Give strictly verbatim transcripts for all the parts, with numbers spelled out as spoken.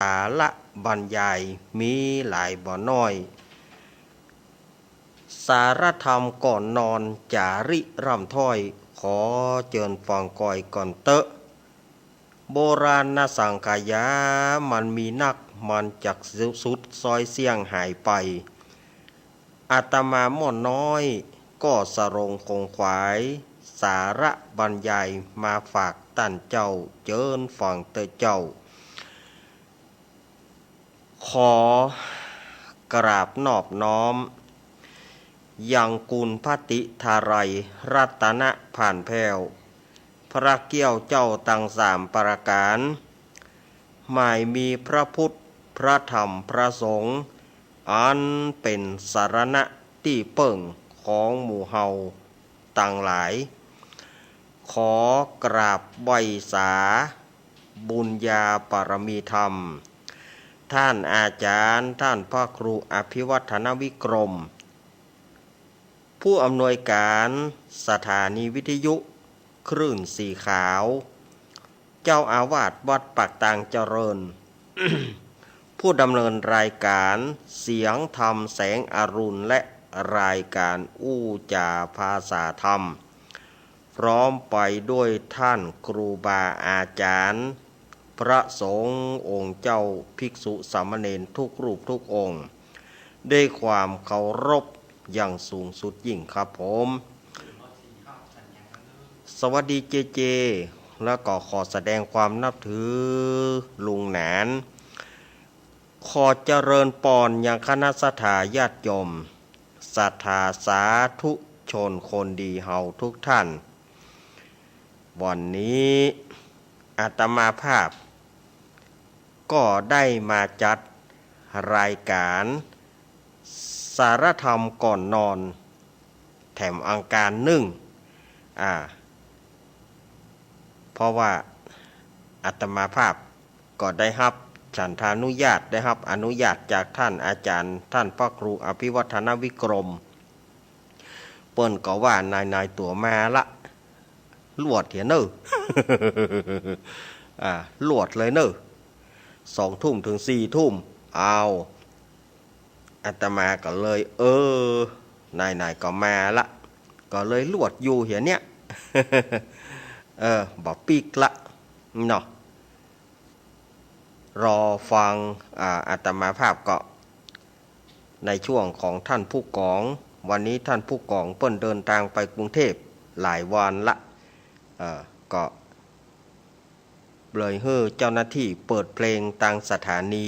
สาระบรรยายมีหลายบ่น้อย สาระธรรมก่อนนอนจ๋าริร่ำถ้อย ขอเจิญฟังก้อยก่อนเต๊อะ โบราณสังขยามันมีนัก มันจักสุดซ้อยเสี้ยงหายไป อาตมาม่อนน้อยก็สรงขงขวาย สาระบรรยายมาฝากต้านเจ้า เจิญฟังเต๊อะเจ้า ขอกราบนอบน้อม ยังกุณพระติทาลัยรัตนผ่านแผ้ว พระเกี้ยวเจ้าตังสามประก๋าน หมายมีพระพุทธ พระธรรม พระสงฆ์ อันเป๋นสรณะตี้เปิ้งของหมู่เฮาตังหลาย ขอกราบไหว้สาบุญญาปารมีธรรม ต้านอาจ๋ารย์ ต้านพระครูอภิวัฒนวิกรม ผู้อำนวยก๋านสถานีวิทยุคลื่นสีขาว เจ้าอาวาสวัดปากตางเจริญ ผู้ดำเนินรายก๋านเสียงธรรมแสงอรุณ และรายก๋านอู้จ๋าภาษาธรรม พร้อมไปด้วยต้านครูบาอาจ๋ารย์ พระสงฆ์องค์เจ้า ภิกษุสามเณรทุกรูปทุกองค์ ด้วยความเคารพอย่างสูงสุดยิ่งครับผม สวัสดีเจเจ แล้วก็ขอแสดงความนับถือลุงหนาน ขอเจริญปอนยังคณะศรัทธาญาติโยม ศรัทธาสาธุชนคนดีเฮาทุกท่าน วันนี้อาตมาภาพก็ได้มาจัดรายก๋านสาระธรรมก่อนนอน แถมอังคารนึ่ง อ่า เพราะว่าอาตมาภาพก็ได้ฮับฉันทานุญาต ได้ฮับอนุญาตจากต้านอาจ๋ารย์ ต้านพระครูอภิวัฒนวิกรม เปิ้นก็ว่านายๆ ตั๋วมาละ ลวดเหียเน่อ อ่า ลวดเลยเน่อ สองทุ่มเถิงสี่ทุ่ม เอา อาตมาก็เลย เออ นายๆ ก็มาละ ก็เลยลวดอยู่เหียเนี่ย เออ บ่ปิ๊กละ เนาะ รอฟัง อ่า อาตมาภาพก็ ในช่วงของต้านผู้ก๋อง วันนี้ต้านผู้ก๋องเปิ้นเดินตางไปกรุงเทพฯหลายวันละ เอ่อ ก็เลยหื้อเจ้าหน้าตี้เปิดเพลงตางสถานี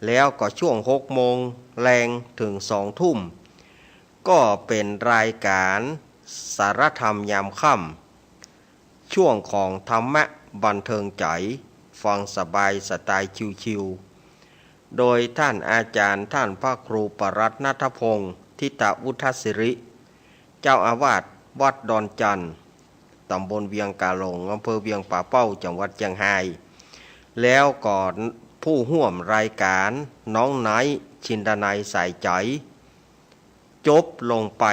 แล้วก็ช่วงหกโมงแลงเถิงสองทุ่ม ก็เป๋นรายก๋านสาระธรรมยามค่ำ ช่วงของธรรมะบันเทิงใจ๋ ฟังสบายสไตล์ชิลๆ โดยต้านอาจ๋ารย์ ต้านพระครูปรัตน์ณัฐพงษ์ ธิตะวุฒสิริ เจ้าอาวาสวัดดอนจันทน์ ต๋ำบลเวียงก๋าหลง อำเภอเวียงป่าเป้า จังหวัดเจียงฮาย แล้วก็ผู้ฮ่วมรายก๋าน น้องไนท์ ชินดานัย สายใจ๋ จบลงไป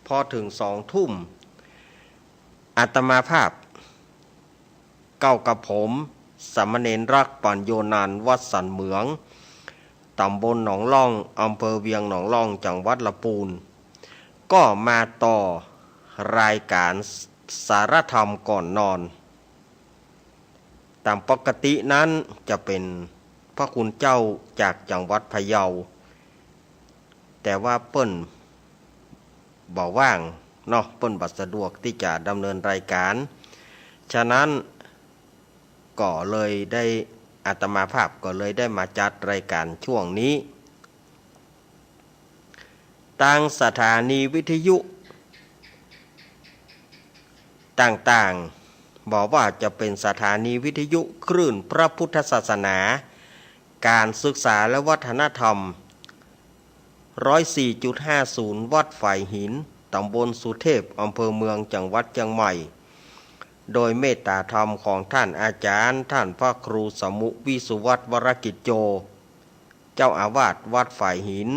พอเถิงสองทุ่ม อาตมาภาพ เก้ากับผม สามเณรรัก ปัญโญนันท์ วัดสันเหมือง ต๋ำบลหนองล่อง อำเภอเวียงหนองล่อง จังหวัดลำปูน ก็มาต่อรายก๋านสาระธรรมก่อนนอน ต๋ามปกตินั้นจะเป๋นพระคุณเจ้าจากจังหวัดพะเยา แต่ว่าเปิ้นบ่ว่างเนาะ เปิ้นบ่สะดวกตี้จะดำเนินรายก๋าน ฉะนั้นก็เลยได้ อาตมาภาพก็เลยได้มาจัดรายก๋านช่วงนี้ ตางสถานีวิทยุต่างๆ บ่ว่าจะเป๋นสถานีวิทยุคลื่นพระพุทธศาสนา ก๋านศึกษาและวัฒนธรรม ร้อยสี่จุดห้าศูนย์ วัดฝายหิน ต๋ำบลสุเทพ อำเภอเมือง จังหวัดเจียงใหม่ โดยเมตตาธรรมของต้านอาจ๋ารย์ ต้านพระครูสมุห์ วิสุวัฒน์ วรกิจโจ เจ้าอาวาสวัดฝายหิน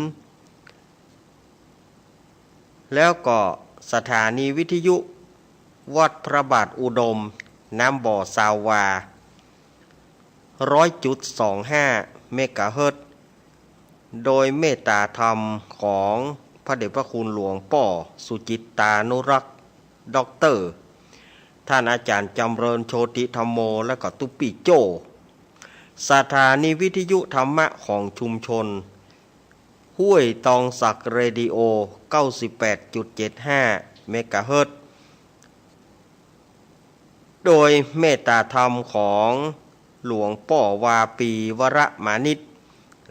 แล้วก็สถานีวิทยุวัดพระบาทอุดม น้ำบ่อ ซาววา ร้อยจุดสองห้าเมกะเฮิรตซ์ โดยเมตตาธรรมของพระเดชพระคุณหลวงป้อสุจิตตานุรักษ์ ด็อกเตอร์ ท่านอาจารย์จำเริญโชติธัมโม และก็ตุ๊ปี้โจ้ สถานีวิทยุธรรมะของชุมชนห้วยตองสักเรดิโอ เก้าสิบแปดจุดเจ็ดห้าเมกะเฮิรตซ์ โดยเมตตาธรรมของหลวงป้อวาปีวรมานิต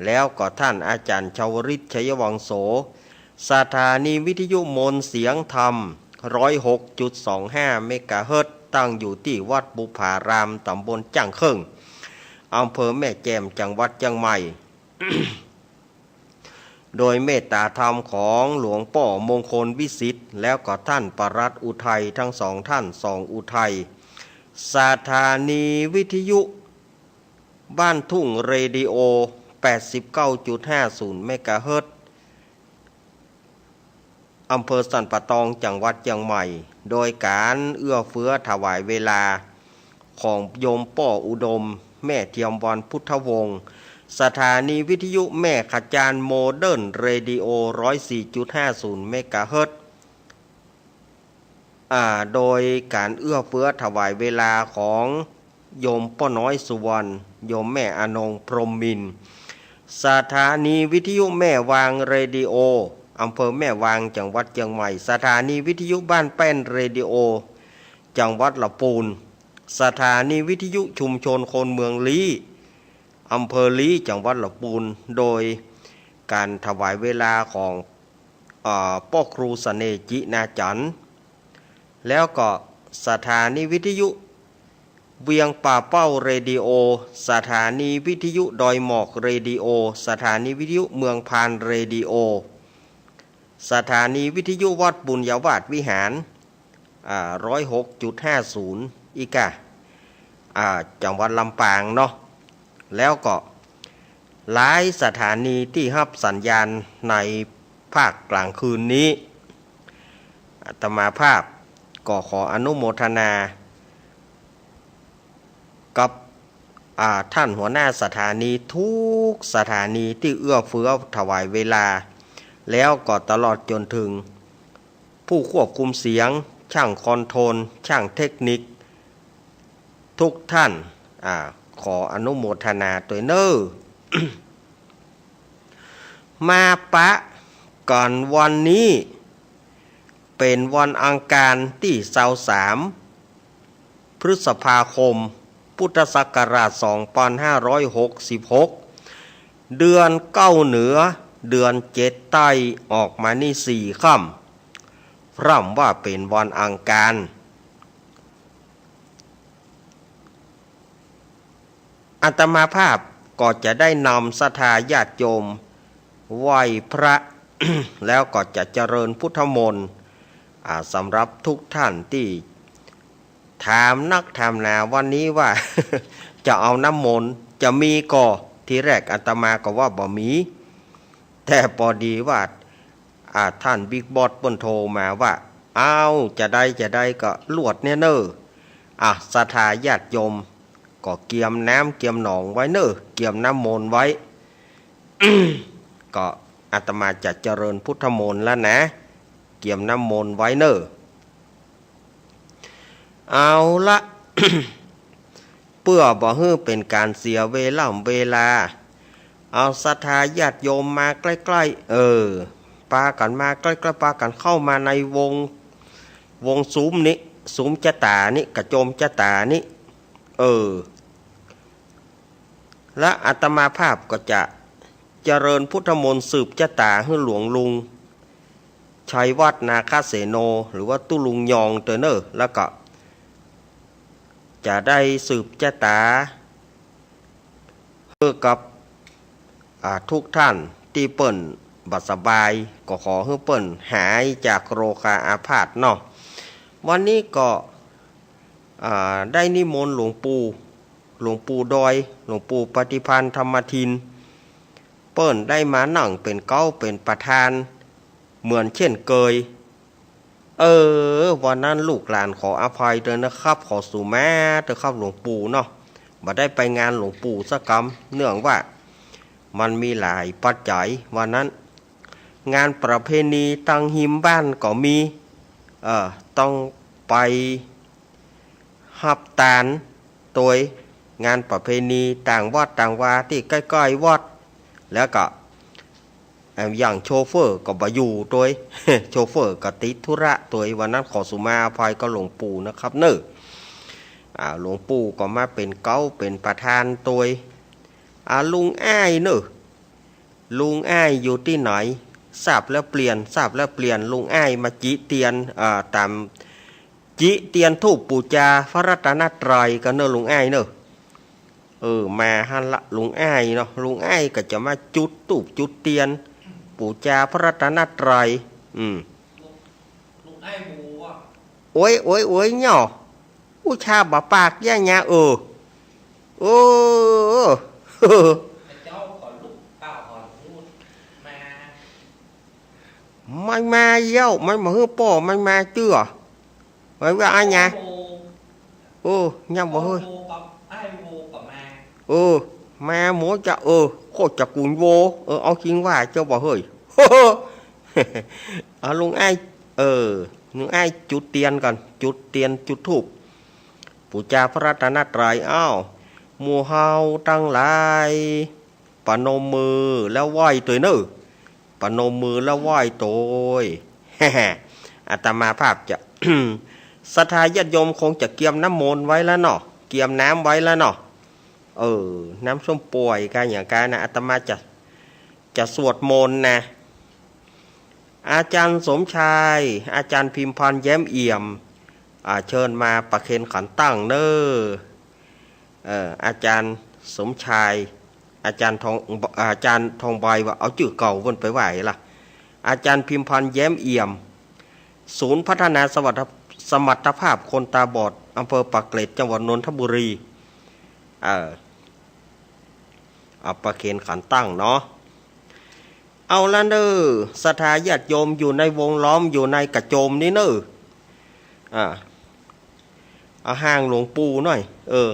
แล้วก็ท่านอาจารย์ชวริต ชัยวังโส สถานีวิทยุมนต์เสียงธรรม ร้อยหกจุดสองห้าเมกะเฮิรตซ์ ตั้งอยู่ตี้วัดบุพาราม ต๋ำบลจ้างเคิ่ง อำเภอแม่แจ่ม จังหวัดเจียงใหม่ โดยเมตตาธรรมของหลวงป้อมงคลวิสิทธิ์ แล้วก็ท่านปลัดอุทัย ทั้งสองท่าน สองอุทัย สถานีวิทยุบ้านทุ่งเรดิโอ แปดสิบเก้าจุดห้าศูนย์เมกะเฮิรตซ์ อำเภอสันป่าตอง จังหวัดเจียงใหม่ โดยก๋านเอื้อเฟื้อถวายเวลาของโยมป้ออุดม แม่เทียมวรรณพุทธวงศ์ สถานีวิทยุแม่ขจาร โมเดิร์นเรดิโอ ร้อยสี่จุดห้าศูนย์เมกะเฮิรตซ์ อ่า โดยก๋านเอื้อเฟื้อถวายเวลาของโยมป้อน้อยสุวรรณ โยมแม่อนงพรหมมินทร์ สถานีวิทยุแม่วางเรดิโอ อำเภอแม่วาง จังหวัดเจียงใหม่ สถานีวิทยุบ้านแป้นเรดิโอ จังหวัดละปูน สถานีวิทยุชุมชนคนเมืองลี้ อำเภอลี้ จังหวัดละปูน โดยก๋านถวายเวลาของ อ่า ป้อครูเสน่ห์ จินาจันทร์ แล้วก็สถานีวิทยุเวียงป่าเป้าเรดิโอ สถานีวิทยุดอยหมอกเรดิโอ สถานีวิทยุเมืองพานเรดิโอ สถานีวิทยุวัดบุญญาวาสวิหาร อ่า ร้อยหกจุดห้าศูนย์ อีกอะ อ่า จังหวัดลำปางเนาะ แล้วก็หลายสถานีตี้ฮับสัญญาณในภาคกลางคืนนี้ อาตมาภาพก็ขออนุโมทนากับ อ่า ท่านหัวหน้าสถานีทุกสถานีตี้เอื้อเฟื้อถวายเวลา แล้วก็ตลอดจ๋นถึงผู้ควบคุมเสียง ช่างคอนโทรล ช่างเทคนิค ทุกท่าน อ่า ขออนุโมทนาตวยเน่อ มาปะกั๋นวันนี้ เป๋นวันอังคารตี้ซาวสาม พฤษภาคม พุทธศักราช สองปันห้าร้อยหกสิบหก เดือนเก๊าเหนือ เดือนเจ็ดใต้ ออกมานี่สี่ค่ำ พร่ำว่าเป๋นวันอังคาร อาตมาภาพก็จะได้นำศรัทธาญาติโยมไหว้พระ แล้วก็จะเจริญพุทธมนต์ อ่า สำหรับทุกท่านตี้ถามนักถามหนาวันนี้ว่า จะเอาน้ำมนต์ จะมีก่อ ทีแรกอาตมาก็ว่าบ่มี แต่ปอดีว่า อ่า ท่านบิ๊กบอสเปิ้นโทรมาว่า อ้าว จะได้ จะได้ก็ลวดเนี่ยเน่อ อ่ะ ศรัทธาญาติโยมก็เกียมน้ำเกียมหนองไว้เน่อ เกียมน้ำมนต์ไว้ ก็อาตมาจะเจริญพุทธมนต์แล้วนะ เกียมน้ำมนต์ไว้เน่อ เอาละ เปื้อบ่หื้อเป๋นก๋านเสียเวล่ำเวลา เอาศรัทธาญาติโยมมาใกล้ๆ เออ ปากั๋นมาใกล้ๆ ปากั๋นเข้ามาในวง วงซูมนี้ ซูมจะต๋านี้ กระโจมจะต๋านี้ เออ และอาตมาภาพก็จะเจริญพุทธมนต์สืบจะต๋าหื้อหลวงลุง ชัยวัฒน์ นาคเสโน หรือว่าตุ๊ลุงยองเตอเน่อ แล้วก็จะได้สืบจะต๋าหื้อกับ อ่า ทุกท่านตี้เปิ้นบ่สบาย ก็ขอหื้อเปิ้นหายจากโรคาอาพาธเนาะ วันนี้ก็ อ่า ได้นิมนต์หลวงปู่ หลวงปู่ดอย หลวงปู่ปฏิภาณธรรมทิน เปิ้นได้มานั่งเป๋นเก๊าเป๋นประธาน เหมือนเช่นเกย เออ วันนั้นลูกหลานขออภัยเตอนะครับ ขอสูมาเตอครับหลวงปู่เนาะ บ่ได้ไปงานหลวงปู่สักกำ เนื่องว่ามันมีหลายปัจจัย ว่านั้น งานประเพณีตางฮิมบ้านก็มี เอ่อ ต้องไปฮับตานตวย งานประเพณีตางวัดตางวาตี้ใก้ๆ วัด แล้วก็ เอ่อ อย่างโชเฟอร์ก็บ่อยู่ตวย โชเฟอร์ก็ติดธุระตวย วันนั้นขอสุมาอภัยกับหลวงปู่นะครับเน่อ อ่า หลวงปู่ก็มาเป๋นเก๊าเป๋นประธานตวย อ่า ลุงอ้ายเน่อ ลุงอ้ายอยู่ตี้ไหน ทราบแล้วเปลี่ยน ทราบแล้วเปลี่ยน ลุงอ้ายมาจิเตียน อ่า ต๋าม จิเตียนธูปปู๋จาพระรัตนตรัยกั๋นเน่อลุงอ้ายเน่อ เออ มาหั้นละลุงอ้ายเนาะ ลุงอ้ายก็จะมาจุดธูปจุดเตียน ปู๋จาพระรัตนตรัย อืม ลุงอ้ายหมูอะ โอ๊ย โอ๊ย โอ๊ย เนาะ อู้ชาบ่ปากแย่เนาะ เออ เออ เจ้าขอลุกเปล่าขอพูดมา มันมาแล้ว มันบ่หื้อป้อ มันมาเตื้อ ไว้ว่าอันเนี้ย โอ้ เออ ยังบ่เฮ้ย โอ้ กับไอ้โวกับมา เออ มาหมดจะ เออ โคตรจะกุนโว เออ เอาจริงว่าเจ้าบ่เฮ้ย เอาลุงอ้าย เออ ลุงอ้ายจุดเตียนก่อน จุดเตียนจุดธูป ปู๋จาพระรัตนตรัย อ้าว หมู่เฮาตังหลาย ประนมมือแล้วไหว้ตวยเน่อ ประนมมือแล้วไหว้ตวย อาตมาภาพจะ ศรัทธาญาติโยมคงจะเกียมน้ำมนต์ไว้แล้วเนาะ เกียมน้ำไว้แล้วเนาะ เออ น้ำส้มป่วยกันอย่างกันนะ อาตมาจะ จะสวดมนต์นะ อาจารย์สมชาย อาจารย์พิมพร แย้มเอี่ยม อ่า เชิญมาประเคนขันตั้งเน่อ เอ่อ อาจารย์สมชาย อาจารย์ทอง อาจารย์ทองใบว่า เอาจื้อเก่าเปิ้นไปว่าไงล่ะ อาจารย์พิมพร แย้มเอี่ยม ศูนย์พัฒนาสมรรถ สมรรถภาพคนตาบอด อำเภอปากเกร็ด จังหวัดนนทบุรี เอ่อ เอาประเคนขันตั้งเนาะ เอาละเน่อ ศรัทธาญาติโยมอยู่ในวงล้อม อยู่ในกระโจมนี้เน่อ อ่า เอาห่างหลวงปู่หน่อย เออ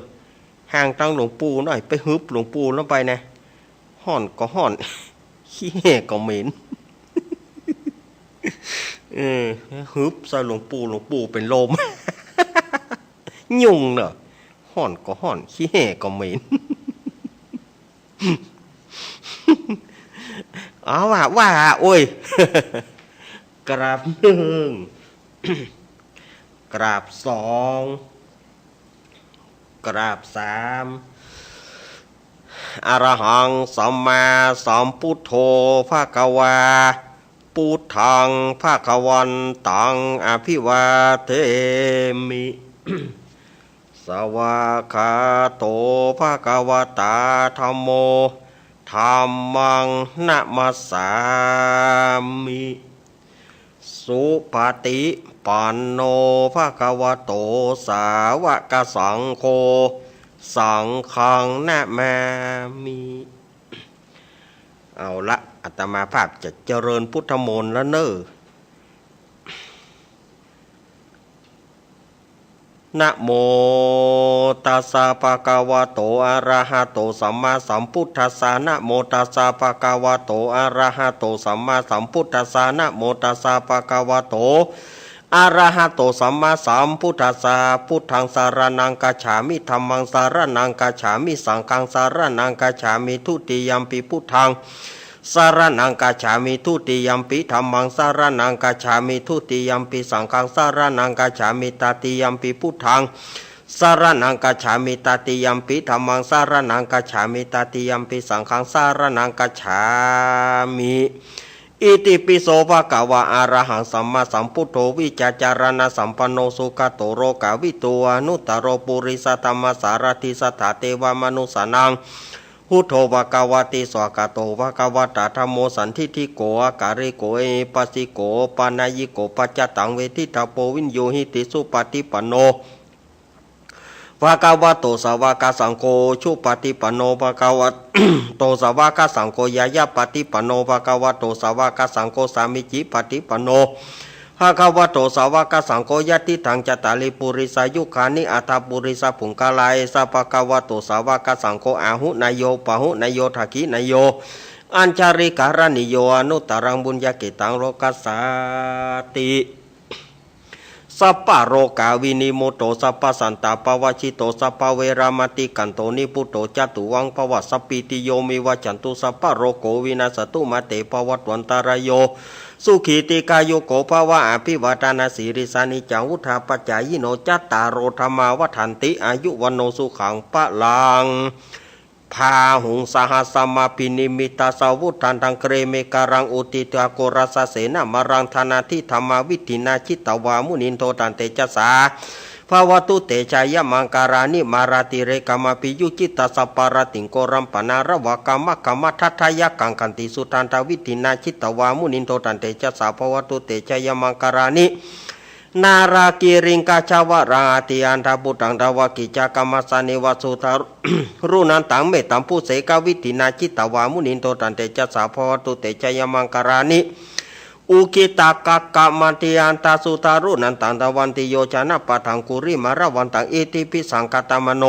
ห่างตังหลวงปู่หน่อย ไปหึบหลวงปู่ลงไปนะ ฮ้อนก็ฮ้อน ขี้แห้ก็เหม็น เออ หึบใส่หลวงปู่ หลวงปู่เป๋นลม ยุ่งเนาะ ฮ้อนก็ฮ้อน ขี้แห้ก็เหม็น เอาว่า ว่า โอ้ย กราบหนึ่ง กราบสอง กราบสาม อะระหังสัมมาสัมพุทโธภะคะวา พุทธังภะคะวันตัง อะภิวาเทมิ สวากขาโตภะคะวะตาธัมโม ธัมมังนะมัสสามิ สุปะฏิปันโนภะคะวะโต สาวกสังโฆ สังฆังนะมามิ เอาละ อาตมาภาพจะเจริญพุทธมนต์แล้วเน่อ นะโมตัสสะภะคะวะโต อะระหะโต สัมมาสัมพุทธัสสะ นะโมตัสสะภะคะวะโต อะระหะโต สัมมาสัมพุทธัสสะ นะโมตัสสะภะคะวะโต อะระหะโต สัมมาสัมพุทธัสสะ พุทธังสะระณังคัจฉามิ ธัมมังสะระณังคัจฉามิ สังฆังสะระณังคัจฉามิ ทุติยัมปิพุทธัง สะระณังคัจฉามิ ทุติยัมปิธัมมัง สะระณังคัจฉามิ ทุติยัมปิสังฆัง สะระณังคัจฉามิ ตติยัมปิพุทธัง สะระณังคัจฉามิ ตติยัมปิธัมมัง สะระณังคัจฉามิ ตติยัมปิสังฆัง สะระณังคัจฉามิ อิติปิโสภะคะวะ อะระหังสัมมาสัมพุทโธ วิชชาจารณะสัมปันโน สุขะโตโลกะวิทู อนุตตะโรปุริสะธัมมะสารถิ สัทธาเทวะมนุสสานัง พุทโธภะคะวะติ สวากขาโตภะคะวะตะ ธัมโมสันทิฏฐิโก อะหะกะริโก เอหิปัสสิโก โอปะนะยิโก ปัจจตังเวทิตาโพ วิญญูหิติ สุปะฏิปันโน ภะคะวะโต สาวกสังโฆ อุจุปะฏิปันโน ภะคะวะโต สาวกสังโฆ ญาญาปะฏิปันโน ภะคะวะโต สาวกสังโฆ สามีจิปะฏิปันโน ภะคะวะโต สาวะกะสังโฆ ยะทิฏฐัง จัตตาริ ปุริสายุคคานิ อัฏฐะ ปุริสะปุงคละ เอสะ ภะคะวะโต สาวะกะสังโฆ อาหุเนยโย ปะหุเนยโย ทักขิเนยโย อัญชลีกะรณีโย อนุตตรัง ปุญญะเขตตัง โลกัสสาติ สัพพะโรคาวินิมุตโต สัพพะสันตาปะวะชิโต สัพพะเวระมะติกขันโต นิพพุโต จาตุวัง ภะวะ สัพพีติโย วิวัชชันตุ สัพพะโรโค วินัสสะตุ มาเต ภะวัตวันตะราโย สุขี ตีฆายุโก ภะวะ อภิวาทะนะสีลิสสะ นิจจัง วุฑฒาปะจายิโน จัตตาโร ธัมมา วัฑฒันติ อายุ วัณโณ สุขัง พะลัง พาหุง สะหัสสะมะ อภินิมมิตตะสะ วุฑฒันตัง กะเร เมขะลัง อุทิฏฐา โคระสะ เสนะ มะรัง ทานา ทิฏฐา มา วิฏฐินา จิตตวา มุนินโท ตันเตจะสา ภะวะตุ เตจะยะ มังคะลานิ มาราติเรกะมะ อภิยุจจิตตะสะ ปะระติง โครัมปะนาระวะกะมะ ขะมะทัฏฐะยักขัง ขันติสุทันตะ วิฏฐินา จิตตวา มุนินโท ตันเตจะสา ภะวะตุ เตจะยะ มังคะลานิ นาลากิริง กาสาวะรัง อติอัฏฐะ ปุตตัง ดาวะกิจจาคะมะสะเนวะ สุทารุณันตัง เมตตัมปุเสกะ วิฏฐินา จิตตวา มุนินโท ตันเตจะสา ภะวะตุ เตจะยะ มังคะลานิ อุกิตตะกักขะมะติอัฏฐะ สุทารุณันตัง ดาวันติโยจะนะปะทัง กุริมาละวันตัง อิทธิภิสังคะตะมะโน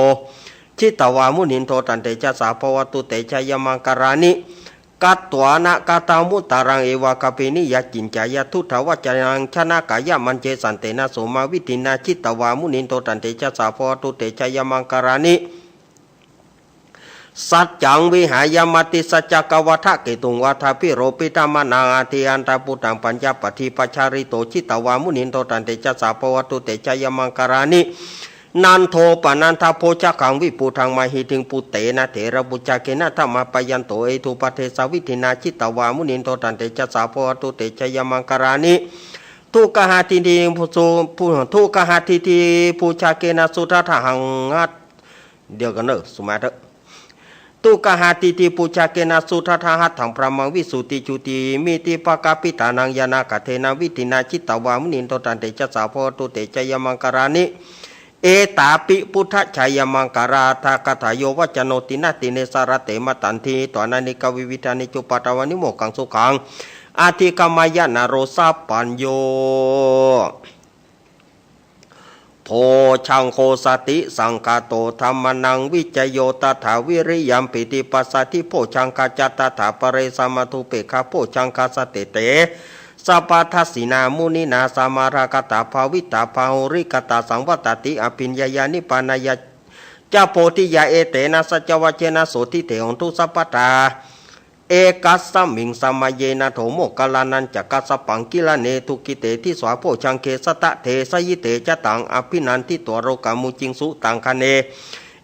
จิตตวา มุนินโท ตันเตจะสา ภะวะตุ เตจะยะ มังคะลานิ กัตถานะ กัตถะมุตตะรัง เอวะกะปินิยะ จินจายะ ทุตถะวัจจะนัง ชนะกายะ มัญเจสันเตนะ โสมา วิฏฐินา จิตตวา มุนินโท ตันเตจะสา ภะวะตุ เตจะยะ มังคะลานิ สัจจัง วิหายะ มะติสัจจะกะ วัฏฐะเกตุง วัฏฐะภิโรพิธะมะนัง อติอัฏฐะ ปุตตัง ปัญญะปะทิปะชาริโต จิตตวา มุนินโท ตันเตจะสา ภะวะตุ เตจะยะ มังคะลานิ นันโทปะนัฏฐะโภชะคัง วิปุทธัง มะหิทธิง ปุตเตนะ เถระปุจจะเกนะ ทะมาปะยันโต เอทูปะเทสะ วิฏฐินา จิตตวา มุนินโท ตันเตจะสา ภะวะตุ เตจะยะ มังคะลานิ ทุกขะหะทิฏฐิปุ ทุกขะหะทิฏฐิปุจจะเกนะ สุทัฏฐะหัง เดี๋ยวก่อนเนอะ สมาธิ ทุกขะหะทิฏฐิปุจจะเกนะ สุทัฏฐะหัตถัง พรหมัง วิสุทธิจุติ อิมิติปะกะปิตานัง ญาณะกะเทนะ วิฏฐินา จิตตวา มุนินโท ตันเตจะสา ภะวะตุ เตจะยะ มังคะลานิ เอตาปิ พุทธะจายะ มังคะลาฏฐะกะถา โยวัจจะโน ติณะติเณ สะระเต มะตันทิ หิตวา นะเนกะวิวิธานิ จุปปะทะวานิ โมกขัง สุขัง อะธิกะมะยะ นะโร สะปปัญโญ โพชฌังโฆ สติสังคาโต ธัมมานัง วิจโย ตถา วิริยัม ปีติปัสสะทิ โพชฌังคะจะ ตถาปะเร สะมะธุเปกขะ โพชฌังคะสะ เตเต สะปะทัสสินา มุนินา สะมาทาคะตา ภาวิตา บาหุลีกะตา สังวัตติ อะภิญญายะ นิปปานะยะ จะ โพธิยา เอเตนะ สัจจวัจเจนะ โสตถิ เต โหนตุ สัพพะทา เอกัสสะมิง สะมะเยนะ โถ โมคคัลลานัญจะ กัสสะปัง กิลาเน ทุกขิเต ทิสา โพชฌังเข สะตะเทสะยิเต จะตัง อะภินันทิตวา โรกามุจิงสุตัง คะเน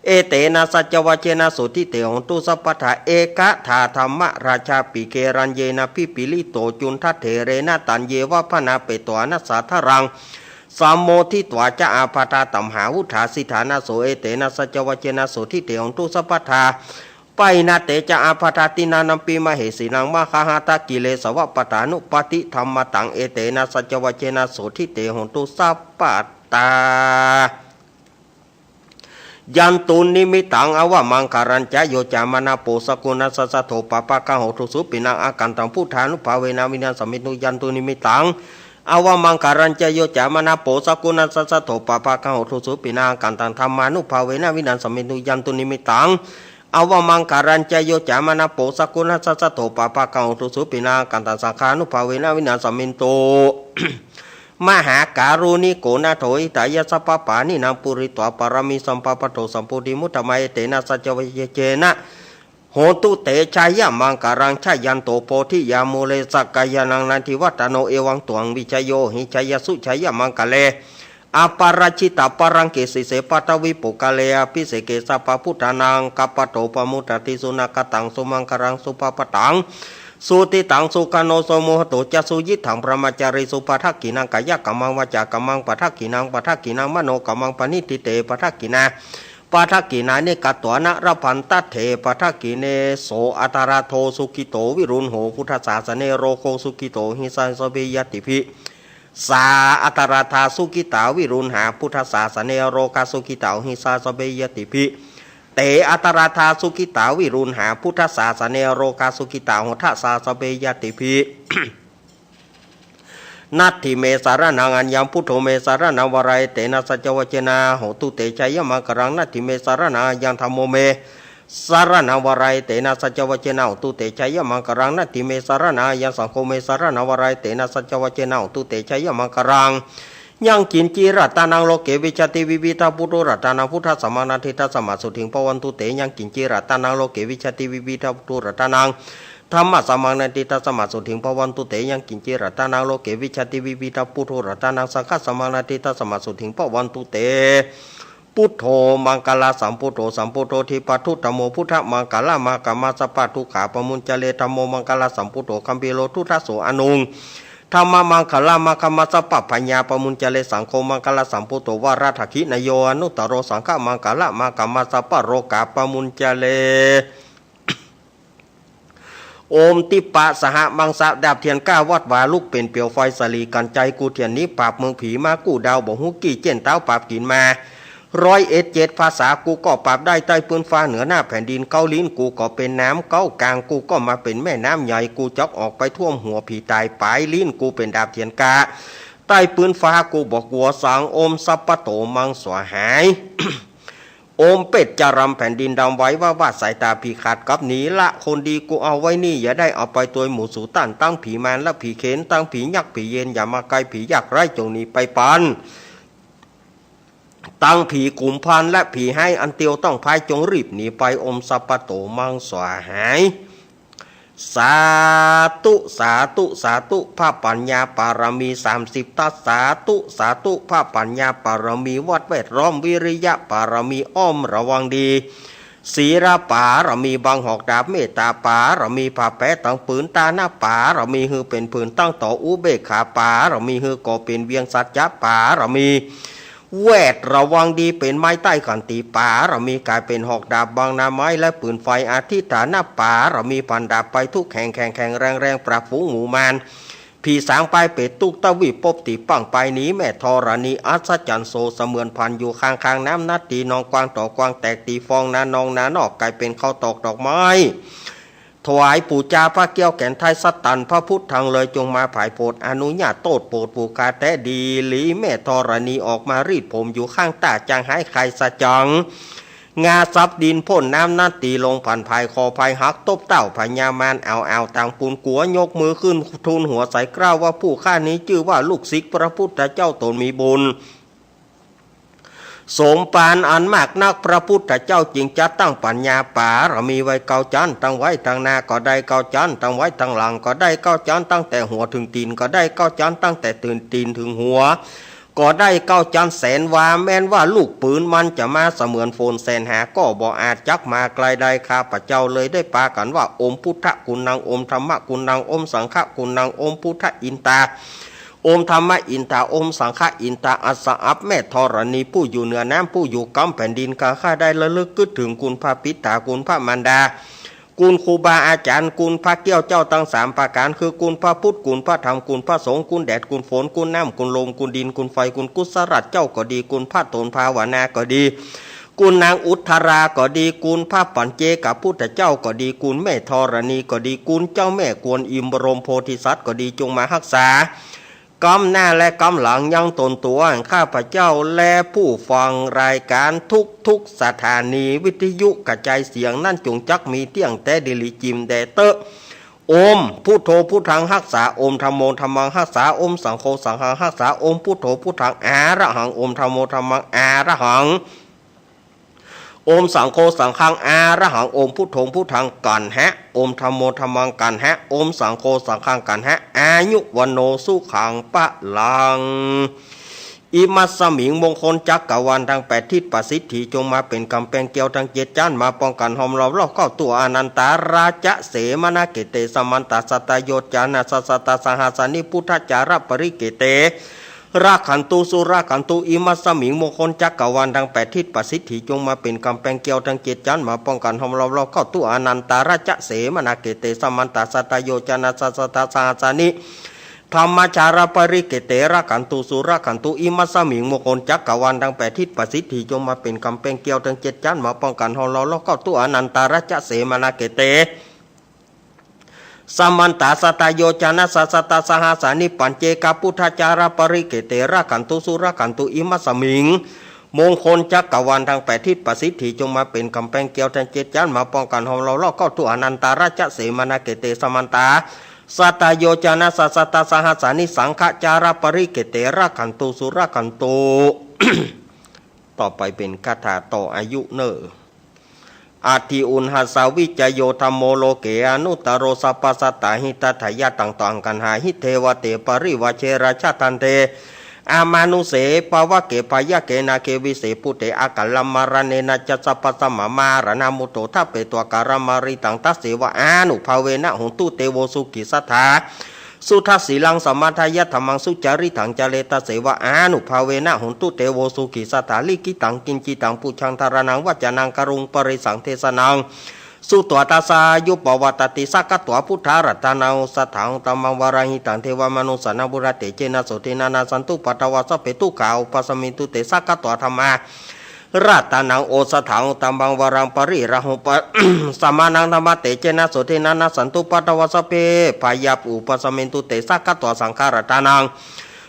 เอเตนะ สัจจวัจเจนะ โสตถิ เต โหนตุ สัพพะทา เอกะทา ธัมมะราชาปิเก รัญเยนะ พิปปิลิโต จุณฑะเถเรนะ ตัญเยวะ บาณาเปตวา นะสาทะลัง สะโมทิตวา จะ อาบาธา ตัมหา วุฑฒา สิทธานะ โส เอเตนะ สัจจวัจเจนะ โสตถิ เต โหนตุ สัพพะทา ปะหินะเต จะ อาบาธา ทินนานัมปิ มะเหสีนัง มะหาหะตะกิเลสวะ ปะทานุปัตติธัมมะตัง เอเตนะ สัจจวัจเจนะ โสตถิ เต โหนตุ สัพพะทา ยันตุนิมิตตัง อวะมังคะลัญจะ โยจะมะนะโป สะกุณัสสะ สัทโธ ปาปะกะโห ทุสุปิณัง อากันตัง พุทธานุภาเวนะ วินาสะเมตุ ยันตุนิมิตตัง อวะมังคะลัญจะ โยจะมะนะโป สะกุณัสสะ สัทโธ ปาปะกะโห ทุสุปิณัง อากันตัง ธัมมานุภาเวนะ วินาสะเมตุ ยันตุนิมิตตัง อวะมังคะลัญจะ โยจะมะนะโป สะกุณัสสะ สัทโธ ปาปะกะโห ทุสุปิณัง อากันตัง สังฆานุภาเวนะ วินาสะเมตุ มหาการุณิโก นาโถ หิตายะ สัพพะปาณินัง ปูริตวา ปารมี สัมปะปะโท สัมปูติมุตตะมัง เอเตนะ สัจจวัจเจนะ โหนตุ เตจะยะ มังคะลัง จะยันโต โพธิยา มูเล สักกายานัง นันทิวัตตะโน เอวังตวัง วิจโย หิ จะยะสุ จะยะมังคะเล อะปะราจิตะปะลังเก สีเส ปะทะวิปุคคาเล อะภิเสเก สัพพะพุทธานัง อักขะปะโต ปะมุตตะติ สุนะกะตัง สุมังคะลัง สุภะปะตัง สุติตัง สุขะโน โสมะหะโต จะ สุยิตถัง พะมะจารีสุ ปะทักขิณัง กายะกะมัง วาจากะมัง ปะทักขิณัง ปะทักขิณัง มะโนกะมัง ปะณิทิเต ปะทักขิณา ปะทักขิณานิ กัตวานะ ละพันตะเถ ปะทักขิเณ โส อะทะระโท สุขิโต วิรุณโห พุทธสาสะเน โรโค สุขิโต หิสา สะเบ ญาติภิ สา อะทะระทา สุขิตา วิรุณหา พุทธสาสะเน โรกา สุขิตา หิสา สะเบ ญาติภิ เต อะทะระทา สุขิตา วิรุณหา พุทธสาสะเน โรกา สุขิตา โหทะสา สะเบ ญาติภิ Natthi me saraṇaṃ aññaṃ, buddho me saraṇaṃ varaṃ, etena saccavajjena hotu te jayamaṅgalaṃ. Natthi me saraṇaṃ aññaṃ, dhammo me saraṇaṃ varaṃ, etena saccavajjena hotu te jayamaṅgalaṃ. Natthi me saraṇaṃ aññaṃ, saṅgho me saraṇaṃ varaṃ, etena saccavajjena hotu te jayamaṅgalaṃ. Yaṅkiñci ratanaṃ loke vijjati vividhaṃ puthu ratanaṃ, buddhasamaṃ natthi, tasmā sotthī bhavantu te. Yaṅkiñci ratanaṃ loke vijjati vividhaṃ puthu ratanaṃ, dhammasamaṃ natthi, tasmā sotthī bhavantu te. Yaṅkiñci ratanaṃ loke vijjati vividhaṃ puthu ratanaṃ, saṅghasamaṃ natthi, tasmā sotthī bhavantu te. Buddho maṅgalasambhūto sambuddho dvipaduttamo, buddhamaṅgalam aggaṃ sabbadukkhā pamuñcare. Dhammo maṅgalasambhūto gambhīro duddaso aṇuṃ, dhammamaṅgalam aggaṃ sabbabhayā pamuñcare. Saṅgho maṅgalasambhūto varadakkhiṇeyyo anuttaro, saṅghamaṅgalam aggaṃ sabbarogā pamuñcare. โอม ทิพพะสหมังสะ ดาบเทียนเก้าวัดวาลุกเปล่งเปลวไฟสลีกัญไช กู้เทียนหนีปราบเมืองผี มากู้ดาวบ่ฮู้กี้ เจี้ยนเต๊าปราบกิ๋นมา ร้อยเอ็ดเจ็ดภาษากูก็ปราบได้ ใต้พื้นฟ้าเหนือหน้าแผ่นดิน เก๊าลิ้นกูก็เป๋นน้ำ เก๊ากางกูก็มาเป๋นแม่น้ำใหญ่ กูจักออกไปท่วมหัวผีตาย ป๋ายลิ้นกูเป๋นดาบเทียนกา ใต้พื้นฟ้ากูบ่กั๋วสัง โอม สัพพะโต มังสวาหาย โอม เปชฌารำแผ่นดินดำไว้ ว่าว่าสายต๋าผีขาดกับหนี ละคนดีกูเอาไว้นี่ อย่าได้เอาไปตวยหมู่สูต้าน ตังผีมารและผีเขน ตังผียักษ์ผีเยน อย่ามาใก้ ผียากไร้จงหนีไปปัน ตังผีขุมพรานและผีฮ้าย อันเตียวต้องพายจงรีบหนีไป โอม สัพพะโต มังสวาหาย สาธุ สาธุ สาธุ พระปัญญาปารมีสามสิบทัศน์ สาธุ สาธุ พระปัญญาปารมีวัดแวดล้อม วิริยะปารมีอ้อมระวังดี ศีลปารมีบังหอกดาบ เมตตาปารมีผ้าแปตังผืน ตานะปารมีหื้อเป๋นผืนตั้งต่อ อุเบกขาปารมีหื้อก่อเป๋นเวียง สัจจะปารมี แวดระวังดีเป๋นไม้ใต้ ขันติปารมีก๋ายเป๋นหอกดาบบังหน้าไม้และปืนไฟ อธิฐานปารมีผันดาบไปทุกแห่ง แข็งแข็งแรงแรง ปราบฝูงหมู่มาร ผีสางปายเปรตทุกทวีป ปบตี้ปังไปหนี แม่ธรณีอัศจรรย์โส เสมือนผันอยู่ข้างข้างน้ำ นัดตี้หนองกว้างต่อกว้าง แตกตี้ฟองนานองนานอก ก๋ายเป๋นข้าวตอกดอกไม้ ถวายปู๋จาพระเกี้ยวแก่นไทย สัตตันพระพุทธังเลย จงมาผายโผด อนุญาตโต้ษโปรดผู้ข้าแต๊ดีหลี แม่ธรณีออกมารีดผมอยู่ข้างต้า จางหายไข้สะจัง งาสับดินพ่นน้ำ นัดตี้ลงผันผาย คอผายหัก ตบเต้าพญามาร เอาเอาตังปูนกั๋ว ยกมือขึ้นทูลหัวใส กล่าวว่า ผู้ข้านี้จื้อว่าลูกศิษย์พระพุทธเจ้า ตนมีบุญ สมปานอันมากนัก พระพุทธเจ้าจึงจัดตั้งปัญญาปารมีไว้เก้าจั้น ตั้งไว้ตางหน้าก็ได้เก้าจั้น ตั้งไว้ตางหลังก็ได้เก้าจั้น ตั้งแต่หัวเถิงตี๋นก็ได้เก้าจั้น ตั้งแต่เถิงตี๋นเถิงหัวก็ได้เก้าจั้น แสนวา แม้นว่าลูกปืนมันจะมาเสมือนฝน แสนหาก็บ่อาจจักมาใก้ได้ ข้าพเจ้าเลยได้ปากั๋นว่า โอม พุทธกุณัง โอม ธัมมกุณัง โอม สังฆกุณัง โอม พุทธอินตา โอม ธัมมอินตา โอม สังฆอินตา อัสสะอัป แม่ธรณีผู้อยู่เหนือน้ำ ผู้อยู่กำแผ่นดิน ข้า ข้าได้ระลึกกึ๊ดเถิงคุณพระปิตตา คุณพระมารดา คุณครูบาอาจ๋ารย์ คุณพระเกี้ยวเจ้าตังสามประก๋าน คือคุณพระพุทธ คุณพระธรรม คุณพระสงฆ์ คุณแดด คุณฝน คุณน้ำ คุณลม คุณดิน คุณไฟ คุณกุศลเจ้าก็ดี คุณพระโตนภาวนาก็ดี คุณนางอุทธราก็ดี คุณพระปัจเจกพุทธเจ้าก็ดี คุณแม่ธรณีก็ดี คุณเจ้าแม่กวนอิมบรมโพธิสัตว์ก็ดี จงมาฮักษากำหน้าและกำหลังยังตนตั๋วข้าพเจ้า และผู้ฟังรายก๋านทุกๆสถานีวิทยุกระจายเสียงนั้น จงจักมีเตี้ยงแต๊ดีหลีจิ่มแด่เต๊อะ โอม พุทโธ พุทธังฮักษา โอม ธัมโม ธัมมังฮักษา โอม สังโฆ สังฆังฮักษา โอม พุทโธ พุทธัง อะระหัง โอม ธัมโม ธัมมัง อะระหัง โอม สังโฆ สังฆัง อะระหัง โอม พุทโธ พุทธัง กัณหะ โอม ธัมโม ธัมมัง กัณหะ โอม สังโฆ สังฆัง กัณหะ อายุ วัณโณ สุขัง พลัง อิมัสสมิง มงคลจักรวาลตังแปดทิศ ประสิทธิ จงมาเป๋นก๋ำแปงเกลียวตังเจ็ดจั๊น มาป้องกั๋นห้อมล้อมรอบเข้าตั๋ว อนันตาราชเสมนาเขเต สมันตะสัตตโยจนะสัสสะตะสหัสสานิ พุทธจารปริเขเต รักขันตุ สุรักขันตุ อิมัสสมิง มงคลจักรวาลตังแปดทิศ ประสิทธิ จงมาเป๋นก๋ำแปงเกลียวตังเจ็ดจั๊น มาป้องกั๋นห้อมล้อมรอบเข้าตั๋ว อนันตาราชเสมนาเขเต สมันตะสัตตโยจนะสัสสะตะสหัสสานิ ธัมมจารปริเขเต รักขันตุ สุรักขันตุ อิมัสสมิง มงคลจักรวาลตังแปดทิศ ประสิทธิ จงมาเป๋นก๋ำแปงเกลียวตังเจ็ดจั๊น มาป้องกั๋นห้อมล้อมรอบเข้าตั๋ว อนันตาราชเสมนาเขเต Samantā satayojanasahassaṃ satasahassāni pañcekabudhācaraparikkhettaṃ rakkhantu surakkhantu imasmiṃ มงคลจักรวาลตังแปดทิศประสิทธิ จงมาเป๋นก๋ำแปงเกี่ยวแทนเจ็ดจั๊น มาป้องกั๋นห้อมล้อมรอบครอบทั่ว anantarājasemānakhettaṃ samantā satayojanasahassaṃ satasahassāni saṅghācaraparikkhettaṃ rakkhantu surakkhantu. ต่อไปเป๋นคาถาต่ออายุเน่อ Atthi uṇhassa vijayo dhammo loke anuttaro sabbasattahitatthāya. ตั้งต้นกั๋นหา Hi devatāte parivajje rājadaṇḍe amanusse pavagge byagghe nāge vise bhūte akālamaraṇena ca sabbasmā maraṇā mutto ṭhapetvā kālamāritaṃ tasseva ānubhāvena hontu devo sukhī satthā. Suddhasīlaṃ samādāya dhammaṃ sucaritaṃ care tasseva ānubhāvena hontu devo sukhī satthā. Likkhitaṃ kiñcidaṃ pūjaṃ dhāraṇaṃ vācanaṃ gāruṃ parisaṃ desanaṃ sutvā tassa āyu pavaḍḍhatīti. Sakkatvā buddharatanaṃ osathaṃ uttamaṃ varaṃ hitaṃ devamanussānaṃ buddhatejena sotthinā nassantupaddavā sabbe dukkhā vūpasamentu te. Sakkatvā dhammā ratanaṃ osathaṃ uttamaṃ varaṃ pariḷāhūpasamanaṃ dhammatejena sotthinā nassantupaddavā sabbe bhayā vūpasamentu te. Sakkatvā saṅgharatanaṃ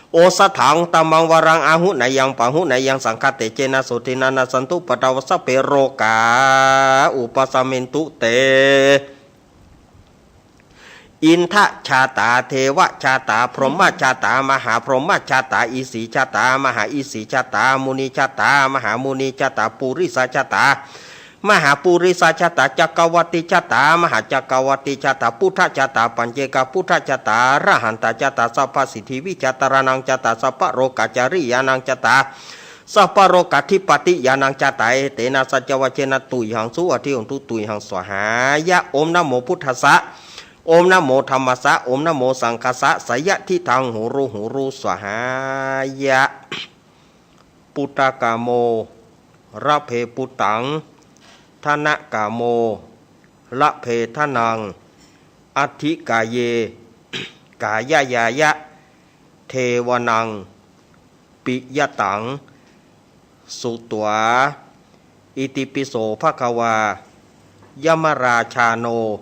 osathaṃ uttamaṃ varaṃ āhuneyyaṃ pāhuneyyaṃ saṅghatejena sotthinā nassantupaddavā sabbe rogā vūpasamentu te. Indajātā devajātā brahmajātā mahābrahmajātā isijātā mahāisijātā munijātā mahāmunijātā purisajātā mahāpurisajātā cakkavātijātā mahācakkavātijātā buddhajātā paccekabuddhajātā arahantajātā sabbasiddhivijjādharānaṃ jātā sabbarogaciriyānaṃ jātā sabbarogādhipatiñāṇaṃ jātā. Etena saccavajjena tuyhaṃ suvatthi hotu tuyhaṃ svāhāya. Om namo buddhassa. Om namo dhammassa. Om namo saṅghassa. Seyyathīdaṃ huru huru svāhāya. Puttakāmo labhe puttaṃ, dhanakāmo labhe dhanaṃ, atthi kāye kāyañāya, devānaṃ piyataṃ sutvā, itipi so bhagavā yamarājāno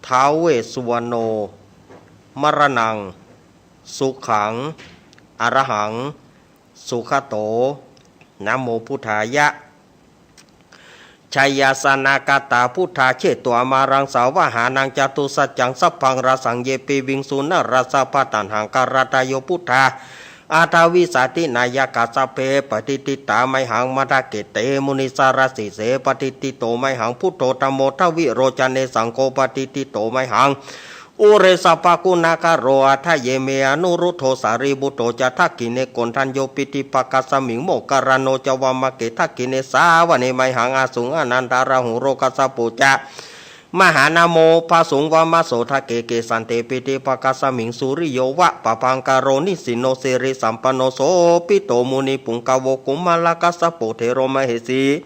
thāvavessuvaṇṇo maraṇaṃ sukhaṃ arahaṃ sugato namo buddhāya. Jayāsanāgatā buddhā jetvā māraṃ savāhanaṃ, catusaccān sabbaṃ rasaṃ ye piviṃsu narāsabhā. Taṇhaṅkarādayo buddhā aṭṭhavīsati nāyakā, sabbe patiṭṭhitā mayhaṃ matthake te munissarā. Sīse patiṭṭhito mayhaṃ buddho dhammo dvilocane, saṅgho patiṭṭhito mayhaṃ ure sabbaguṇākaro. Hadaye me anuruddho sārīputto ca dakkhiṇe, koṇḍañño piṭṭhibhāgasmiṃ moggallāno ca vāmake. Dakkhiṇe savane mayhaṃ āsuṃ ānandarāhulo, kassapo ca mahānāmo ubhāsuṃ vāmasotake. Kesante piṭṭhibhāgasmiṃ suriyo va pabhaṅkaro, nisinno sirisampanno sobhito munipuṅgavo. Kumārakassapo thero mahesī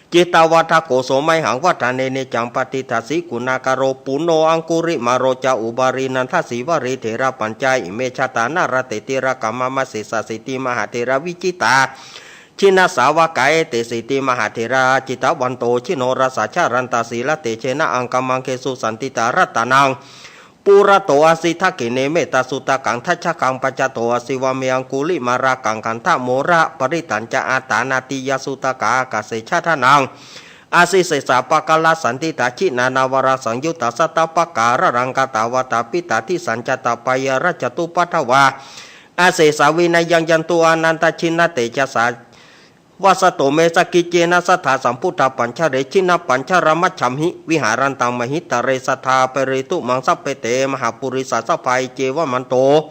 cittavādako, so mayhaṃ vadane niccaṃ patiṭṭhāsi guṇākaro. Puṇṇo aṅgulimālo ca upālī nandasīvalī, therā pañca ime jātā nalāṭe tilakā mama. Sesāsīti mahātherā vijitā jinasāvakā, etesīti mahātherā jitavanto jinorasā, jalantā sīlatejena aṅgamaṅgesu saṇṭhitā. Ratanaṃ purato āsi dakkhiṇe mettasuttakaṃ, dhajaggaṃ pacchato āsi vāme aṅgulimālakaṃ. Khandhamoraparittañca āṭānāṭiyasuttakaṃ, ākāse chadanaṃ āsi sesā pākārasaṇṭhitā. Jinā nānāvarasaṃyuttā sattappākāralaṅkatā, vātapittādisañjātā bāhirajjhattupaddavā, asesā vinayaṃ yantu anantajinatejasā. Vasato me sakiccena sadā sambuddhapañjare, jinapañjaramajjhamhi viharantaṃ mahītale, sadā pālentu maṃ sabbe te mahāpurisāsabhā. Iccevamanto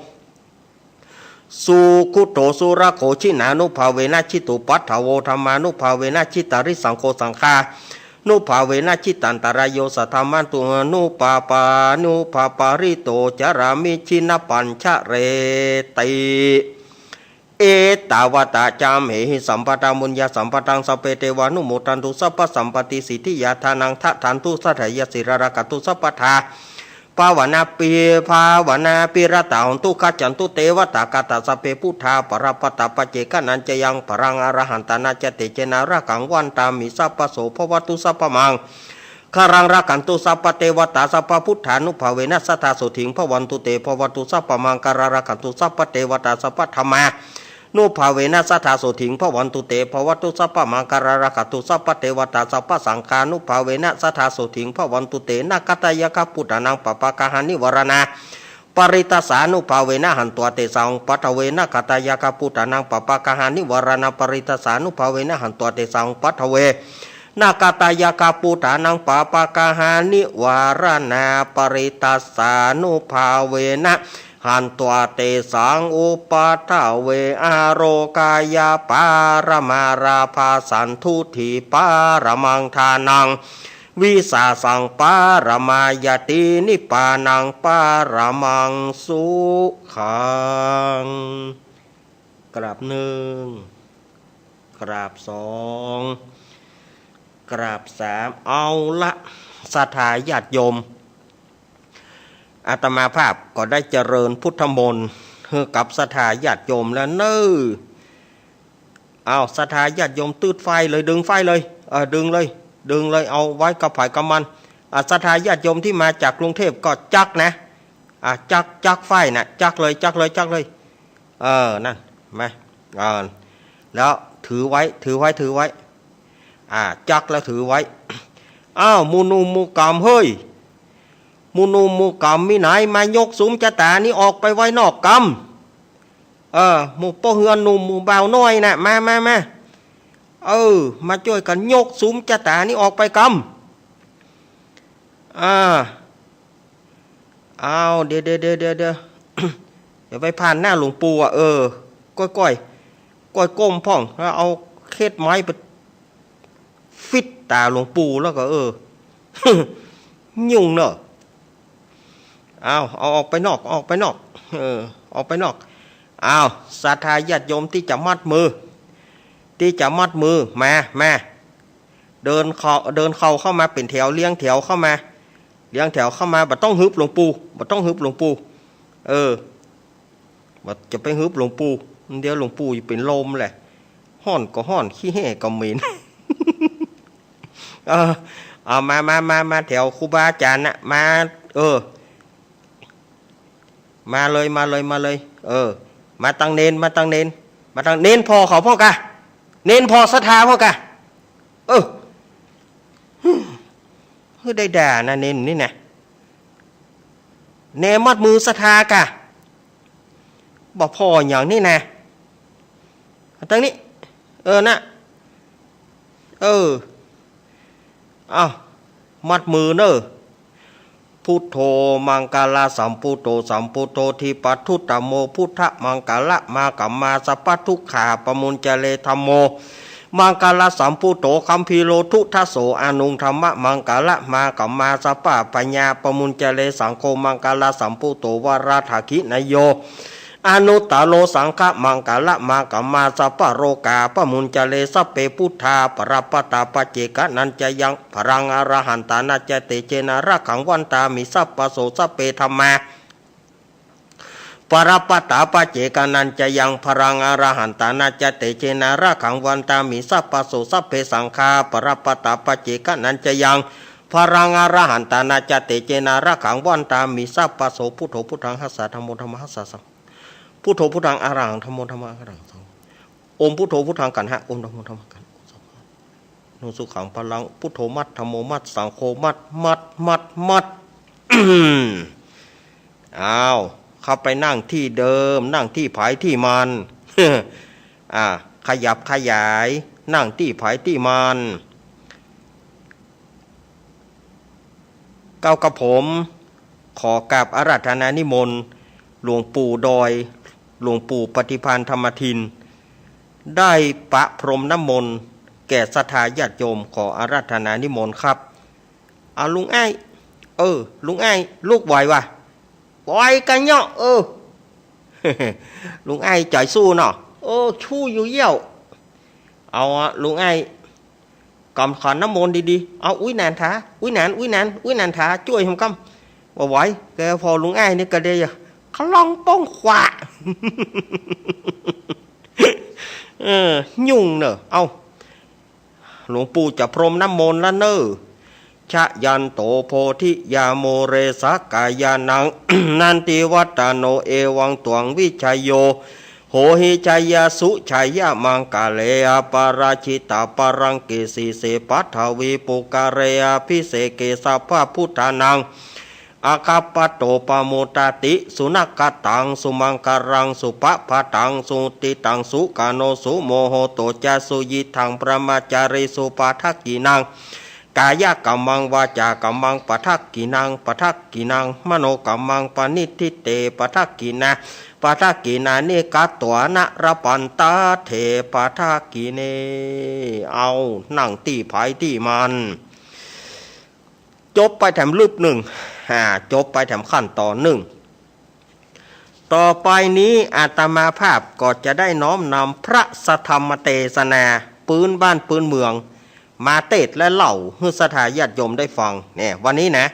sugutto surakkho, jinānubhāvena jitupaddavo, dhammānubhāvena jitārisaṅgho, saṅghānubhāvena jitantarāyo, saddhammānubhāvapālito carāmi jinapañjareti. Ettāvatā ca amhehi sambhataṃ puññasampadaṃ sabbe devānumodantu sabbasampattisiddhiyā. Dānaṃ dadantu saddhāya sīlaṃ rakkhantu sabbadā, bhāvanābhi bhāvanābhiratā hontu gacchantu devatāgatā. Sabbe buddhā balappattā paccekānañca yaṃ balaṃ arahantānañca tejena rakkhaṃ bandhāmi sabbaso. Bhavatu sabbamaṅ คารัง รักขันตุ สัพพะเตวะตา สัพพะพุทธานุภาเวนะ สะทา โสติง ภะวันตุ เต ภะวะตุ สัพพะมังคารัง รักขันตุ สัพพะเตวะตา สัพพะธัมมานุภาเวนะ สะทา โสติง ภะวันตุ เต ภะวะตุ สัพพะมังคารัง รักขันตุ สัพพะเตวะตา สัพพะสังฆานุภาเวนะ สะทา โสติง ภะวันตุ เต นะ ขัตถะยัคฆะปูตะนัง ปะปะกะหานิวะระณา ปะริตตะสานุภาเวนะ หันตวา เตสัง อุปัฏฐะเว นะ ขัตถะยัคฆะปูตะนัง ปะปะกะหานิวะระณา ปะริตตะสานุภาเวนะ หันตวา เตสัง อุปัฏฐะเว นะ ขัตถะยัคฆะปูตะนัง ปะปะกะหานิวะระณา ปะริตตะสานุภาเวนะ หันตวา เตสัง อุปัฏฐะเว อะโรคะยะปะระมา ลาภะสันตุฏฐิปะระมัง ทานัง วิสาสัง ปะระมา ญาติ นิพพานัง ปะระมัง สุขัง กราบหนึ่ง กราบสอง กราบสาม เอาละ ศรัทธาญาติโยม อาตมาภาพก็ได้เจริญพุทธมนต์หื้อกับศรัทธาญาติโยมแล้วเน่อ เอา ศรัทธาญาติโยม ตึ๊ดไฟเลย ดึงไฟเลย เออ ดึงเลย ดึงเลย เอาไว้กับใผกับมัน อ่ะ ศรัทธาญาติโยมตี้มาจากกรุงเทพฯก็จั๊กนะ อ่ะ จั๊ก จั๊กไฟน่ะ จั๊กเลย จั๊กเลย จั๊กเลย เออ นั่น มา อ่า แล้วถือไว้ ถือไว้ ถือไว้ อ่า จั๊กแล้วถือไว้ อ้าว หมู่หนุ่มหมู่ก๋ำเฮ้ย หมู่หนุ่มหมู่ก๋ำมีไหน มายกสุมจะต๋านี้ออกไปไว้นอกกำ เออ หมู่ป้อเฮือนหนุ่ม หมู่บ่าวน้อยน่ะ มา มา มา เออ มาจ้วยกั๋นยกสุมจะต๋านี้ออกไปกำ อ่า อ้าว เดี๋ยว เดี๋ยว เดี๋ยว เดี๋ยว เดี๋ยว เดี๋ยวไปผ่านหน้าหลวงปู่อ่ะ เออ ก้อยๆ ก้อยก้มพ่อง แล้วเอาเฆ็ดไม้ไป ฟิดต๋าหลวงปู่แล้วก็ เออ ยุ่งเน่อ เอา เอาออกไปนอก ออกไปนอก เออ ออกไปนอก เอา ศรัทธาญาติโยมตี้จะมัดมือ ตี้จะมัดมือ มา มา เดินเข้า เดินเข้า เข้ามาเป๋นแถว เรียงแถวเข้ามา เรียงแถวเข้ามา บ่ต้องหืบหลวงปู่ บ่ต้องหืบหลวงปู่ เออ บ่จะไปหืบหลวงปู่ เดี๋ยวหลวงปู่จะเป๋นลมแหละ ฮ้อนก็ฮ้อน ขี้แห้ก็เหม็น เออ เอา มา มา มา มาแถวครูบาอาจ๋ารย์น่ะ มา เออ มาเลย มาเลย มาเลย เออ มาตังเณร มาตังเณร มาตัง เณรพ่อเขาพ่องกะ เณรพ่อศรัทธาพ่องกะ เออ เฮ้ย ได้ด่านะเณรนี่นะ แหนมัดมือศรัทธากะ บ่พ่ออย่างนี้นะ ตังนี้ เออ นะ เออ อ้าว มัดมือเน่อ พุทโธ มังคละสัมพุทโธ สัมพุทโธ ธิปะทุตโม พุทธมังคละมา ขมา สัพพะทุกขา ปะมุญจะเร ธัมโม มังคละสัมพุทโธ คัมภีโร ทุตโส อนุง ธัมมะมังคละมา ขมา สัพพะพยา ปะมุญจะเร สังโฆ มังคละสัมพุทโธ วรทักขิณโย อนุตตโร สังฆมังคละมา ขมา สัพพะโรคา ปะมุญจะเร สัพเพ พุทธา ปะระปะตา ปัจเจกะนัญจะยัง พลังอรหันตานัญจะ เตเจนะ รักขัง วันตามิ สัพพะโส สัพเพ ธัมมา ปะระปะตา ปัจเจกะนัญจะยัง พลังอรหันตานัญจะ เตเจนะ รักขัง วันตามิ สัพพะโส สัพเพ สังฆา ปะระปะตา ปัจเจกะนัญจะยัง พลังอรหันตานัญจะ เตเจนะ รักขัง วันตามิ สัพพะโส พุทโธ พุทธัง หัสสะ ธัมโม ธัมมัง หัสสะ สัง พุทโธ พุทธัง อะระหัง ธัมโม ธัมมัง อะระหัง สังโฆ โอมพุทโธ พุทธัง กัณหะ โอมธัมโม ธัมมัง กัณหะ โอมสัพพะ โนสุขัง พลัง พุทโธ มัด ธัมโม มัด สังโฆ มัด มัด มัด มัด อ้าว เข้าไปนั่งตี้เดิม นั่งตี้ใผตี้มัน อ่า ขยับขยาย นั่งตี้ใผตี้มัน เก้ากระผม ขอกราบอาราธนานิมนต์ หลวงปู่ดอย หลวงปู่ปฏิภาณธรรมทิน ได้ประพรมน้ำมนต์แก่ศรัทธาญาติโยม ขออาราธนานิมนต์ครับ เอาลุงอ้าย เออ ลุงอ้าย ลุกไหววะ ไหวกะเนาะ เออ ลุงอ้ายใจ๋สู้เนาะ เออ สู้อยู่เยียะ เอาอะ ลุงอ้าย กำขันน้ำมนต์ดีๆ เอา อุ๊ยหนานถา อุ๊ยหนาน อุ๊ยหนาน อุ๊ยหนานถา จ้วยผมกำ บ่ไหว แกพอลุงอ้ายนี่กะเดยอะ ขะลองป้องขวา เออ ยุ่งเน่อ เอา หลวงปู่จะพรมน้ำมนต์แล้วเน่อ ชยันโตโพธิยามูเล สักกายานัง นันทิวัฒโน เอวังตวังวิชโย โหหิ จายสุ ชยมังคะเล อปาราจิตปาลังเก สีเส ปัทวีปุคคเร อภิเสเก สัพพะพุทธานัง อาคัปปะโต ปะโมทาติ สุนักขะตัง สุมังคะลัง สุภะพะตัง สุหุติตัง สุขาโน สุโมโหโต จะ สุยิตถัง ปะมาจาริสุ ปะทักขิณัง กายะกัมมัง วาจากัมมัง ปะทักขิณัง ปะทักขิณัง มโนกัมมัง ปะณิฏฐิเต ปะทักขิณา ปะทักขิณานิ กัตวา นะ ละพันตะเถ ปะทักขิเณ เอา นั่งตี้ใผตี้มัน จบไปแถมลึบนึ่ง อ่า จบไปแถมขั้นต๋อนนึ่ง ต่อไปนี้อาตมาภาพก็จะได้น้อมนำพระสัทธรรมเตสนาปื๊นบ้านปื๊นเมือง มาเตสน์และเล่าหื้อศรัทธาญาติโยมได้ฟัง เนี่ย วันนี้นะ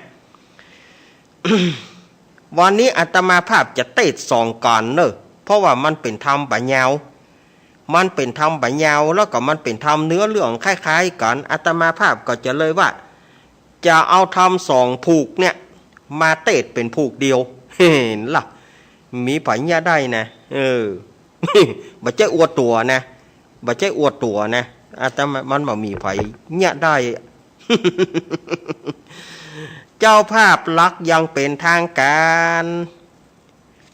วันนี้อาตมาภาพจะเตสน์สองก๋านเน่อ เพราะว่ามันเป๋นธรรมบ่ายาว มันเป๋นธรรมบ่ายาว แล้วก็มันเป๋นธรรมเนื้อเรื่องคล้ายๆ กั๋น อาตมาภาพก็จะเลยว่า จะเอาธรรมสองผูกเนี่ย มาเตสน์เป๋นผูกเดียว หันละ มีใผเยียะได้นะ เออ บ่ใจ้อวดตั๋วนะ บ่ใจ้อวดตั๋วนะ อาตมา มันบ่มีใผเยียะได้ เจ้าภาพหลักอย่างเป๋นทางก๋าน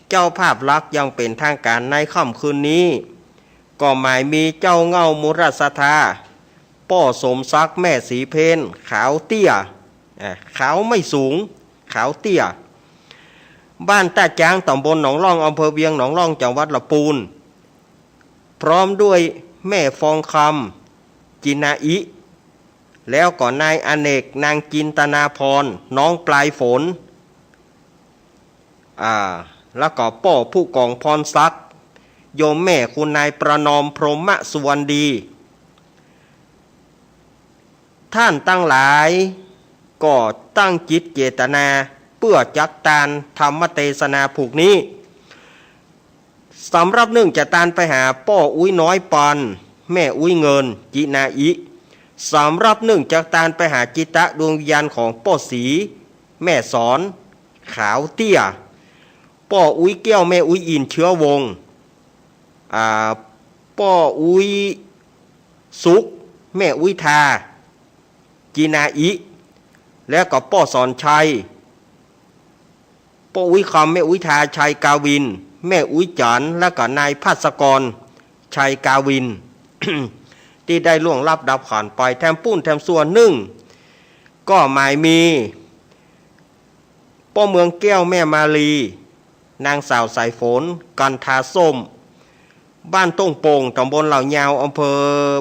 เจ้าภาพหลักอย่างเป๋นทางก๋านในค่ำคืนนี้ ก็หมายมีเจ้าเหง้ามูลศรัทธา ป้อสมศักดิ์ แม่ศรีเพน ขาวเตี้ย อ่า ขาวไม่สูง ขาวเตี้ย บ้านต้าจ๊าง ต๋ำบลหนองล่อง อำเภอเวียงหนองล่อง จังหวัดละปูน พร้อมด้วยแม่ฟองคำ จินาอิ แล้วก็นายอเนก นางจินตนาพร น้องปลายฝน อ่า แล้วก็ป้อผู้กองพรศักดิ์ โยมแม่คุณนายประนอม พรหมสุวรรณดี ท่านตังหลายก็ตั้งจิตเจตนาเปื้อจักตานธรรมเตสนาผูกนี้ สำหรับนึ่งจะตานไปหาป้ออุ๊ยน้อยปัน แม่อุ๊ยเงิน จินาอิ สำหรับนึ่งจะตานไปหาจิตะดวงวิญญาณของป้อศรี แม่สอน ขาวเตี้ย ป้ออุ๊ยแก้ว แม่อุ๊ยอิน เชื้อวงศ์ อ่า ป้ออุ๊ยสุข แม่อุ๊ยทา จินาอิ แล้วก็ป้อสอนชัย ป้ออุ๊ยคำ แม่อุ๊ยทา ชัยกาวิน แม่อุ๊ยจันทร์ แล้วก็นายภัสกร ชัยกาวิน ตี้ได้ล่วงลับดับขันไป แถมปู้นแถมส่วนนึ่ง ก็หมายมี ป้อเมืองแก้ว แม่มาลี นางสาวสายฝน กันทาส้ม บ้านต้งโป่ง ต๋ำบลเหล่ายาว อำเภอ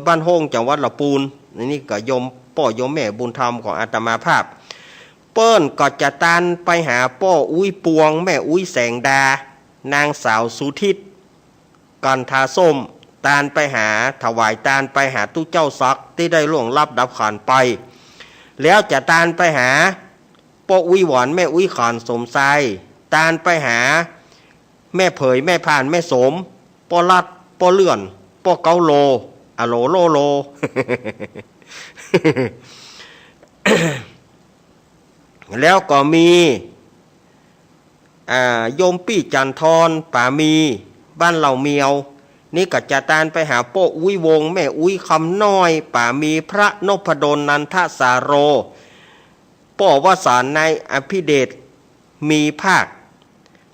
บ้านโฮ่ง จังหวัดละปูน อันนี้ก็โยมป้อโยมแม่บุญธรรมของอาตมาภาพ เปิ้นก็จะตานไปหาป้ออุ๊ยปวง แม่อุ๊ยแสงดา นางสาวสุทิศ กันทาส้ม ตานไปหา ถวายตานไปหาตุ๊เจ้าศักดิ์ตี้ได้ล่วงลับดับขันไป แล้วจะตานไปหา ป้ออุ๊ยหวาน แม่อุ๊ยขาน สมชาย ตานไปหา แม่เผย แม่พาน แม่สม ป้อลัด ป้อเลื่อน ป้อเก้าโล อะโหลโลโล แล้วก็มี อ่า โยมปี้จันทร์ทอน ป๋ามี บ้านเหล่าเมียว นี่ก็จะตานไปหาป้ออุ๊ยวง แม่อุ๊ยคำน้อย ป๋ามี พระนพดล นันทสาโร ป้อวสานต์ นายอภิเดช มีภาค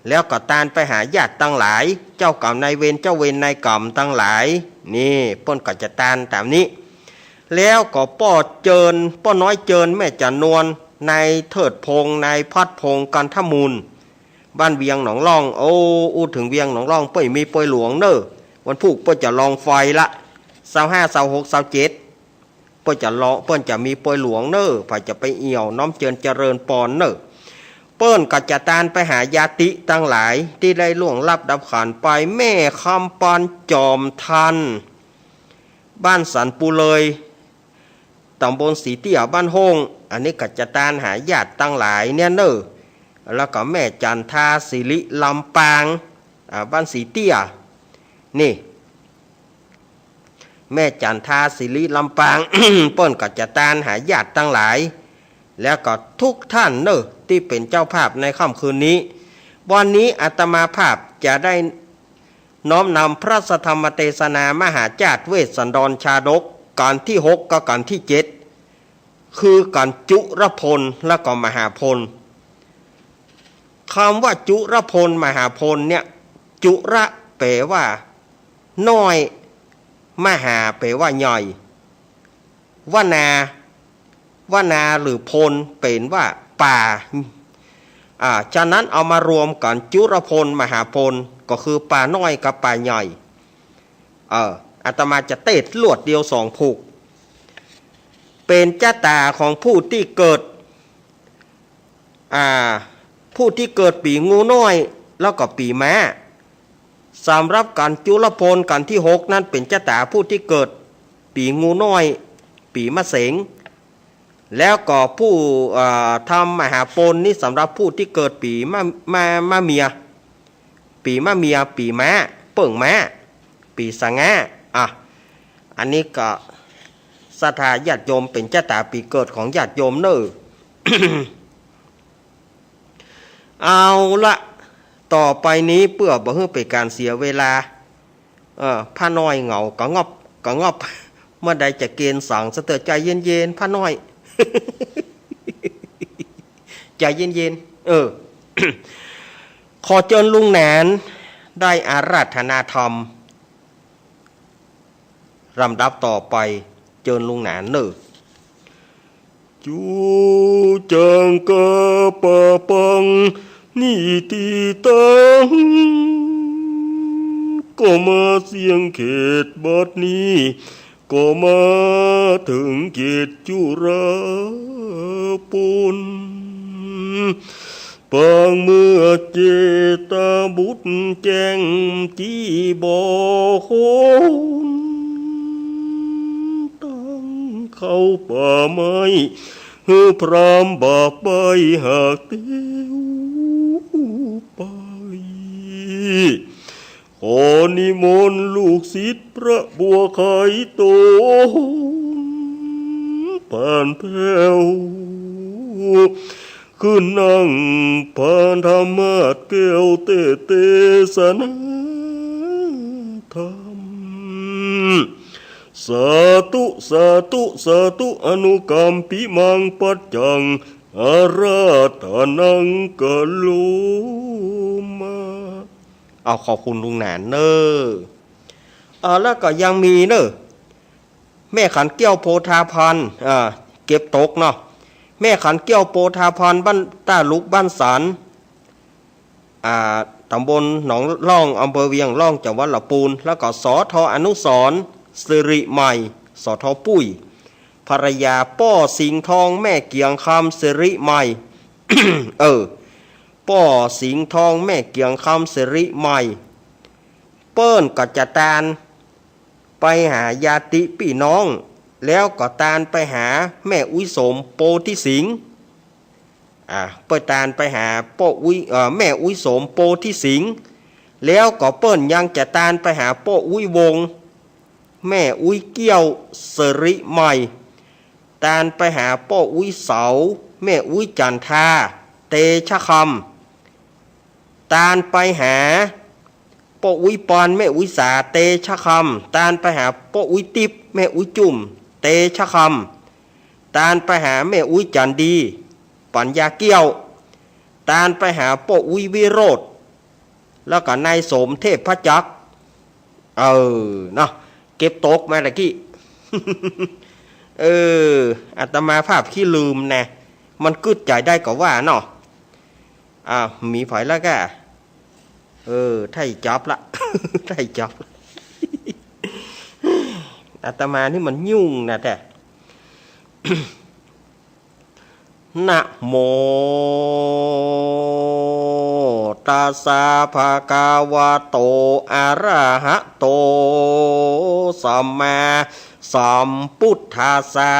แล้วก็ตานไปหาญาติตังหลาย เจ้ากรรมนายเวร เจ้าเวรนายกรรมตังหลาย นี่เปิ้นก็จะตานต๋ามนี้ แล้วก็ป้อเจิญ ป้อน้อยเจิญ แม่จันนวล นายเทิดพงษ์ นายพัดพงษ์ กันทมูล บ้านเวียงหนองล่อง โอ้ อู้เถิงเวียงหนองล่อง เปิ้นมีปอยหลวงเน่อ วันพูกเปิ้นจะลองไฟละ ซาวห้า ซาวหก ซาวเจ็ด เปิ้นจะลอง เปิ้นจะมีปอยหลวงเน่อ ใผจะไปเอี่ยว น้อมเจิญเจริญปอนเน่อ เปิ้นก็จะตานไปหาญาติตังหลายตี้ได้ล่วงลับดับขันไป แม่คำปานจอมทัน บ้านสันปูเลย ต๋ำบลสีเตี้ย บ้านโฮ่ง อันนี้ก็จะตานหาญาติตังหลายเนี่ยเน่อ แล้วก็แม่จันทา สิริลำปาง อ่า บ้านสีเตี้ย นี่ แม่จันทา สิริลำปาง เปิ้นก็จะตานหาญาติตังหลาย แล้วก็ทุกท่านเนอะตี้เป๋นเจ้าภาพในค่ำคืนนี้ วันนี้อาตมาภาพจะได้น้อมนำพระสัทธรรมเตสนามหาจาตุเวสสันดรชาดก กัณฑ์ตี้หกกับกัณฑ์ตี้เจ็ด คือกัณฑ์จุลพลและก็มหาพล กำว่าจุลพลมหาพลเนี่ย จุลแป๋ว่าน้อย มหาแป๋ว่าใหญ่ วนา วนาหรือพลเป๋นว่าป่า อ่า ฉะนั้นเอามารวมกั๋น จุลพลมหาพล ก็คือป่าน้อยกับป่าใหญ่ เออ อาตมาจะเตสน์ลวดเดียวสองผูก เป๋นจะต๋าของผู้ตี้เกิด อ่า ผู้ตี้เกิดปี๋งูน้อย แล้วก็ปี๋ม้า สำหรับกัณฑ์จุลพลกัณฑ์ตี้หกนั้นเป๋นจะต๋าผู้ตี้เกิดปี๋งูน้อย ปี๋มะเสง แล้วก็ผู้ อ่า ทำมหาพลนี้สำหรับผู้ตี้เกิดปี๋มะ มะ มะเมีย ปี๋มะเมีย ปี๋ม้า เปิ้งม้า ปี๋สะง้า อ่ะ อันนี้ก็ศรัทธาญาติโยม เป๋นจะต๋าปี๋เกิดของญาติโยมเน่อ เอาละ ต่อไปนี้เปื้อบ่หื้อเป๋นก๋านเสียเวลา เออ พระน้อยเหงากระงอบกระงอบ เมื่อใดจะเกณฑ์สังสะเถิด ใจเย็นๆ พระน้อย ใจเย็นๆ เออ ขอเจิญลุงหนานได้อาราธนาธรรม ลำดับต่อไป เจิญลุงหนานเน่อ จู๋จังกะปะปัง นิติตัง ก็มาเสี้ยงเขตบัดนี้ ก็มาเถิงเขตจุลพล ปางเมืองเจตบุตรแจ้งจี้บ่คน ตั้งเข้าป่าไม้ หื้อพรามบาปไปหากเตียวไป ขอนิมนต์ลูกศิษย์พระบัวไขตน ผ่านแผ้ว ขึ้นนั่งผ่านธรรมาสน์แก้วเตสน์เตสนาธรรม สาธุ สาธุ สาธุ อนุกัมปิมัง ปัจจัง อาราธนัง กะโรมา เอาขอบคุณลุงหนานเน่อ เออ แล้วก็ยังมีเน่อ แม่ขันเกี้ยวโพธาพร เออ เก็บตกเนาะ แม่ขันเกี้ยวโพธาพร บ้านต้าลุก บ้านสัน อ่า ตำบลหนองล่อง อำเภอเวียงล่อง จังหวัดลำปูน แล้วก็ สท อนุสรณ์ สิริใหม่ สท ปุ้ย ภรรยา ป้อสิงห์ทอง แม่เกียงคำ สิริใหม่ เออ ป้อสิงห์ทอง แม่เกียงคำ สิริใหม่ เปิ้นก็จะตานไปหาญาติปี้น้อง แล้วก็ตานไปหาแม่อุ๊ยสม โพธิสิงห์ อ่า เปิ้นตานไปหาป้ออุ๊ย เอ่อ แม่อุ๊ยสม โพธิสิงห์ แล้วก็เปิ้นยังจะตานไปหาป้ออุ๊ยวงศ์ แม่อุ๊ยเกี้ยว สิริใหม่ ตานไปหาป้ออุ๊ยเสา แม่อุ๊ยจันทา เตชะคำ ตานไปหาป้ออุ๊ยปอน แม่อุ๊ยสา เตชะคำ ตานไปหาป้ออุ๊ยติ๊บ แม่อุ๊ยจุ่ม เตชะคำ ตานไปหาแม่อุ๊ยจันดี ปัญญาเกี้ยว ตานไปหาป้ออุ๊ยวิโรจน์ แล้วก็นายสมเทพจักร เออ เนาะ เก็บตกมาตะกี้ เออ อาตมาภาพขี้ลืมนะ มันกึ๊ดใจ๋ได้ก็ว่าเนาะ อ่า มีใผแล้วก้า เออ ไถ่จับละ ไถ่จับละ อาตมานี่มันยุ่งนะแต๊ นะโมตัสสะภะคะวะโต อะระหะโต สัมมาสัมพุทธัสสะ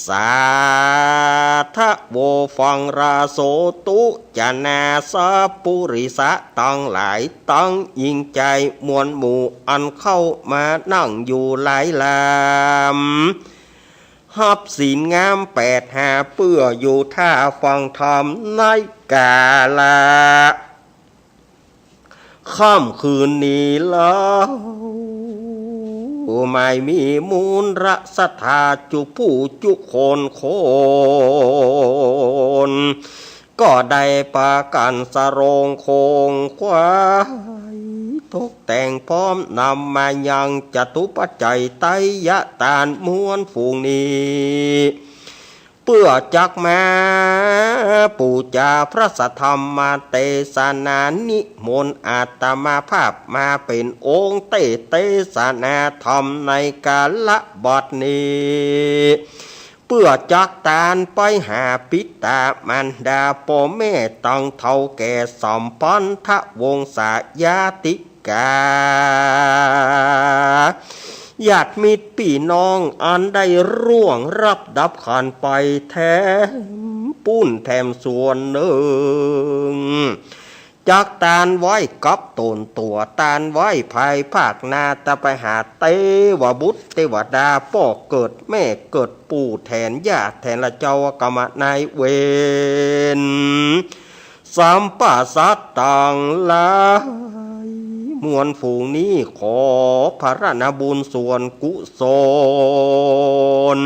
สาธะโว ฟังราโสตุ จะนาสัพปุริสะตังหลาย ตังหญิงจายมวลหมู่ อันเข้ามานั่งอยู่หลายลำ ฮับศีลงามแปดห้า เปื้ออยู่ถ้าฟังธรรมในกาละค่ำคืนนี้แล้ว ไม่มีมูลศรัทธาจุผู้จุคนคน ก็ได้ปากั๋นสะโรงโครงไขว้ ตกแต่งพร้อมนำมายังจตุปัจจัยไตรยทานมวลฝูงนี้ เปื้อจักมาปู๋จาพระสัทธรรมเตสนา นิมนต์อาตมาภาพมาเป๋นองค์เตสน์เตสนาธรรมในกาละบัดนี้ เปื้อจักตานไปหาปิตามารดาป้อแม่ตังเฒ่าแก่สัมพันธวงศาญาติกา ญาติมิตรปี้น้องอันได้ร่วงลับดับขันไปแถมปู้นแถมส่วนนึ่ง จักตานไว้กับต๋นตั๋ว ตานไว้ภายภาคหน้า ตะไปหาเตวบุตรเตวดา ป้อเกิดแม่เกิดปู่แทนญาติแทนละเจ้ากรรมนายเวร สัมปะสัตตังหลาย มวลฝูงนี้ขอผะระนาบุญส่วนกุศล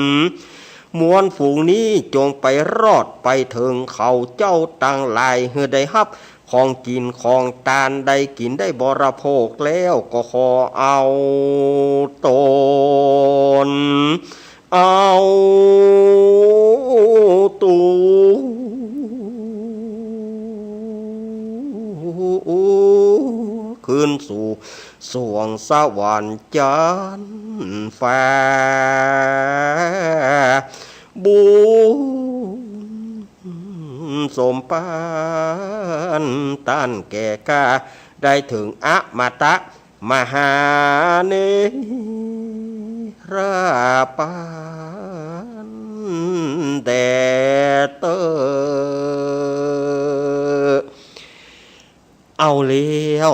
มวลฝูงนี้จงไปรอดไปเถิงเขาเจ้าตังหลาย หื้อได้ฮับของกิ๋นของตาน ได้กิ๋นได้บริโภคแล้วก็ขอเอาต๋น เอาตั๋ว คืนสู่สวงสวรรค์จั๊นฟ้า บุญสมปานต้านแก่ข้า ได้เถิงอมตะ มหานิรปานแต๊เต๊อ เอาแล้ว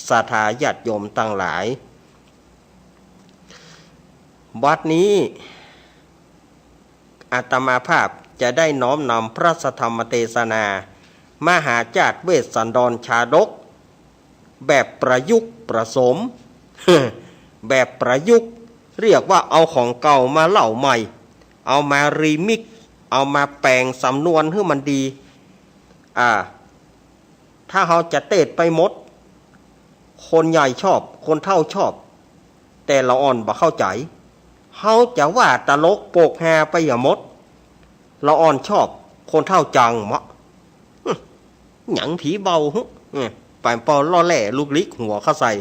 ศรัทธาญาติโยมตังหลาย บัดนี้ อาตมาภาพจะได้น้อมนำพระสัทธรรมเตสนา มหาจาตุเวสสันดรชาดก แบบประยุกต์ประสม แบบประยุกต์ เรียกว่าเอาของเก่ามาเล่าใหม่ เอามารีมิกซ์ เอามาแป๋งสำนวนหื้อมันดี อ่า ถ้าเฮาจะเตสน์ไปหมด คนใหญ่ชอบ คนเฒ่าชอบ แต่ละอ่อนบ่เข้าใจ๋ เฮาจะว่าตลกโปกฮาไปเหียหมด ละอ่อนชอบ คนเฒ่าจังเมาะ หยังผีเบาหึ เอ้ย ไปป้อล่อแหล่ลุกลิกหัวเข้าใส่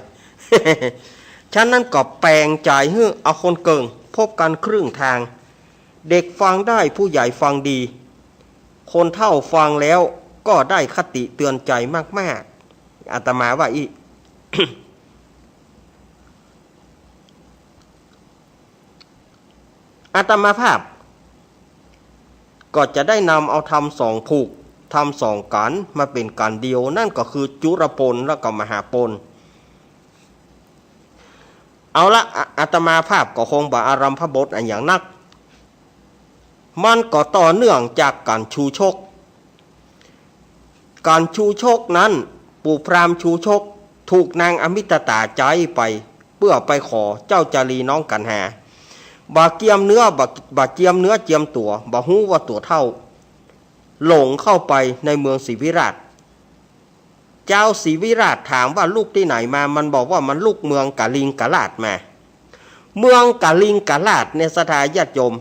ฉะนั้นก็แป๋งใจ๋หื้อเอาคนเกิ่ง พบกั๋นครึ่งตาง เด็กฟังได้ ผู้ใหญ่ฟังดี คนเฒ่าฟังแล้วก็ได้คติเตือนใจ๋มากๆ อาตมาว่าอี้ อาตมาภาพ ก็จะได้นำเอาธรรมสองผูก ธรรมสองกั๋นมาเป๋นกั๋นเดียว นั่นก็คือจุลปนแล้วก็มหาปน เอาละ อา- อาตมาภาพก็คงบ่อารัมภบทอันหยังนัก มันก็ต่อเนื่องจากกั๋นชูชก กั๋นชูชกนั้น ปู่พราหมณ์ชูชก ถูกนางอมิตตาใจ๊ไป เปื้อไปขอเจ้าจารีน้องกัณหา บ่เกียมเนื้อ บ่- บ่เกียมเนื้อเจียมตั๋ว บ่ฮู้ว่าตั๋วเฒ่า หลงเข้าไปในเมืองศรีวิราช จาวศรีวิราชถามว่าลูกตี้ไหนมา มันบอกว่ามันลูกเมืองกลิงกราชมา เมืองกลิงกราชเนี่ย ศรัทธาญาติโยม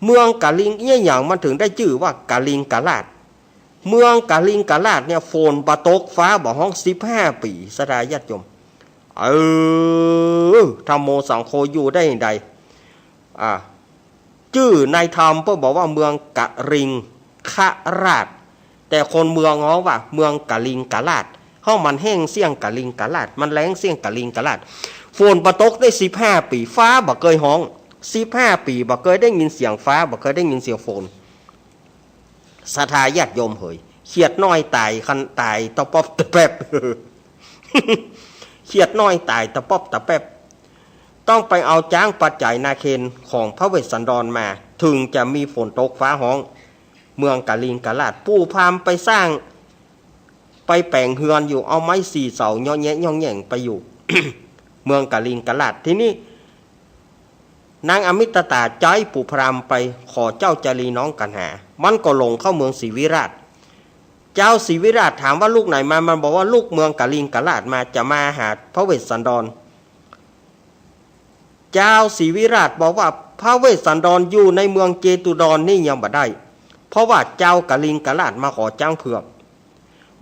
เมืองกลิง เยียะหยังมันเถิงได้จื้อว่ากลิงกราช เมืองกลิงกราชเนี่ย ฝนบ่ตก ฟ้าบ่ฮ้อง สิบห้าปี๋ ศรัทธาญาติโยม เออ ธัมโมสังโฆ อยู่ได้อย่างใด อ่า จื้อในธรรมเปิ้นบอกว่าเมืองกลิงคราช แต่คนเมืองฮ้องว่าเมืองกลิงกราช ฮ้องมันแห้งเสี้ยงกลิงกราช มันแล้งเสี้ยงกลิงกราช ฝนบ่ตกได้สิบห้าปี๋ ฟ้าบ่เกยฮ้อง สิบห้าปี๋ บ่เกยได้ยินเสียงฟ้า บ่เกยได้ยินเสียงฝน ศรัทธาญาติโยมเหย เขียดน้อยต๋ายคัน ต๋ายตะป๊อบตะแป๊บ เขียดน้อยต๋ายตะป๊อบตะแป๊บ ต้องไปเอาจ๊างปัจจัยนาเคนของพระเวสสันดรมา เถิงจะมีฝนตกฟ้าฮ้อง เมืองกลิงกราษฎร์ ปู่พราหมณ์ไปสร้าง ไปแป๋งเฮือนอยู่ เอาไม้สี่เสาเยาะแยะย่องแย่งไปอยู่ เมืองกลิงกราษฎร์ ทีนี้ นางอมิตตาใจ๊ปู่พราหมณ์ไปขอเจ้าจารีน้องกัณหา มันก็หลงเข้าเมืองศรีวิราช เจ้าศรีวิราชถามว่าลูกไหนมา มันบอกว่าลูกเมืองกลิงกราษฎร์มา จะมาหาพระเวสสันดร เจ้าศรีวิราชบอกว่าพระเวสสันดรอยู่ในเมืองเจตุดรนี่ยังบ่ได้ เพราะว่าจาวกลิงกราษฎร์มาขอจ๊างเผือก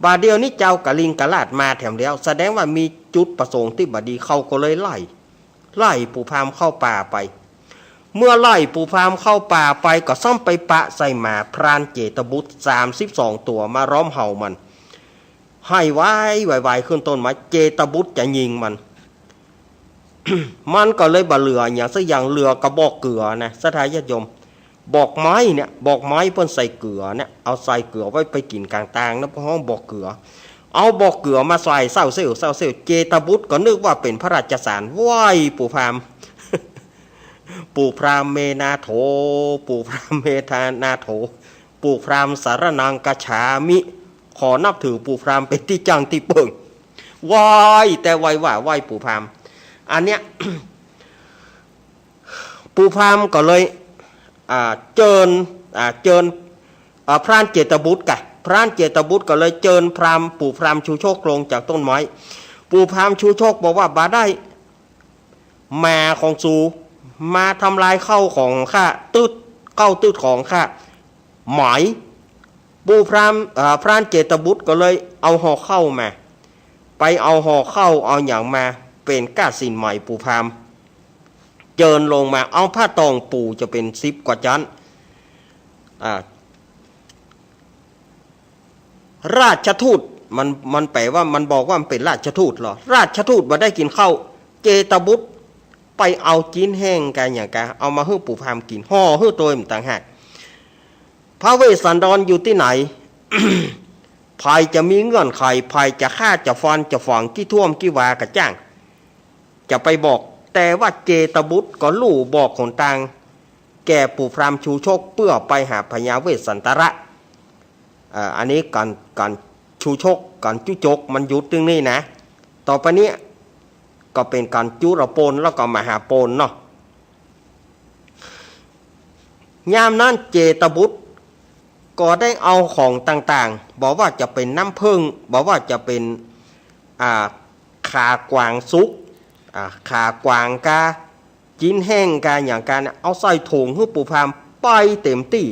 บ่าเดี่ยวนี้จาวกลิงกราษฎร์มาแถมแล้ว แสดงว่ามีจุดประสงค์ตี้บ่ดี เขาก็เลยไล่ ไล่ปู่พราหมณ์เข้าป่าไป เมื่อไล่ปู่พราหมณ์เข้าป่าไปก็ซ้ำไปปะใส่หมาพรานเจตบุตรสามสิบสองตั๋วมาล้อมเห่ามัน ให้ไวไวไวขึ้นต้นไม้ เจตบุตรจะยิงมัน มันก็เลยบ่เหลือหยังสักอย่าง เหลือกระบอกเกือนะ ศรัทธาญาติโยม บอกไม้เนี่ย บอกไม้เปิ้นใส่เกือเนี่ย เอาใส่เกือไว้ไปกิ๋นก๋างตางนะ เปิ้นฮ้องบอกเกือ เอาบอกเกือมาใส่เส้าเส้ว เส้าเส้ว เจตบุตรก็นึกว่าเป๋นพระราชสาร ไหว้ปู่พราหมณ์ ปู่พราหมณ์เมนาโถ ปู่พราหมณ์เมนาโถ ปู่พราหมณ์สรณังคัจฉามิ ขอนับถือปู่พราหมณ์เป๋นตี้จ้างตี้เปิ้ง ไหว้แต่ไหว้ว่าไหว้ปู่พราหมณ์ อันเนี้ย ปู่พราหมณ์ก็เลย อ่า เจิญ อ่า เจิญ อ่า พรานเจตบุตรกะ พรานเจตบุตรก็เลยเจิญพราหมณ์ ปู่พราหมณ์ชูโชคลงจากต้นไม้ ปู่พราหมณ์ชูโชคบอกว่า บ่าได้ หมาของสูมาทำลายเข้าของข้า ตึ๊ด เข้าตึ๊ดของข้า ไหม ปู่พราหมณ์ เอ่อ พรานเจตบุตรก็เลยเอาห่อข้าวมา ไปเอาห่อข้าวเอาหยังมา เป๋นก้าสินไหมปู่พราหมณ์ เจิญลงมา เอาผ้าตองปู๋จะเป๋นสิบกว่าจั๊น อ่า ราชทูต มัน มันแป๋ว่า มันบอกว่ามันเป๋นราชทูตเหรอ ราชทูตบ่ได้กิ๋นข้าว เจตบุตรไปเอาจิ๊นแห้งกาหยังกา เอามาหื้อปู่พราหมณ์กิ๋น ห่อหื้อตวยมันต่างหาก พระเวสสันดรอยู่ตี้ไหน ใผจะมีเงื่อนไข ใผจะฆ่า จะฟัน จะฝัง กี้ถ้วม กี้วาก็จ้าง จะไปบอก แต่ว่าเจตบุตรก็ลู่บอกหนตาง แก่ปู่พราหมณ์ชูโชคเปื้อไปหาพญาเวสสันตระ เอ่อ อันนี้ก๋าน ก๋านชูโชค ก๋านจุจกมันหยุดตึงนี้นะ ต่อไปนี้ก็เป๋นก๋านจุลโปนแล้วก็มหาโปนเนาะ ยามนั้นเจตบุตรก็ได้เอาของต่างๆ บ่ว่าจะเป๋นน้ำผึ้ง บ่ว่าจะเป๋น อ่า ขากวางสุก อ่า ขากวางกา จิ๊นแห้งกาหยังกาเนี่ย เอาใส่ถุงหื้อปู่พราหมณ์ไปเต๋มตี้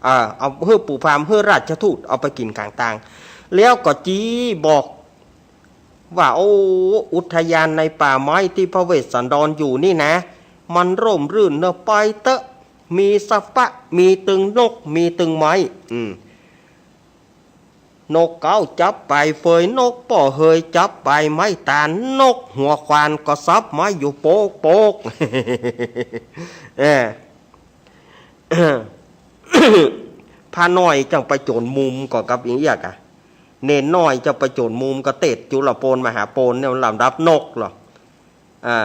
อ่า เอาหื้อปู่พราหมณ์ หื้อราชทูตเอาไปกิ๋นก๋างตาง แล้วก็จี้บอกว่า โอ้ อุทยานในป่าไม้ตี้พระเวสสันดรอยู่นี่นะ มันร่มรื่นเนอะ ไปเต๊อะ มีสะปะ มีตึงนก มีตึงไม้ อืม นกเก๊าจับปลายเฟย นกป้อเหยจับปลายไม้ตาล นกหัวขวานก็สับไม้อยู่โป๊กโป๊ก เออ พระน้อยจั้งไปโจ๋นมุมก่อกับอิงเอี้ยกะ เณรน้อยจั้งไปโจ๋นมุมก่อ เตศจุลโปนมหาโปนเนี่ยมันลำดับนกเหรอ อ่า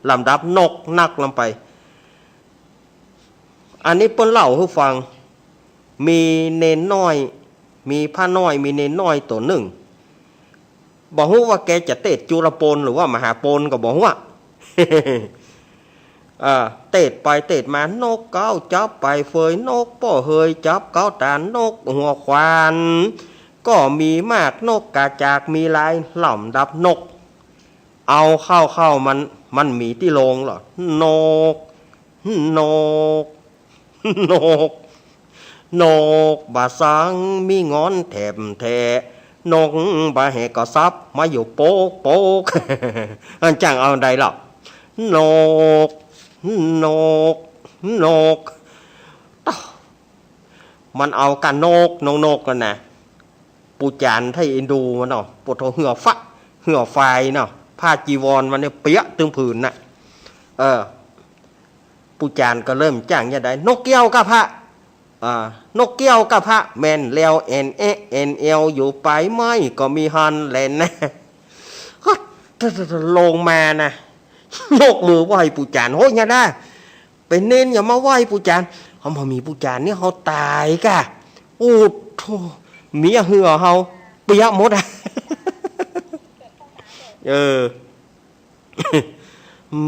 ลำดับนกนักลำไป อันนี้เปิ้นเล่าหื้อฟัง มีเณรน้อย มีพระน้อย มีเณรน้อยตั๋วนึ่ง บ่ฮู้ว่าแกจะเตศจุลโปนหรือว่ามหาโปนก็บ่ฮู้อะ เอ่อ เตศไปเตศมา นกเก๊าจับปลายเฟย นกป้อเหยจับเก๊าตาล นกหัวขวานก็มีมาก นกกระจอกมีหลาย ลำดับนก เอาเข้าเข้ามัน มันมีตี้โลงเหรอ นก นก นก นกบ่าสังมีงอนแถมแท้ นกบ่าแหกก็สับมาอยู่โป๊กโป๊ก อันจั้งเอาใดล่ะ นก นก นก มันเอาก้านก นก นก นั่นนะ ปู่จารย์ไทยอินดูมันเนาะ ปวดหัวเหื่อฟะ เหื่อฟายเนาะ ผ้าจีวรมันเนี่ยเปียะตึงผืนน่ะ เออ ปู่จารย์ก็เริ่มจ้างจะได้ นกแก้วกะพะ อ่า นกแก้วกะพะ แม่นแล้ว แอ่นแอะแอ่นแอวอยู่ปลายไม้ก็มีหั้นแหละนะ ก็ลงมานะ ยกมือไหว้ปู่จ๋ารย์ โฮ้ย อย่านะ เป๋นเณรอย่ามาไหว้ปู่จ๋ารย์ เฮาบ่มีปู่จ๋ารย์นี่เฮาต๋ายก่ะ โอ้โธ่ เมียเหือเฮาเปียะหมดอะ เออ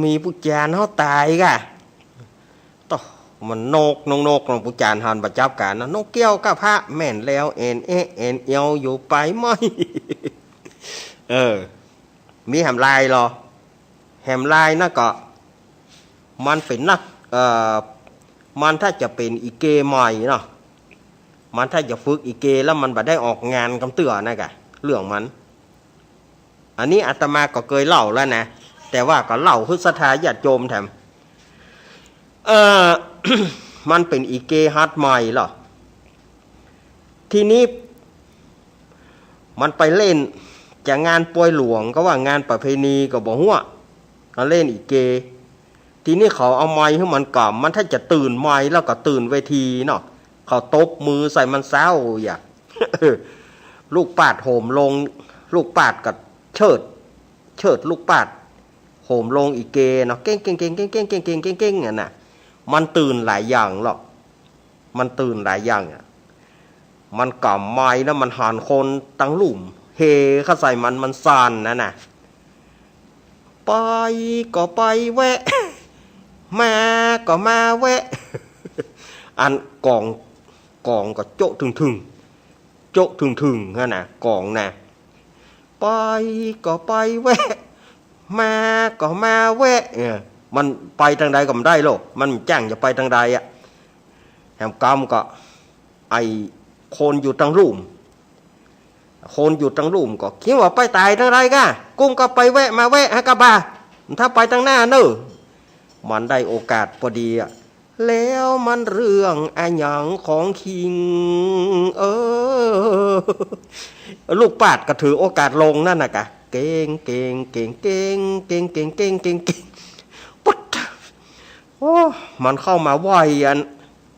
มีปู่จ๋ารย์เฮาต๋ายก่ะ โต้ มันนก นก นก นก ปู่จ๋ารย์หันบ่จับกั๋นนะ นกแก้วกับพระ แม่นแล้ว เอนเอะ เอนเอียวอยู่ไปไหม เออ มีแหมลายลอ แหมลายนะก็ มันเป๋นนัก เอ่อ มันถ้าจะเป๋นอีเกใหม่เนาะ มันถ้าจะฝึกอีเกแล้วมันบ่ได้ออกงานกำเตื้อนะก่ะ เรื่องมัน อันนี้อาตมาก็เกยเล่าแล้วนะ แต่ว่าก็เล่าหื้อศรัทธาญาติโยมแถม เอ่อ มันเป๋นอีเกหัดใหม่ลอ ทีนี้ มันไปเล่น จะงานปอยหลวงก็ว่างานประเพณีก็บ่ฮู้ ก็เล่นอีเก ทีนี้เขาเอาไมค์หื้อมันก่ำ มันถ้าจะตื่นไมค์แล้วก็ตื่นเวทีเนาะ เขาตบมือใส่มันเซ้าอย่า ลูกปาดโหมลง ลูกปาดก็เชิด เชิดลูกปาด โหมลงอีเกเนาะ เก้ง เก้ง เก้ง เก้ง เก้ง เก้ง เก้ง เก้ง เก้ง นั่นน่ะ มันตื่นหลายอย่างลอ มันตื่นหลายอย่างอะ มันก่ำไมค์แล้วมันหันคนตังลุ่ม เฮเข้าใส่มัน มันสั่นนั่นน่ะ ไปก็ไปแวะ มาก็มาแวะ อันกอง กองก็โจ๊ะทึ่งๆ โจ๊ะทึ่งๆ หั้นน่ะ กองน่ะ ไปก็ไปแวะ มาก็มาแวะ เออ มันไปตางใดก็บ่ได้โลก มันจ้างจะไปตางใดอะ แหมกำก็ ไอ้คนอยู่ตังลุ่ม คนอยู่ตังลุ่มก็ คิดว่าไปต๋ายตางใดก่ะ กุ้มก็ไปแวะมาแวะหากะบ่า ถ้าไปตางหน้าเน่อ มันได้โอกาสปอดีอะ แล้วมันเรื่องอะหยังของคิง เออ ลูกปาดก็ถือโอกาสลงนั่นน่ะก่ะ เก้ง เก้ง เก้ง เก้ง ปุ๊ด โอ้ มันเข้ามาไหว้อัน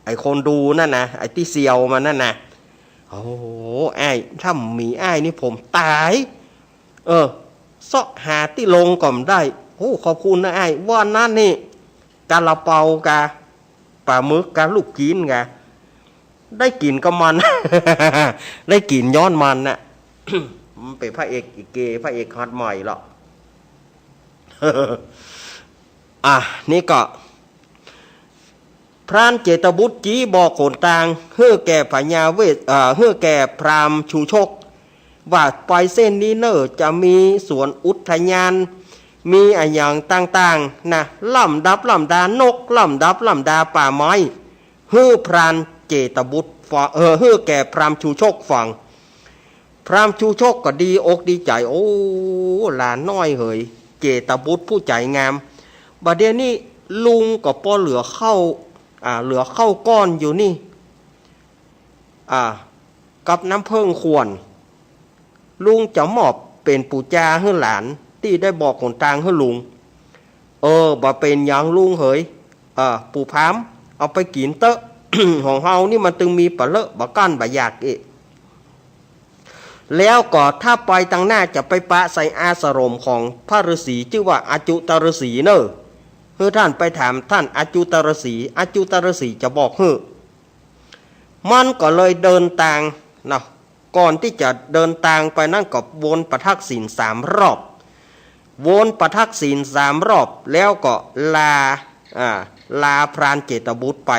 ไอ้คนดูนั่นน่ะ ไอ้ตี้เสี่ยวมันนั่นน่ะ โอ้ อ้าย ถ้าบ่มีอ้ายนี่ผมต๋าย เออ เซาะหาตี้ลงก็บ่ได้ โอ้ ขอบคุณนะอ้าย วันนั้นนี่ กาลาเปากา ป๋าหมึกกา ลูกจี๋นกา ได้กิ๋นกับมัน ได้กิ๋นย้อนมันน่ะ มันเป๋นพระเอกอีเก พระเอกหัดใหม่ลอ อ่ะ นี่ก็ พรานเจตบุตรจี้บอกหนตาง หื้อแก่พญาเวส เอ่อ หื้อแก่พราหมณ์ชูชก ว่าไปเส้นนี้เน่อ จะมีสวนอุทยาน มีอะหยังต่างๆ นะ ล้ำดับล้ำดา นกล้ำดับล้ำดา ป่าไม้ หื้อพรานเจตบุตรฟัง เออ หื้อแก่พราหมณ์ชูชกฟัง พราหมณ์ชูชกก็ดีอกดีใจ๋ โอ้ หลานน้อยเหย เจตบุตรผู้ใจ๋งาม บ่าเดี่ยวนี้ลุงก็ปอเหลือข้าว อ่า เหลือข้าวก้อนอยู่นี่ อ่า กับน้ำเผิ้งขวด ลุงจะมอบเป๋นปู๋จาหื้อหลาน ตี้ได้บอกหนตางหื้อลุง เออ บ่เป๋นหยังลุงเหย เออ ปู่พราหมณ์ เอาไปกิ๋นเต๊อะ ของเฮานี่มันตึงมีปะเลอะ บ่กั้นบ่อยากเอะ แล้วก็ถ้าไปตางหน้าจะไปปะใส่อาสรมของพระฤๅษี จื้อว่าอจุตฤๅษีเน่อ หื้อต้านไปถามต้านอจุตฤๅษี อจุตฤๅษีจะบอกหื้อ มันก็เลยเดินตางเนาะ ก่อนตี้จะเดินตางไปนั้นก็วนประทักษิณสามรอบ วนประทักษิณสามรอบ แล้วก็ลา อ่า ลาพรานเจตบุตรไป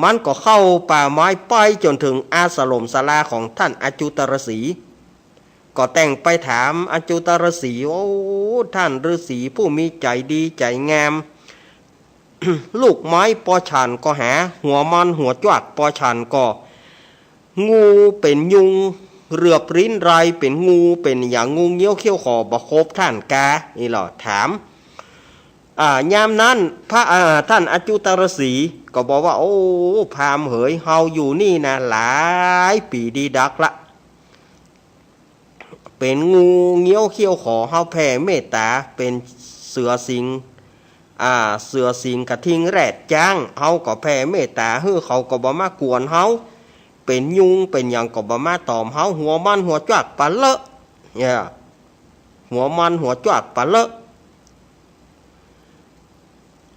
มันก็เข้าป่าไม้ไปจ๋นเถิงอาสรมศาลาของต้านอจุตฤๅษี ก็แต่งไปถามอจุตฤๅษี โอ้ ต้านฤๅษีผู้มีใจ๋ดีใจ๋งาม ลูกไม้ปอฉันก็หา หัวมันหัวจวักปอฉันก็ งูเป๋นยุง เหลือบริ้นไรเป๋นงู เป๋นหยัง งูเงี้ยวเขี้ยวขอบ่คบต้านกา อี้ลอถาม อ่า ยามนั้นพระ อ่า ต้านอจุตฤๅษีก็บอกว่า โอ้ พราหมณ์เหย เฮาอยู่นี่นะ หลายปี๋ดีดักละ เป๋นงูเงี้ยวเขี้ยวขอ เฮาแผ่เมตต๋า เป๋นเสือสิงห์ อ่า เสือสิงห์กระทิงแรดจ๊าง เฮาก็แผ่เมตต๋า หื้อเขาก็บ่มากวนเฮา เป๋นยุงเป๋นหยังก็บ่มาตอมเฮา หัวมันหัวจวักปะเลอะ เนี่ย หัวมันหัวจวักปะเลอะ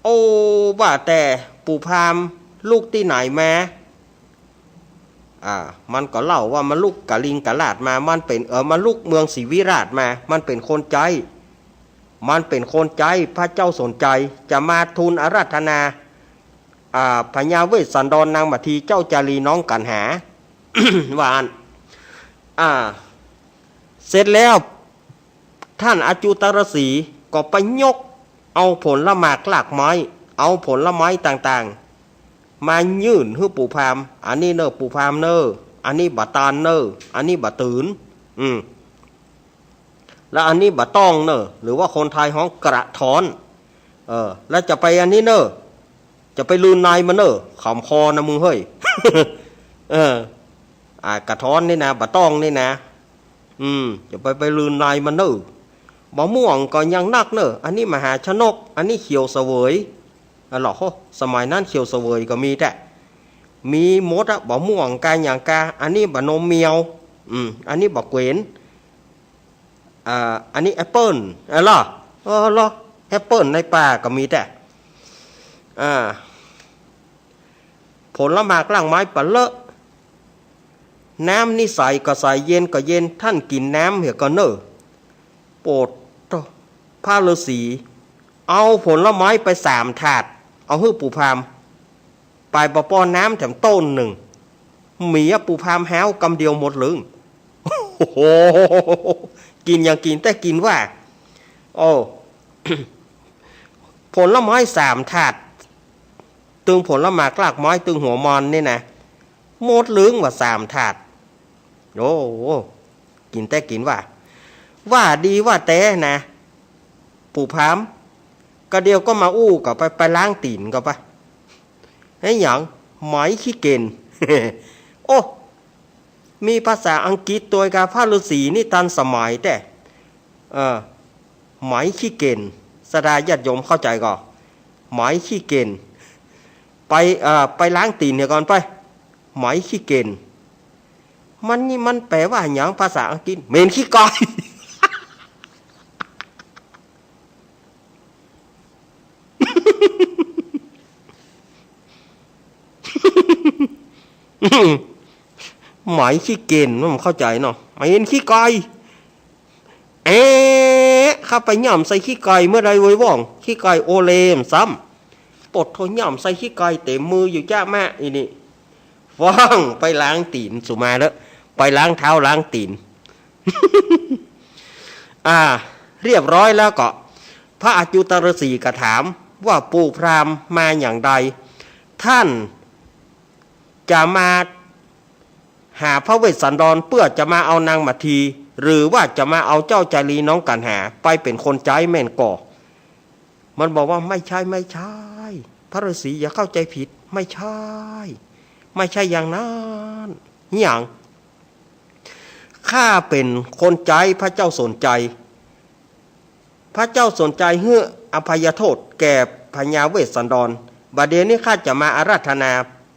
โอ้ ว่าแต่ปู่พราหมณ์ลุกตี้ไหนมา อ่า มันก็เล่าว่ามันลุกกลิงกราชมา มันเป๋น เออ มันลุกเมืองศรีวิราชมา มันเป๋นคนใจ๊ มันเป๋นคนใจ๊พระเจ้าสนชัย จะมาทูลอาราธนา อ่า พญาเวสสันดรนางมัททีเจ้าจารีน้องกัณหา ว่าอั้น อ่า เสร็จแล้ว ท่านอจุตรสีห์ก็ไปยกเอาผลหมากรากไม้ เอาผลไม้ต่างๆ มายื่นหื้อปู่พราหมณ์ อันนี้เน่อปู่พราหมณ์เน่อ อันนี้บ่ตานเน่อ อันนี้บ่ตื่น อืม แล้วอันนี้บ่ต้องเน่อ หรือว่าคนไทยฮ้องกระท้อน เออ แล้วจะไปอันนี้เน่อ จะไปลืนในมันเน่อ ขำคอนะมึงเฮ้ย เออ อ่า กระท้อนนี่นะ บ่ต้องนี่นะ อืม จะไป ไปลืนในมันเน่อ บ่ม่วงก็ยังนักเน่อ อันนี้มหาชนก อันนี้เขียวเสวย อ๋อเหรอ โห สมัยนั้นเขียวเสวยก็มีแต๊ มีหมดอะ บ่ม่วงกาหยังกา อันนี้บ่นมเมียว อืม อันนี้บ่เกวน อ่า อันนี้แอปเปิ้ล อ๋อเหรอ อ๋อเหรอ แอปเปิ้ลในป่าก็มีแต๊ อ่า ผลหมากรากไม้ปะเลอะ น้ำนี่ใสก็ใส เย็นก็เย็น ท่านกิ๋นน้ำเหียก่อนเน่อ โปดโธ่ พระฤาษี เอาผลไม้ไปสามถาด เอาหื้อปู่พราหมณ์ ไปบ่ป้อนน้ำแถมต้นนึ่ง เมียปู่พราหมณ์ฮ้าวกำเดียวหมดลึง โอ้โห กิ๋นอย่างกิ๋นแต๊กิ๋นว่า โอ้ ผลไม้สามถาด ตึงผลหมากรากไม้ ตึงหัวมอนนี่นะ หมดลึงว่าสามถาด โอ้ กิ๋นแต๊กิ๋นว่า ว่าดีว่าแต๊นะ ปู่พราหมณ์ กะเดียวก็มาอู้ก็ไป ไปล้างตี๋นก็ไป ไอ้หยัง ไหมขี้เก็่น โอ้ มีภาษาอังกฤษตวยกา พระฤาษีนี่ตันสมัยแต๊ เออ ไหมขี้เก็่น ศรัทธาญาติโยมเข้าใจ๋ก่อ ไหมขี้เก็่น ไป เอ่อ ไปล้างตี๋นเหียก่อนไป ไหมขี้เก็่น มันนี่มันแปลว่าหยัง ภาษาอังกฤษ เหม็นขี้ไก่ ไหมขี้เก็่น มันเข้าใจ๋เนาะ เหม็นขี้ไก่ เอ๊ะ ข้าไปย่ำใส่ขี้ไก่เมื่อใดเว้ยว่อง ขี้ไก่โอเลมซ้ำ โปดโธ่ ย่ำใส่ขี้ไก่เต๋มมืออยู่จ๊ะแม่ อีนี่ ฟ้องไปล้างตี๋นสุมาเต๊อะ ไปล้างเท้าล้างตี๋น อ่า เรียบร้อยแล้วก็ พระอจุตรฤาษีก็ถามว่าปู่พราหมณ์มาอย่างใด ท่านจะมาหาพระเวสสันดรเพื่อจะมาเอานางมัทที หรือว่าจะมาเอาเจ้าจารีน้องกัณหา ไปเป๋นคนใจ๊แม่นก่อ มันบอกว่า ไม่ใช่ ไม่ใช่ พระฤาษีอย่าเข้าใจ๋ผิด ไม่ใช่ ไม่ใช่อย่างนั้น หยัง ข้าเป๋นคนใจ๊พระเจ้าสนชัย พระเจ้าสนชัยหื้ออภัยโทษแก่พญาเวสสันดร บัดเดี๋ยวนี้ข้าจะมาอาราธนา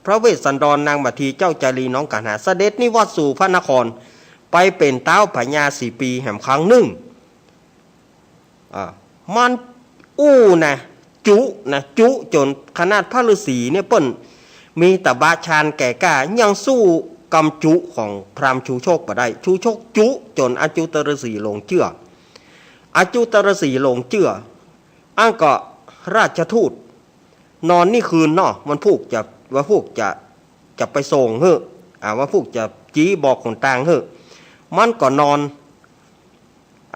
พระเวสสันดรนางมัททีเจ้าจารีน้องกัณหา เสด็จนิวัตสู่พระนคร ไปเป๋นต๊าวพญาสี่ปีแหมครั้งนึ่ง อ่า มันอู้นะ จุนะ จุจ๋นขนาดพระฤาษีเนี่ยเปิ้นมีตบะฌานแก่กล้า ยังสู้กำจุของพราหมณ์ชูโชคบ่ได้ ชูโชคจุจ๋นอจุตรฤาษีหลงเจื้อ อจุตรฤาษีหลงเจื้อ อั้นก็ราชทูต นอนนี่คืนเนาะ วันพูกจะ วันพูกจะ จะไปส่งหื้อ อ่า วันพูกจะจี๊บอกหนตางหื้อ มันก็นอน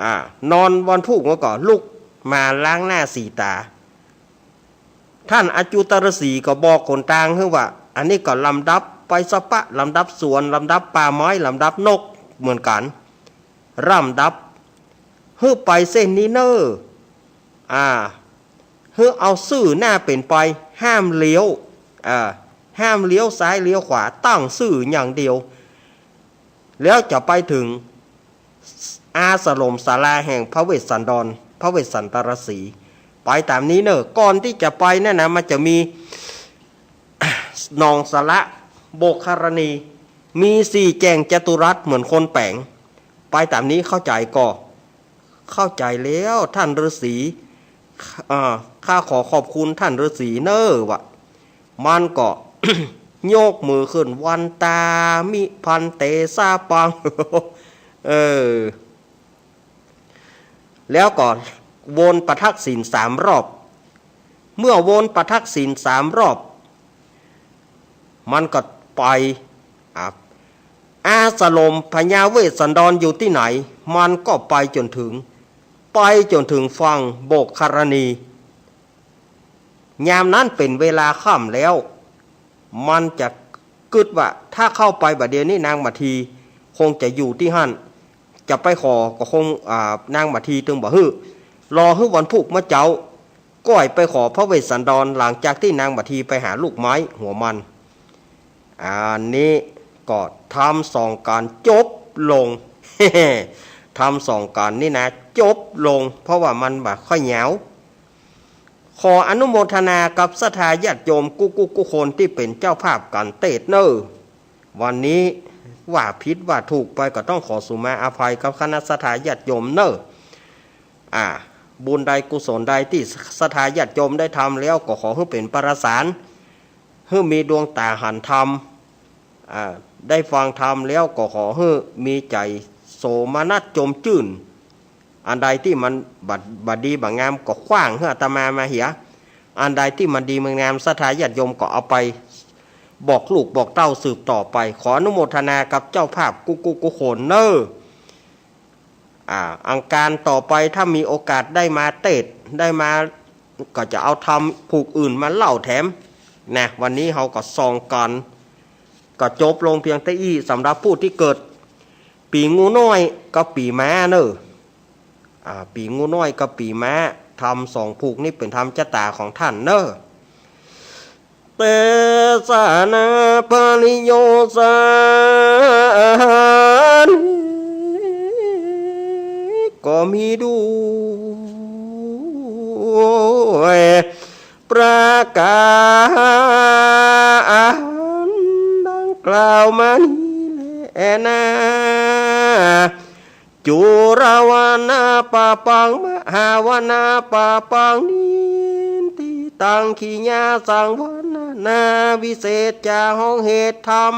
อ่า นอนวันพูกมันก็ลุกมาล้างหน้าสีต๋า ท่านอจุตรฤาษีก็บอกหนตางหื้อว่า อันนี้ก็ลำดับไปสะปะ ลำดับสวน ลำดับป่าไม้ ลำดับนกเหมือนกั๋น ลำดับ หื้อไปเส้นนี้เน่อ อ่า หื้อเอาซื่อหน้าเป๋นไป ห้ามเลี้ยว อ่า ห้ามเลี้ยวซ้ายเลี้ยวขวา ตั้งซื่ออย่างเดียว แล้วจะไปเถิงอาสรมศาลาแห่งพระเวสสันดร พระเวสสันตรฤาษี ไปต๋ามนี้เน่อ ก่อนตี้จะไปนั่นนะ มันจะมี หนองสระ โบกครณี มีสี่แจ่งจัตุรัสเหมือนคนแป๋ง ไปต๋ามนี้เข้าใจ๋ก่อ เข้าใจ๋แล้วท่านฤาษี อ่า ข้าขอขอบคุณท่านฤๅษีเน่อ ว่า มันก็ ยกมือขึ้น วันตามิภันเตสาปัง เออ แล้วก็วนประทักษิณสามรอบ เมื่อวนประทักษิณสามรอบ มันก็ไป อ่ะ อาสรมพญาเวสสันดรอยู่ตี้ไหน มันก็ไปจ๋นถึง ไปจ๋นถึงฝั่งโบกครณี ยามนั้นเป๋นเวลาค่ำแล้ว มันจะกึ๊ดว่า ถ้าเข้าไปบ่าเดี่ยวนี้นางมาทีคงจะอยู่ตี้หั้น จะไปขอก็คง อ่า นางมาทีตึงบ่หื้อ รอหื้อวันพูกเมื่อเจ๊า ก้อยไปขอพระเวสสันดร หลังจากตี้นางมาทีไปหาลูกไม้หัวมัน อันนี้ก็ธรรมสองก๋านจบลง ธรรมสองก๋านนี่นะ จบลง เพราะว่ามันบ่ค่อยยาว ขออนุโมทนากับศรัทธาญาติโยมกู้กู้กู้คนตี้เป๋นเจ้าภาพก๋านเตศน์เน่อ วันนี้ว่าผิดว่าถูกไปก็ต้องขอสุมาอภัยกับคณะศรัทธาญาติโยมเน่อ อ่า บุญใดกุศลใดตี้ศรัทธาญาติโยมได้ทำแล้วก็ขอหื้อเป๋นประสาริ หื้อมีดวงต๋าหันธรรม อ่า ได้ฟังธรรมแล้วก็ขอหื้อมีใจ๋โสมนัสจมจื้น อันใดตี้มันบ่ บ่ดีบ่งามก็ขว้างหื้ออาตมามาเหีย อันใดตี้มันดีมันงามศรัทธาญาติโยมก็เอาไปบอกลูกบอกเต้าสืบต่อไป ขออนุโมทนากับเจ้าภาพกู้กู้กู้คนเน่อ อ่า อังคารต่อไปถ้ามีโอกาสได้มาเตศน์ ได้มา ก็จะเอาธรรมผูกอื่นมาเล่าแถม นะ วันนี้เฮาก็สองก๋าน ก็จบลงเพียงเต้าอี้ สำหรับผู้ตี้เกิดปี๋งูน้อยกับปี๋ม้าเน่อ อ่า ปี๋งูน้อยกับปี๋ม้า ธรรมสองผูกนี้เป๋นธรรมจะต๋าของต้านเน่อ เตสนาปริโยสานิ ก็มีด้วยประก๋านดังกล่าวมานี้แลนา จุรวนาปปัง มหาวนาปปัง นินทิตัง ขีญาสังวรรณนา วิเศษจาห้องเหตุธรรม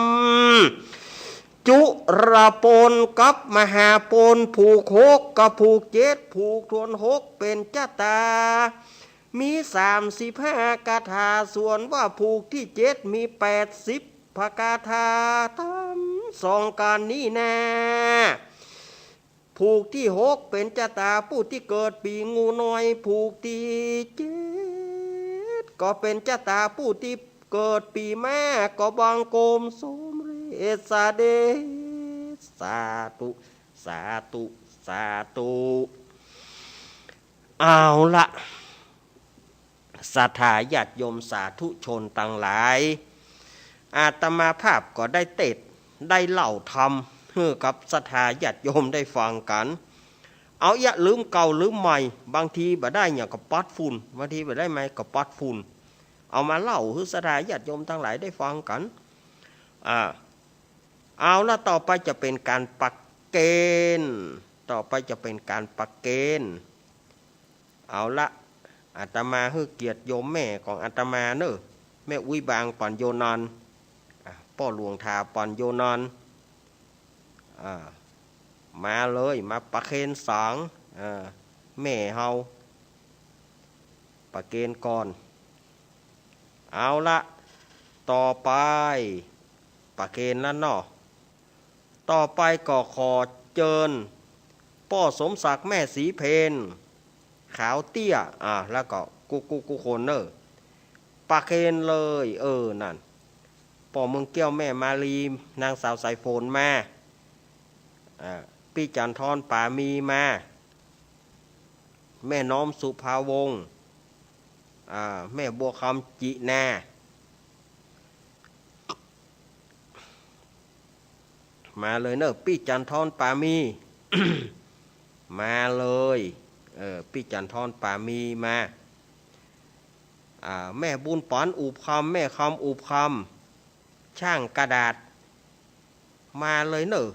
จุรปนกับมหาปน ผูกหกกับผูกเจ็ด ผูกถ้วนหกเป๋นจะต๋า มีสามสิบห้าคาถา ส่วนว่าผูกตี้เจ็ดมีแปดสิบพระคาถา ธรรมสองก๋านนี้นา ผูกตี้หกเป๋นจะต๋าผู้ตี้เกิดปี๋งูน้อย ผูกตี้เจ็ดก็เป๋นจะต๋าผู้ตี้เกิดปี๋ม้า ก็บังคมสมเร็จเสด็จ สาธุ สาธุ สาธุ เอาละ ศรัทธาญาติโยมสาธุชนตังหลาย อาตมาภาพก็ได้เตศน์ ได้เล่าธรรมหื้อกับศรัทธาญาติโยมได้ฟังกั๋น เอาอย่าลืมเก่าลืมใหม่ บางทีบ่ได้หยังก็ปัดฝุ่น บางทีบ่ได้ใหม่ก็ปัดฝุ่น เอามาเล่าหื้อศรัทธาญาติโยมตังหลายได้ฟังกั๋น อ่า เอาละ ต่อไปจะเป๋นก๋านประเคน ต่อไปจะเป๋นก๋านประเคน เอาละ อาตมาหื้อเกียรติโยมแม่ของอาตมาเน่อ แม่อุ๊ยบางปั๋ญโญนันท์ อ่ะ ป้อหลวงถาปั๋ญโญนันท์ อ่า มาเลย มาประเคนสัง อ่า แม่เฮา ประเคนก่อน เอาละ ต่อไป ประเคนแล้วเนาะ ต่อไปก็ขอเจิญ ป้อสมศักดิ์ แม่ศรีเพญ ขาวเตี้ย อ่า แล้วก็กู้กู้กู้คนเน่อ ประเคนเลย เออ นั่น ป้อเมืองแก้ว แม่มาลี นางสาวสายฝนมา อ่า ปี้จันทร์ทอน ป๋ามีมา แม่น้อม สุภาวงศ์ อ่า แม่บัวคำ จินา มาเลยเน่อ ปี้จันทร์ทอน ป๋ามี มาเลย เออ ปี้จันทร์ทอน ป๋ามีมา อ่า แม่บุญปั๋น อุบคำ แม่คำ อุบคำ ช่างกระดาษ มาเลยเน่อ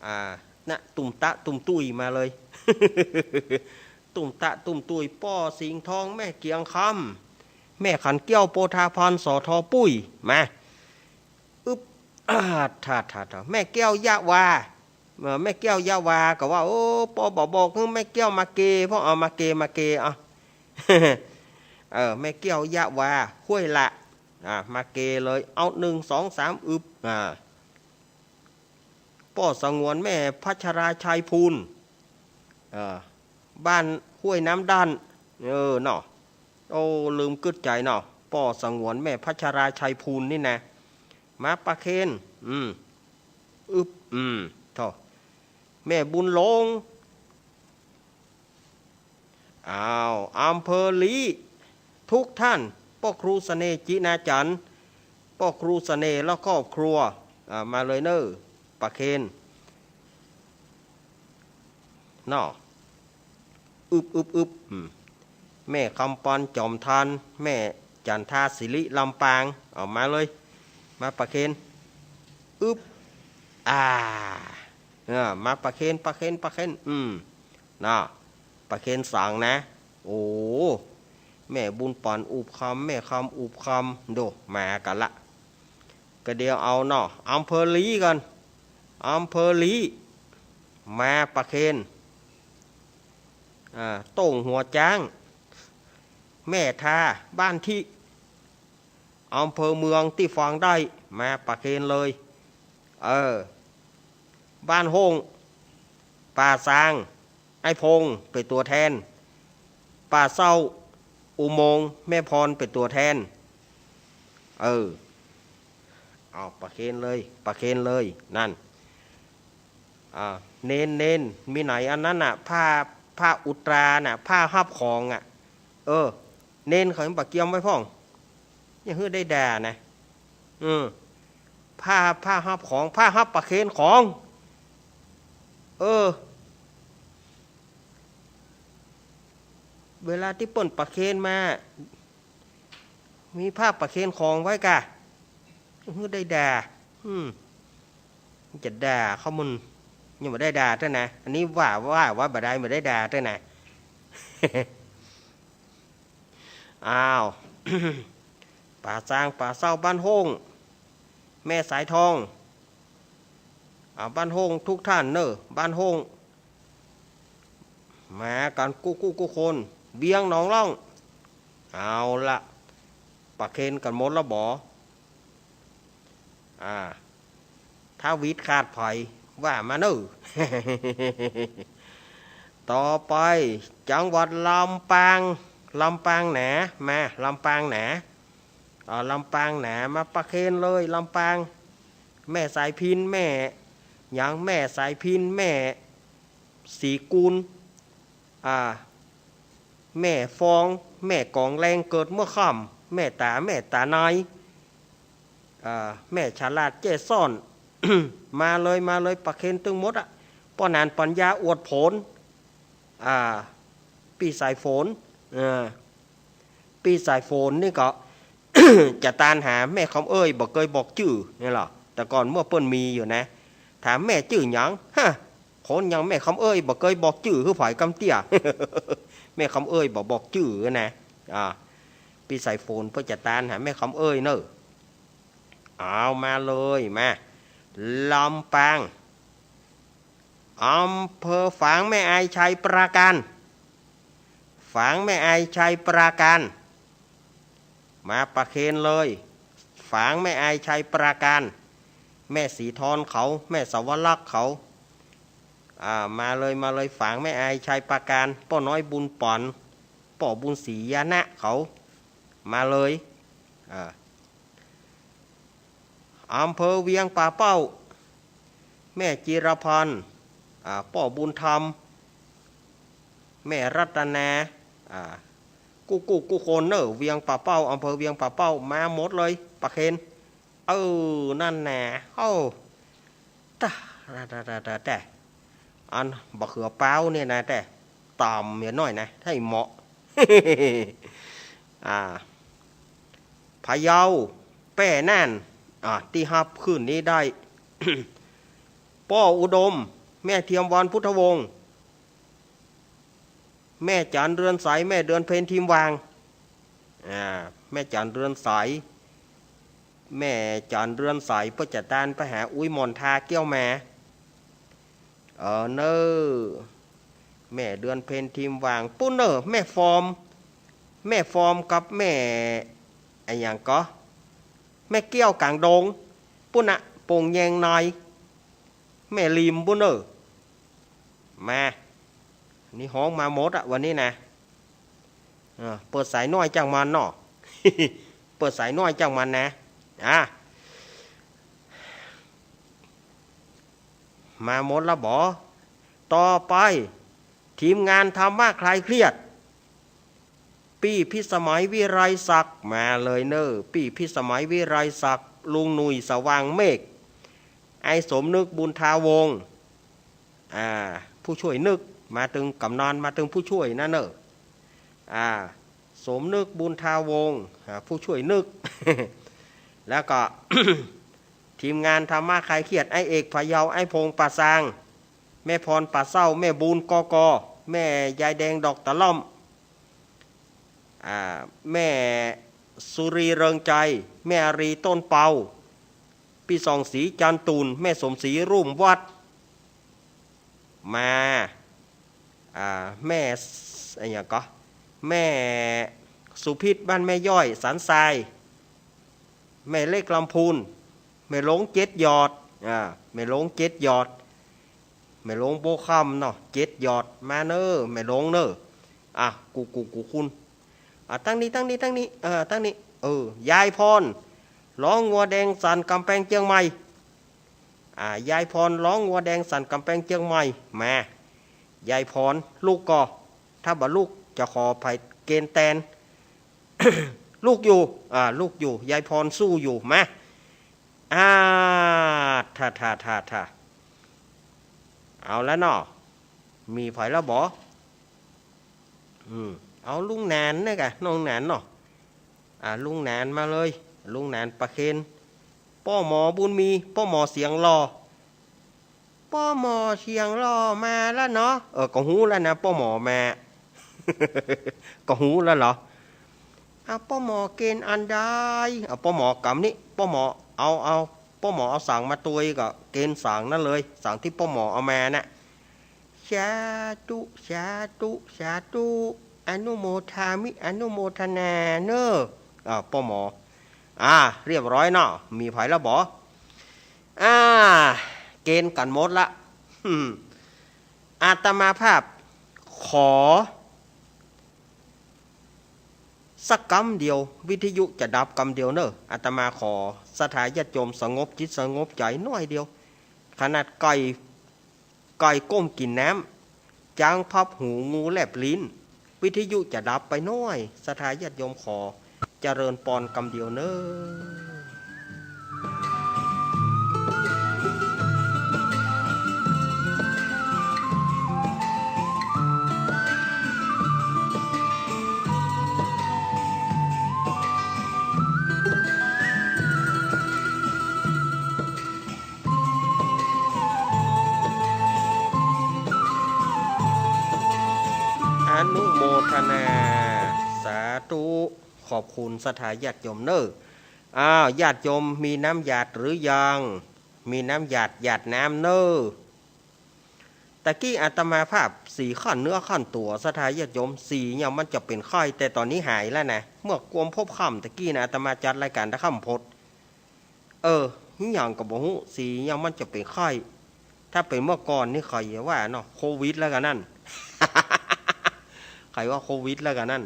อ่า นะ ตุ้มตะ ตุ้มตุ้ย มาเลย ตุ้มตะตุ้มตุ้ย ป้อสิงห์ทอง แม่เกียงคำ แม่ขันแก้ว โพธาภรณ์ สอทอปุ้ย มา อึ๊บ อ่า ถา ถา ถา แม่แก้วยะวา เอ่อ แม่แก้วยะวา ก็ว่า โอ้ ป้อบ่บอก แม่แก้วมาเก ป้อ เอามาเก มาเก เอา เออ แม่แก้วยะวา ห้วยละ อ่า มาเกเลย เอา หนึ่ง สอง สาม อึ๊บ อ่า ป้อสงวนแม่พัชราชัยพูน เอ่อ บ้านห้วยน้ำด้าน เออ เนาะ โอ้ ลืมกึ๊ดใจ๋เนาะ ป้อสงวนแม่พัชราชัยพูนนี่นะ มาประเคน อืม อึ๊บ อืม โถ่ แม่บุญหลง อ้าว อำเภอลี้ ทุกท่าน ป้อครูเสน่ห์ จินาจันทร์ ป้อครูเสน่ห์และครอบครัว อ่า มาเลยเน่อ ประเคน เนาะ อึ๊บ อึ๊บ อึ๊บ อืม แม่คำปัน จอมทาน แม่จันทาสิริ ลำปาง เอามาเลย มาประเคน อึ๊บ อ่า เออ มาประเคน ประเคน ประเคน อืม นะ ประเคนสังนะ โอ้ แม่บุญปันอุบคำ แม่คำอุบคำ ดู มากั๋นละ ก็เดี๋ยวเอาเนาะ อำเภอลี้ก่อน อำเภอลี้ มาประเคน อ่า โต้งหัวจ๊าง แม่ทา บ้านทิ อำเภอเมืองตี้ฟังได้ มาประเคนเลย เออ บ้านโฮ่ง ป่าซาง ไอ้พงเป๋นตั๋วแทน ป่าเซ้า อุโมงค์ แม่พรเป๋นตั๋วแทน เออ เอาประเคนเลย ประเคนเลย นั่น อ่า เณร เณร มีไหนอันนั้นน่ะ ผ้า ผ้าอุตราน่ะ ผ้าฮับของอ่ะ เออ เณรเขายังบ่เกียมไว้พ่อง อย่าหื้อได้ด่านะ อืม ผ้า ผ้าฮับของ ผ้าฮับประเคนของ เออ เวลาตี้เปิ้นประเคนมา มีผ้าประเคนของไว้ก่ะ หื้อได้ด่า อืม จะด่าเขามัน ยังบ่ได้ด่าเตื้อนะ อันนี้ว่า ว่า ว่าบ่ได้ บ่ได้ด่าเตื้อนะ อ้าว ป่าซาง ป่าเซ้า บ้านโฮ่ง แม่สายทอง อ่า บ้านโฮ่งทุกท่านเน่อ บ้านโฮ่ง มากั๋นกู้กู้กู้คน เวียงหนองล่อง เอาละ ประเคนกั๋นหมดละบ่ อ่า ถ้าหวิดขาดใผว่ามาเน่อ ต่อไป จังหวัดลำปาง ลำปางหนา มา ลำปางหนา อ่า ลำปางหนา มาประเคนเลย ลำปาง แม่สายพิณ แม่หยัง แม่สายพิณ แม่ศรีกูล อ่า แม่ฟอง แม่กองแรง เกิดเมื่อค่ำ แม่ต๋า แม่ต๋านาย อ่า แม่ฉลาดแจ้ซ้อน มาเลย มาเลย ประเคนตึงหมดอะ ป้อหนานปัญญาอวดผล อ่า ปี้สายฝน เออ ปี้สายฝนนี่ก็ จะตานหาแม่คำเอ้ยบ่เกยบอกจื้อนี่แหละ แต่ก่อนเมื่อเปิ้นมีอยู่นะ ถามแม่จื้อหยัง ฮะ คนอย่างแม่คำเอ้ยบ่เกยบอกจื้อหื้อใผกำเตี้ย แม่คำเอ้ยบ่บอกจื้อนะ อ่า ปี้สายฝนเปิ้นจะตานหาแม่คำเอ้ยเน่อ เอามาเลย มา ลำปาง อำเภอฝางแม่อายชัยปราการ ฝางแม่อายชัยปราการ มาประเคนเลย ฝางแม่อายชัยปราการ แม่ศรีทรเขา แม่สวรักษ์เขา อ่า มาเลย มาเลย ฝางแม่อายชัยปราการ ป้อน้อยบุญป๋อน ป้อบุญศรียานะเขา มาเลย อ่า อำเภอเวียงป่าเป้า แม่จิรพันธ์ อ่า ป้อบุญธรรม แม่รัตนา อ่า กู้กู้กู้คนเน่อ เวียงป่าเป้า อำเภอเวียงป่าเป้า มาหมดเลย ประเคน เออ นั่นแหละ เอ้า ตะ ตะ ตะ ตะ ตะ แต่ อันบ่าเขือเป๊าเนี่ยนะ แต่ต่ำเหียหน้อยนะ ถ้าเหมาะ อ่า พะเยา แป้น่าน อ่า ตี้ฮับคืนนี้ได้ ป้ออุดม แม่เทียมวรรณพุทธวงศ์ แม่จั๋นเรือนใส แม่เดือนเพ็ญทิมวาง อ่า แม่จั๋นเรือนใส แม่จั๋นเรือนใส เปิ้นจะตานไปหาอุ๊ยหม่อนทาแก้วแม เออ เน่อ แม่เดือนเพ็ญทิมวาง ปุ้นเน่อ แม่ฟอม แม่ฟอมกับแม่ อะหยังก่อ แม่แก้วก๋างดง ปุ้นน่ะ โป่งแยงใน แม่ริมปุ้นเน่อ มา นี่ฮ้องมาหมดอะ วันนี้นะ เออ เปิดสายน้อยจ้างมันเนาะ เปิดสายน้อยจ้างมันนะ อ่ะ มาหมดละบ่ ต่อไป ทีมงานธรรมะคลายเครียด ปี้พิสมัยวิไลศักดิ์ มาเลยเน่อ ปี้พิสมัยวิไลศักดิ์ ลุงหนุ่ยสว่างเมฆ ไอ้สมนึกบุญทาวงศ์ อ่า ผู้ช่วยนึก มาตึงกำนัน มาตึงผู้ช่วยนะเน่อ อ่า สมนึกบุญทาวงศ์ อ่า ผู้ช่วยนึก แล้วก็ ทีมงานธรรมะคลายเครียด ไอ้เอกพะเยา ไอ้พงษ์ป่าซาง แม่พรป่าเศร้า แม่บูน กก แม่ยายแดงดอกตะล่อม อ่า แม่สุรีเริงใจ แม่อารีต้นเปา ปี้ส่องศรีจันตุ่น แม่สมศรีรุ่มวัด มา อ่า แม่ อะหยังก่อ แม่สุพิษบ้านแม่ย้อยสันทราย แม่เล็กลำพูน แม่หลงเจ็ดยอด อ่า แม่หลงเจ็ดยอด แม่หลงโบวคำเนาะ เจ็ดยอด มาเน่อ แม่หลงเน่อ อ่ะ กู กู กูคุณ อ่ะ ตั้งนี้ ตั้งนี้ ตั้งนี้ เออ ตั้งนี้ เออ ยายพร ร้องงัวแดงสันกำแปงเจียงใหม่ อ่า ยายพร ร้องงัวแดงสันกำแปงเจียงใหม่ มา ยายพร ลุกก่อ ถ้าบ่ลุก จะขอไผเกณฑ์แตน ลุกอยู่ อ่า ลุกอยู่ ยายพรสู้อยู่ มา อ่า ท่า ท่า ท่า ท่า เอาแล้วเนาะ มีไผแล้วบ่ อืม เอาลุงหนานนี่กะ น้องหนานเนาะ อ่า ลุงหนานมาเลย ลุงหนานประเคน ป้อหมอบุญมี ป้อหมอเสียงหล่อ ป้อหมอเสียงหล่อมาแล้วเนาะ เออ ก็ฮู้แล้วนะ ป้อหมอมา ก็ฮู้แล้วเหรอ เอาป้อหมอเกณฑ์อันใด เอาป้อหมอกำนี้ ป้อหมอเอา เอา ป้อหมอเอาสังมาตวยก็เกณฑ์สังนั้นเลย สังตี้ป้อหมอเอามาน่ะ สาธุ สาธุ สาธุ อนุโมทามิ อนุโมทนาเน่อ อ่า ป้อหมอ อ่า เรียบร้อยเนาะ มีไผแล้วบ่ อ่า เกณฑ์กั๋นหมดละ อืม อาตมาภาพขอ สักกำเดียว วิทยุจะดับกำเดียวเน่อ อาตมาขอศรัทธาญาติโยมสงบจิตสงบใจ๋หน้อยเดียว ขนาดไก่ ไก่ก้มกิ๋นน้ำ จ๊างพับหู งูแลบลิ้น วิทยุจะดับไปหน้อย ศรัทธาญาติโยมขอเจริญปอนกำเดียวเน่อ อนุโมทนา สาธุ ขอบคุณศรัทธาญาติโยมเน่อ อ้าว ญาติโยมมีน้ำหยาดหรือยัง มีน้ำหยาดหยาดน้ำเน่อ ตะกี้อาตมาภาพสีคันเนื้อคันตั๋ว ศรัทธาญาติโยม สียังมันจะเป๋นไข้ แต่ต๋อนนี้หายแล้วนะ เมื่อความพบค่ำตะกี้นะ อาตมาจัดรายก๋านตะค่ำพด เออ อิหยังก็บ่ฮู้ สียังมันจะเป๋นไข้ ถ้าเป๋นเมื่อก่อนนี่ใผว่าเนาะ โควิดแล้วกั๋นนั่น ใผว่าโควิดแล้วกั๋นนั่น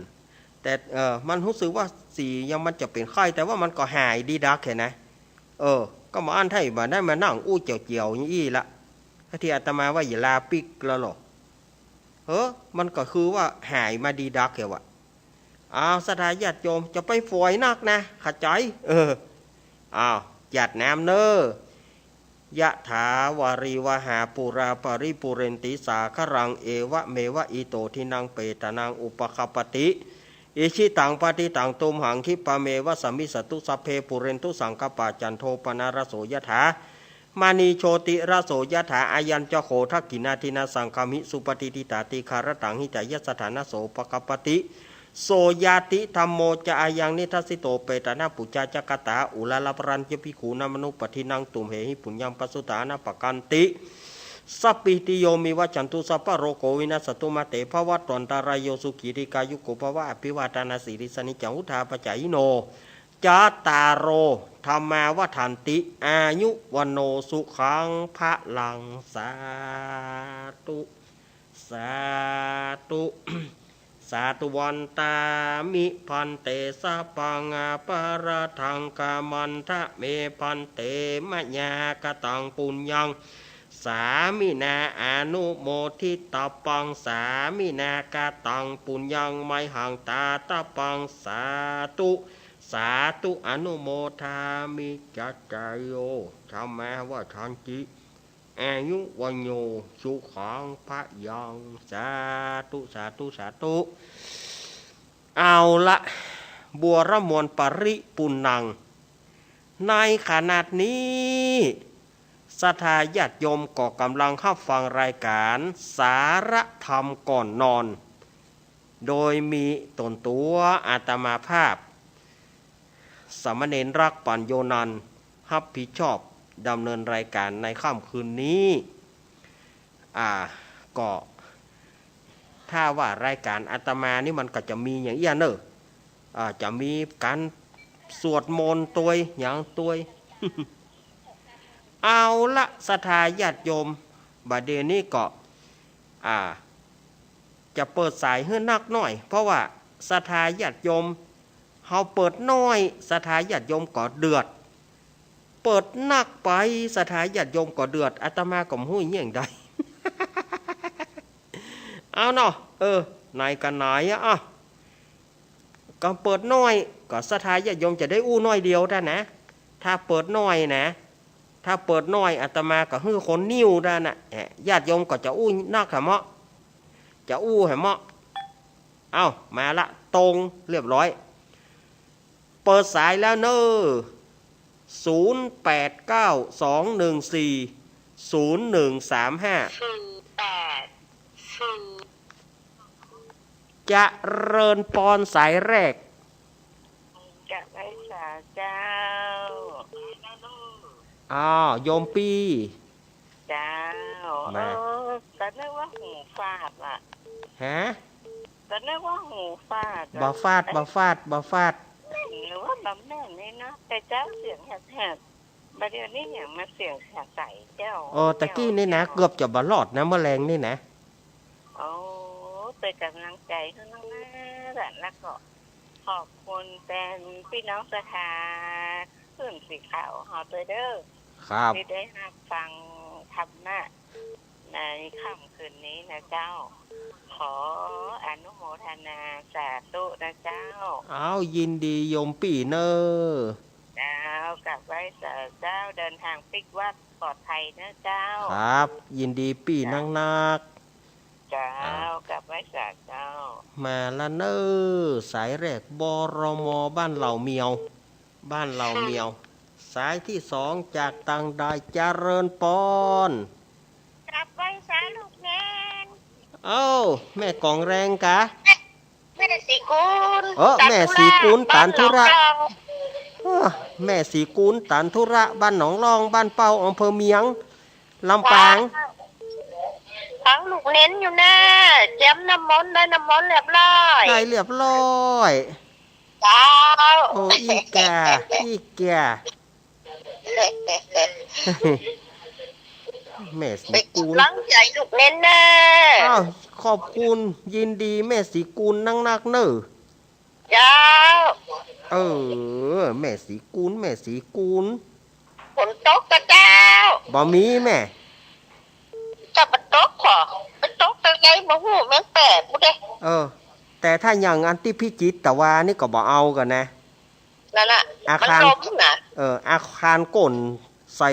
แต่ เออ มันฮู้สึกว่าสียังมันจะเป๋นไข้ แต่ว่ามันก็หายดีดักแค่นะ เออ ก็บ่อั้นไท้บ่ได้มานั่งอู้เจียวๆ อย่างอี้ละ ที่อาตมาว่าอย่าลาปิ๊กแล้วหรอก เออ มันก็คือว่าหายมาดีดักแค่วะ อ้าว ศรัทธาญาติโยม จะไปฝอยนักนะ เข้าใจ๋ เออ อ้าว หยาดน้ำเน่อ ยะถาวาริวหาปูราปริปูเรนติสาคารัง เอวะเมวะอิโตทินังเปตานังอุปคปปติ อิชิตังปะฏิตังตุมหังคิปะเมวะสมิสตุ สัพเพปูเรนตุสังกปปา จันโทปนรสโสยะถา มณีโชติรสโสยถา อายัญจะโข ทักขิณาทินาสังคามิ สุปะฏิฏฐิตา ทีฆะระตังหิตายะสะถานะ โส ปะคัปปะติ โสญาติ ธัมโมจะ อายัง นิทัสสิโต เปตานะปูชาจะคาถา อุราละปะรัญจะภิกขูนามานุปะฏฐินัง ตุมเหหิ ปุญญัง ปะสสุตานะ ปะคันติ สัพพีติโย วิวัชชันตุ สัพพะโรโค วินัสสันตุ มาเต ภะวัตวันตะราโย สุขี ทีฆายุโก ภะวะ อะภิวาทะนะสีลิสสะเนจัง วุฑฒาปะจายิโน จัตตาโร ธัมมา วัฑฒันติ อายุ วัณโณ สุขัง พะลัง สาธุ สาธุ สาธุ วันตามิ ภันเต สัพพัง อะปะราธัง ขะมันทะเม ภันเต มะยา กะตัง ปุญญัง สามินา อะนุโมทิตะปัง สามินา กะตัง ปุญญัง มะยหัง ตาตะปัง สาธุ สาธุ อะนุโมทามิ จัตตาโร ธัมมา วัฑฒันติ อายุ วัณโณ สุขัง พะลัง สาธุ สาธุ สาธุ เอาละ บัวระมวลปริปุณณัง ในขณะนี้ ศรัทธาญาติโยมก็กำลังฮับฟังรายการสาระธรรมก่อนนอน โดยมีต๋นตั๋วอาตมาภาพ สามเณรรัก ปัญโญนันท์ ฮับผิดชอบดำเนินรายการในค่ำคืนนี้ อ่า ก็ ถ้าว่ารายการอาตมานี่มันก็จะมีอย่างอี้เน่อ อ่า จะมีก๋านสวดมนต์ตวย หยังตวย เอาละ ศรัทธาญาติโยม บ่าเดี่ยวนี้ก็ อ่า จะเปิดสายหื้อนักหน้อย เพราะว่าศรัทธาญาติโยม เฮาเปิดน้อย ศรัทธาญาติโยมก็เดือด เปิดนักไป ศรัทธาญาติโยมก็เดือด อาตมาก็บ่ฮู้เยียะใด เอาเนาะ เออ ไหนก็ไหนอะ อ่ะ ก็เปิดน้อย ก็ศรัทธาญาติโยมจะได้อู้น้อยเดียวเต้านะ ถ้าเปิดน้อยนะ ถ้าเปิดน้อย อาตมาก็หื้อคนนิ่วเต้านะ แหม ญาติโยมก็จะอู้นักแหมเนาะ จะอู้แหมเนาะ เอ้า มาละ ตรง เรียบร้อย เปิดสายแล้วเน่อ ศูนย์แปดเก้า สองหนึ่งสี่ ศูนย์หนึ่งสามห้า สี่แปด สี่ เจริญปอน สายแรก กราบไหว้สาเจ้า อ้าว โยมปี้ เจ้า มา เออ ก็นึกว่าหูฝาดว่ะ ฮะ ก็นึกว่าหูฝาดว่ะ บ่ฝาด บ่ฝาด บ่ฝาด หรือว่าบ่แม่นนี่เนาะ แต่เจ้าเสียงแหบๆ บ่าเดี่ยวนี้หยังมาเสียงใสเจ้า โอ้ ตะกี้นี่นะ เจ้า เกือบจะบ่รอดนะ เมื่อแลงนี่นะ โอ้ เป๋นก๋ำลังใจ๋หื้อน้องนาละ แล้วก็ขอบคุณแตนปี้น้องศรัทธาคลื่นสีขาวเฮาตวยเน่อ ครับ ตี้ได้ฮับฟังธรรมะในค่ำคืนนี้นะเจ้า ขออนุโมทนาสาธุนะเจ้า อ้าว ยินดีโยมปี้เน่อ เจ้า กราบไหว้สาเจ้า เดินทางปิ๊กวัดปลอดภัยนะเจ้า ครับ ยินดีปี้นักๆ เจ้า อ้าว กราบไหว้สาเจ้า มาละเน่อ สายแรก บรม บ้านเหล่าเมียว บ้านเหล่าเมียว สายตี้สองจากต่างดาว เจริญปอน กราบไหว้สาลูกเณร เอ้า แม่ก๋องแรงกา แม่ศรีกูล เออ แม่ศรีกูล ตันธุระ ตันธุระ บ้านหนองลอง เออ แม่ศรีกูล ตันธุระ บ้านหนองลอง บ้านเป้า อำเภอเมียง ลำปาง เจ้า ฟังลูกเณรอยู่นะ เจียมน้ำมนต์ ได้น้ำมนต์เรียบร้อย ได้เรียบร้อย เจ้า โอ้ อี้แก่ อี้แก่ แม่ศรีกูล เป๋นก๋ำลังใจ๋ลูกเณรนะ อ้าว ขอบคุณ ยินดีแม่ศรีกูลนักๆ เน่อ เจ้า เออ แม่ศรีกูล แม่ศรีกูล ฝนตกก่อเจ้า บ่มีแม่ จะบ่ตกก่อ บ่ตกตรงไหนบ่ฮู้ แม่งแปลกพุ้นเด้ เออ แต่ถ้าอย่างอันตี้พิจิตรตะวานี่ก็บ่เอาก่อนะ นั่นน่ะ อาคาร มันลมน่ะ เออ อาคารโก้นใส่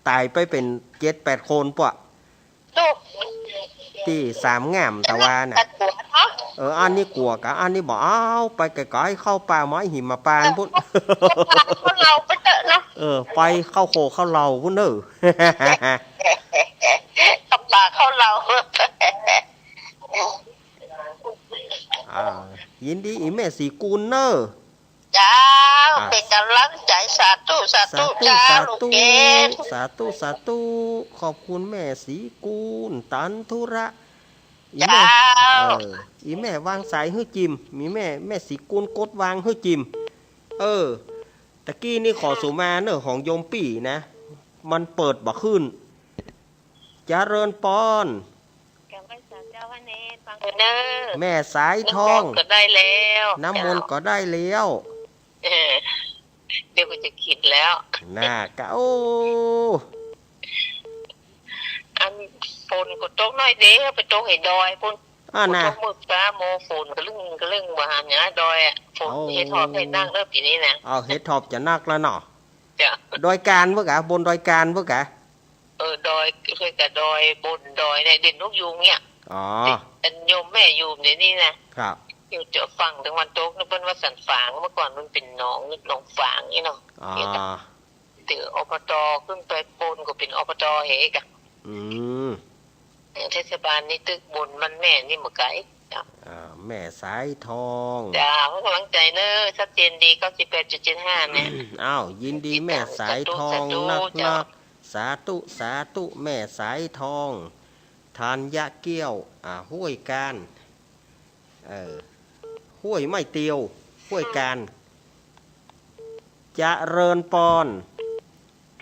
ต๋ายไปเป๋นเจ็ดแปดคนปะ ตี้สามง่ามตะวาน่ะ กั๋วเนาะ เออ อันนี้กั๋วกา อันนี้บ่เอา ไปไก๋ๆ เข้าป่าไม้หิมพานต์พุ้น เออ พวกเราไปเถอะเนาะ เออ ไปเข้าโขเข้าเหล่าพุ้นเน่อ เข้าป่าเข้าเหล่า อ่า ยินดีอีแม่ศรีกุลเน่อ เจ้า อ่ะ เป๋นก๋ำลังใจ๋ สาธุ สาธุ สาธุ เจ้า สาธุ ลูกเก๋ สาธุ สาธุ ขอบคุณแม่ศรีกุล ตันธุระ อีแม่ เจ้า เออ อีแม่วางสายหื้อจิม มีแม่ แม่ศรีกุลกดวางหื้อจิม เออ ตะกี้นี่ขอสุมาเน่อ ของโยมปี้นะ มันเปิดบ่ขึ้น เจริญปอน กราบไหว้สาเจ้าพระเนตร ฟังเน่อ แม่สายทอง น้ำมนต์ก็ได้แล้ว น้ำมนต์ก็ได้แล้ว เออ เดี๋ยวก็จะกิ๋นแล้ว น่ากะ โอ้ อันฝนก็ตกน้อยเดียว ไปตกหื้อดอยปู๊น อ่า น่ะ ตกมื้อเจ๊าโมง ฝนกะลึ้งกะลึ้ง บ่หันหยังดอยอะ ฝน โอ้ เห็ดถอบเห็ดนักเน่อปี๋นี้นะ เอา เห็ดถอบจะนักแล้วเนาะ เจ้า ดอยกานเปิ้นกะ บนดอยกานเปิ้นกะ เออ ดอย เปิ้นกะดอย บนดอยเนี่ย เด่นนกยูงเนี่ย อ๋อ อันโยมแม่อยู่เดี๋ยวนี้นะ ครับ อยู่จะฝั่งตะวันตกนี่เปิ้นว่าสันฝาง เมื่อก่อนมันเป๋นหนอง หนองฝางนี่เนาะ อ๋อ เดี๋ยว เดี๋ยว อบต ขึ้นไปปู๊นก็เป๋น อบต เหกะ อืม เทศบาลนี่ตึกบนบ้านแม่นี่บ่ไก๋ เจ้า อ่า แม่สายทอง เจ้า กำลังใจ๋เน่อ ชัดเจนดี เก้าสิบแปดจุดเจ็ดห้า เนี่ย อ้าว ยินดีแม่สายทอง สาธุ สาธุ นักๆ เจ้า สาธุ สาธุ แม่สายทอง ธัญเกี้ยว อ่า ห้วยกาน เออ ห้วยไม้เตียว ห้วยกาน เจริญปอน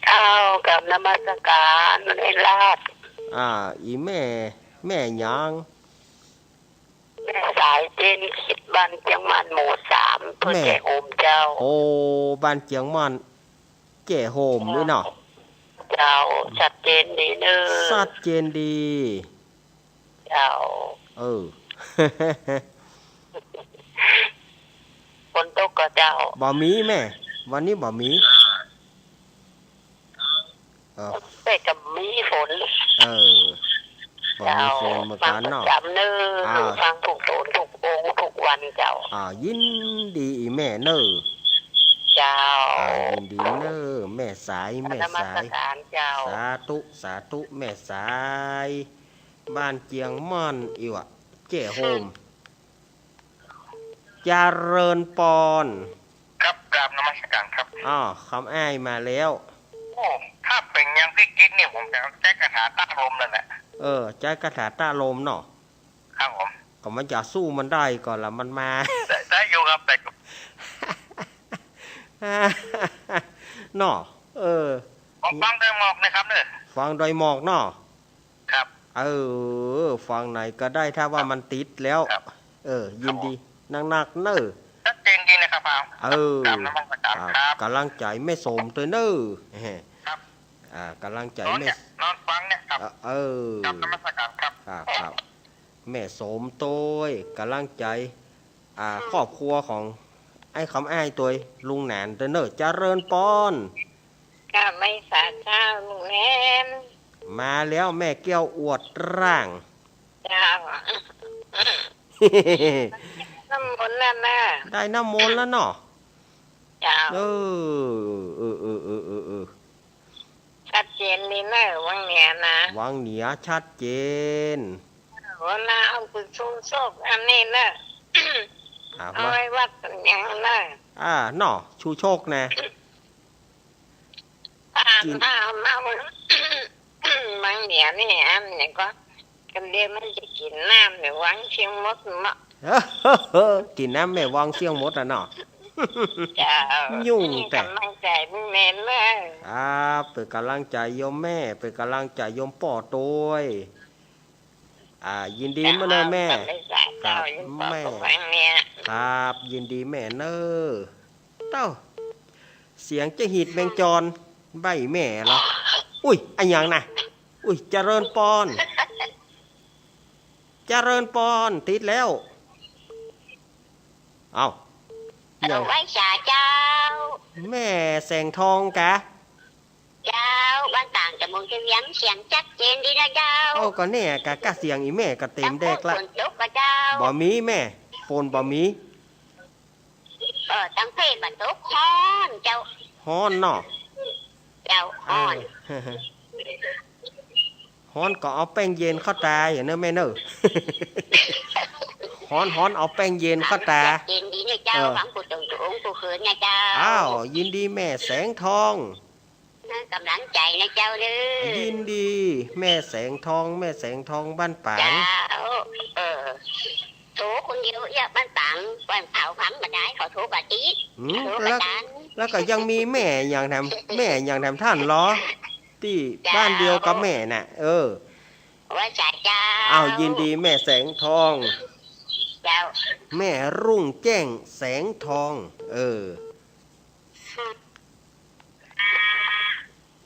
เจ้า กราบนมัสการ แม่ราช อ่า อีแม่ แม่หยัง แม่สายเจนคิด บ้านเจียงม่าน หมู่สาม เปิ้น แม่ แจ้โฮมเจ้า โอ้ บ้านเจียงม่าน แจ้โฮมนี่เนาะ เจ้า ชัดเจนดีเน่อ ชัดเจนดี เจ้า เออ ฝนตกก่อเจ้า บ่มีแม่ วันนี้บ่มี เออ แต่ก็มีฝน เออ บ่มีฝนเหมือนกั๋นเนาะ เจ้า ฟังประจ๋ำเน่อ อ่า ฟังทุกโตนทุกองค์ทุกวันเจ้า อ่า ยินดีอีแม่เน่อ เจ้า อ่า ยินดีเน่อ แม่สาย แม่สาย นมัสการเจ้า สาธุ สาธุ แม่สาย บ้านเจียงม่าน อี้วะ แจ้โฮม เจริญปอน ครับ กราบนมัสการครับ อ้าว คำอ้ายมาแล้ว โอ้ ถ้าเป๋นอย่างตี้กึ๊ดนี่ ผมจะใจ๊คาถาต้านลมแล้วแหละ เออ ใจ๊คาถาต้านลมเนาะ ครับผม ก็มันจะสู้มันได้ก่อละ มันมา ได้ ได้อยู่ครับ ได้อยู่ เนาะ เออ ผมฟังดอยหมอกนะครับเน่อ ฟังดอยหมอกเนาะ ครับ เออ ฟังไหนก็ได้ ถ้าว่ามันติดแล้ว ครับ เออ ยินดี ครับผม นักๆ เน่อ ชัดเจนดีนะครับ เออ กราบนมัสการครับ อ่า ก๋ำลังใจ๋แม่โสมตวยเน่อ ครับ อ่า ก๋ำลังใจ๋ นอน แม่ เนี่ย นอนฟังเนี่ยครับ เออ กราบนมัสการครับ ครับ ครับ แม่โสมตวย ก๋ำลังใจ๋ อ่า ครอบครัวของไอ้คำอ้ายตวย ลุงหนานตวยเน่อ เจริญปอน กราบไหว้สาเจ้าลุงแหลม มาแล้วแม่แก้วอวดร่าง เจ้า น้ำมนต์แล้วนะ ได้น้ำมนต์แล้วเนาะ เจ้า เออ เออ ชัดเจนดีเน่อ วังเหนือนะ วังเหนือชัดเจน หัวหน้าเอาไปชูโชคอันนี้เน่อ อ่า เอาไว้วัดอย่างเน่อ อ่า เนาะ ชูโชคนะ อ่า กิ๋น น้ำ น้ำ วังเหนือนี่ อันนี้ก็ กันเดียวมันจะกิ๋นน้ำเนี่ย วังเสียงมดเนาะ กิ๋นน้ำแม่วังเสียงมดอะเนาะ เจ้า ยุ่งแต่ ก๋ำลังใจ๋แม่เน่อ ครับ เป๋นก๋ำลังใจ๋โยมแม่ เป๋นก๋ำลังใจ๋โยมป้อตวย อ่า ยินดีเน่อแม่ เจ้า ครับ ยินดี แม่ ป้อตวยเนี่ย ครับ ยินดีแม่เน่อ เต้า เสียงจะหีดแมงจร ใบ้แม่เหรอ อุ๊ย อะหยังนะ อุ๊ย เจริญปอน เจริญปอน ติดแล้ว เอ้า เออ ไหว้สาเจ้า แม่แสงทองกะ เจ้า บ้านต่างจากเมืองเชียงเวียง เสียงชัดเจนดีนะเจ้า โอ้ ก็เนี่ยกะ กะเสียงอีแม่ก็เต็มแดกละ ฝนตกกะเจ้า บ่มีแม่ ฝนบ่มี เออ ตังเพ่บ่ตก ฮ้อนเจ้า ฮ้อนเนาะ จ้า ฮ้อน เออ ฮ้อนก็เอาแป้งเย็นเข้าตาอย่าเนอะแม่เนอะ ฮ้อนฮ้อนเอาแป้งเย็นเข้าตา เย็นดีนะเจ้า เออ ฟังผู้ตรงผู้องค์ผู้เขินนะเจ้า อ้าว ยินดีแม่แสงทอง ให้ก๋ำลังใจ๋นะเจ้าเด้อ ยินดีแม่แสงทอง แม่แสงทองบ้านป๋าง เจ้า เออ โทรคนเดียวเอี้ยบ้านป๋าง บ้านเผาพังบ่ได้ เขาโทรบ่ติด อืม โทรบ่ตัน แล้ว แล้วก็ยังมีแม่อย่างแถม แม่อย่างแถมต้านลอ ตี้ เจ้า บ้านเดียวกับแม่น่ะ เออ ว่าสาเจ้า อ้าว ยินดีแม่แสงทอง เจ้า แม่รุ่งแจ้งแสงทอง เออ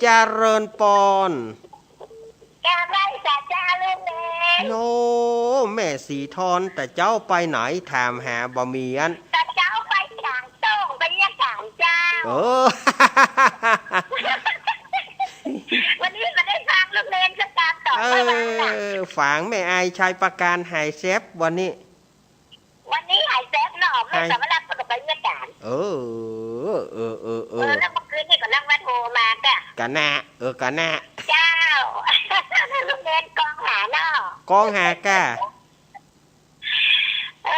เจริญปอน กราบไหว้สาเจ้าลูกเนน โอ้ แม่สีทอน แต่เจ๊าไปไหน ถามหาบ่มีอัน แต่เจ๊าไปก๋างโต้ง ไปเยียะก๋านเจ้า เออ วันนี้บ่ได้ฟังลูกเนนสักกำ ตอบ เออ ว่าว่าน่ะ ฟังแม่อายชัยประการหายแซบวันนี้ วันนี้หายแซบเนาะ แม่ หาย สวรักษ์ก็ไปเยียะก๋าน เออ เออ เออ เออ เออ แล้วเมื่อคืนนี่ก็ลังมาโทรมาจ้ะ กะนะ เออ กะนะ เจ้า ลูกเนนกองหาเนาะ กองหาก้า เอ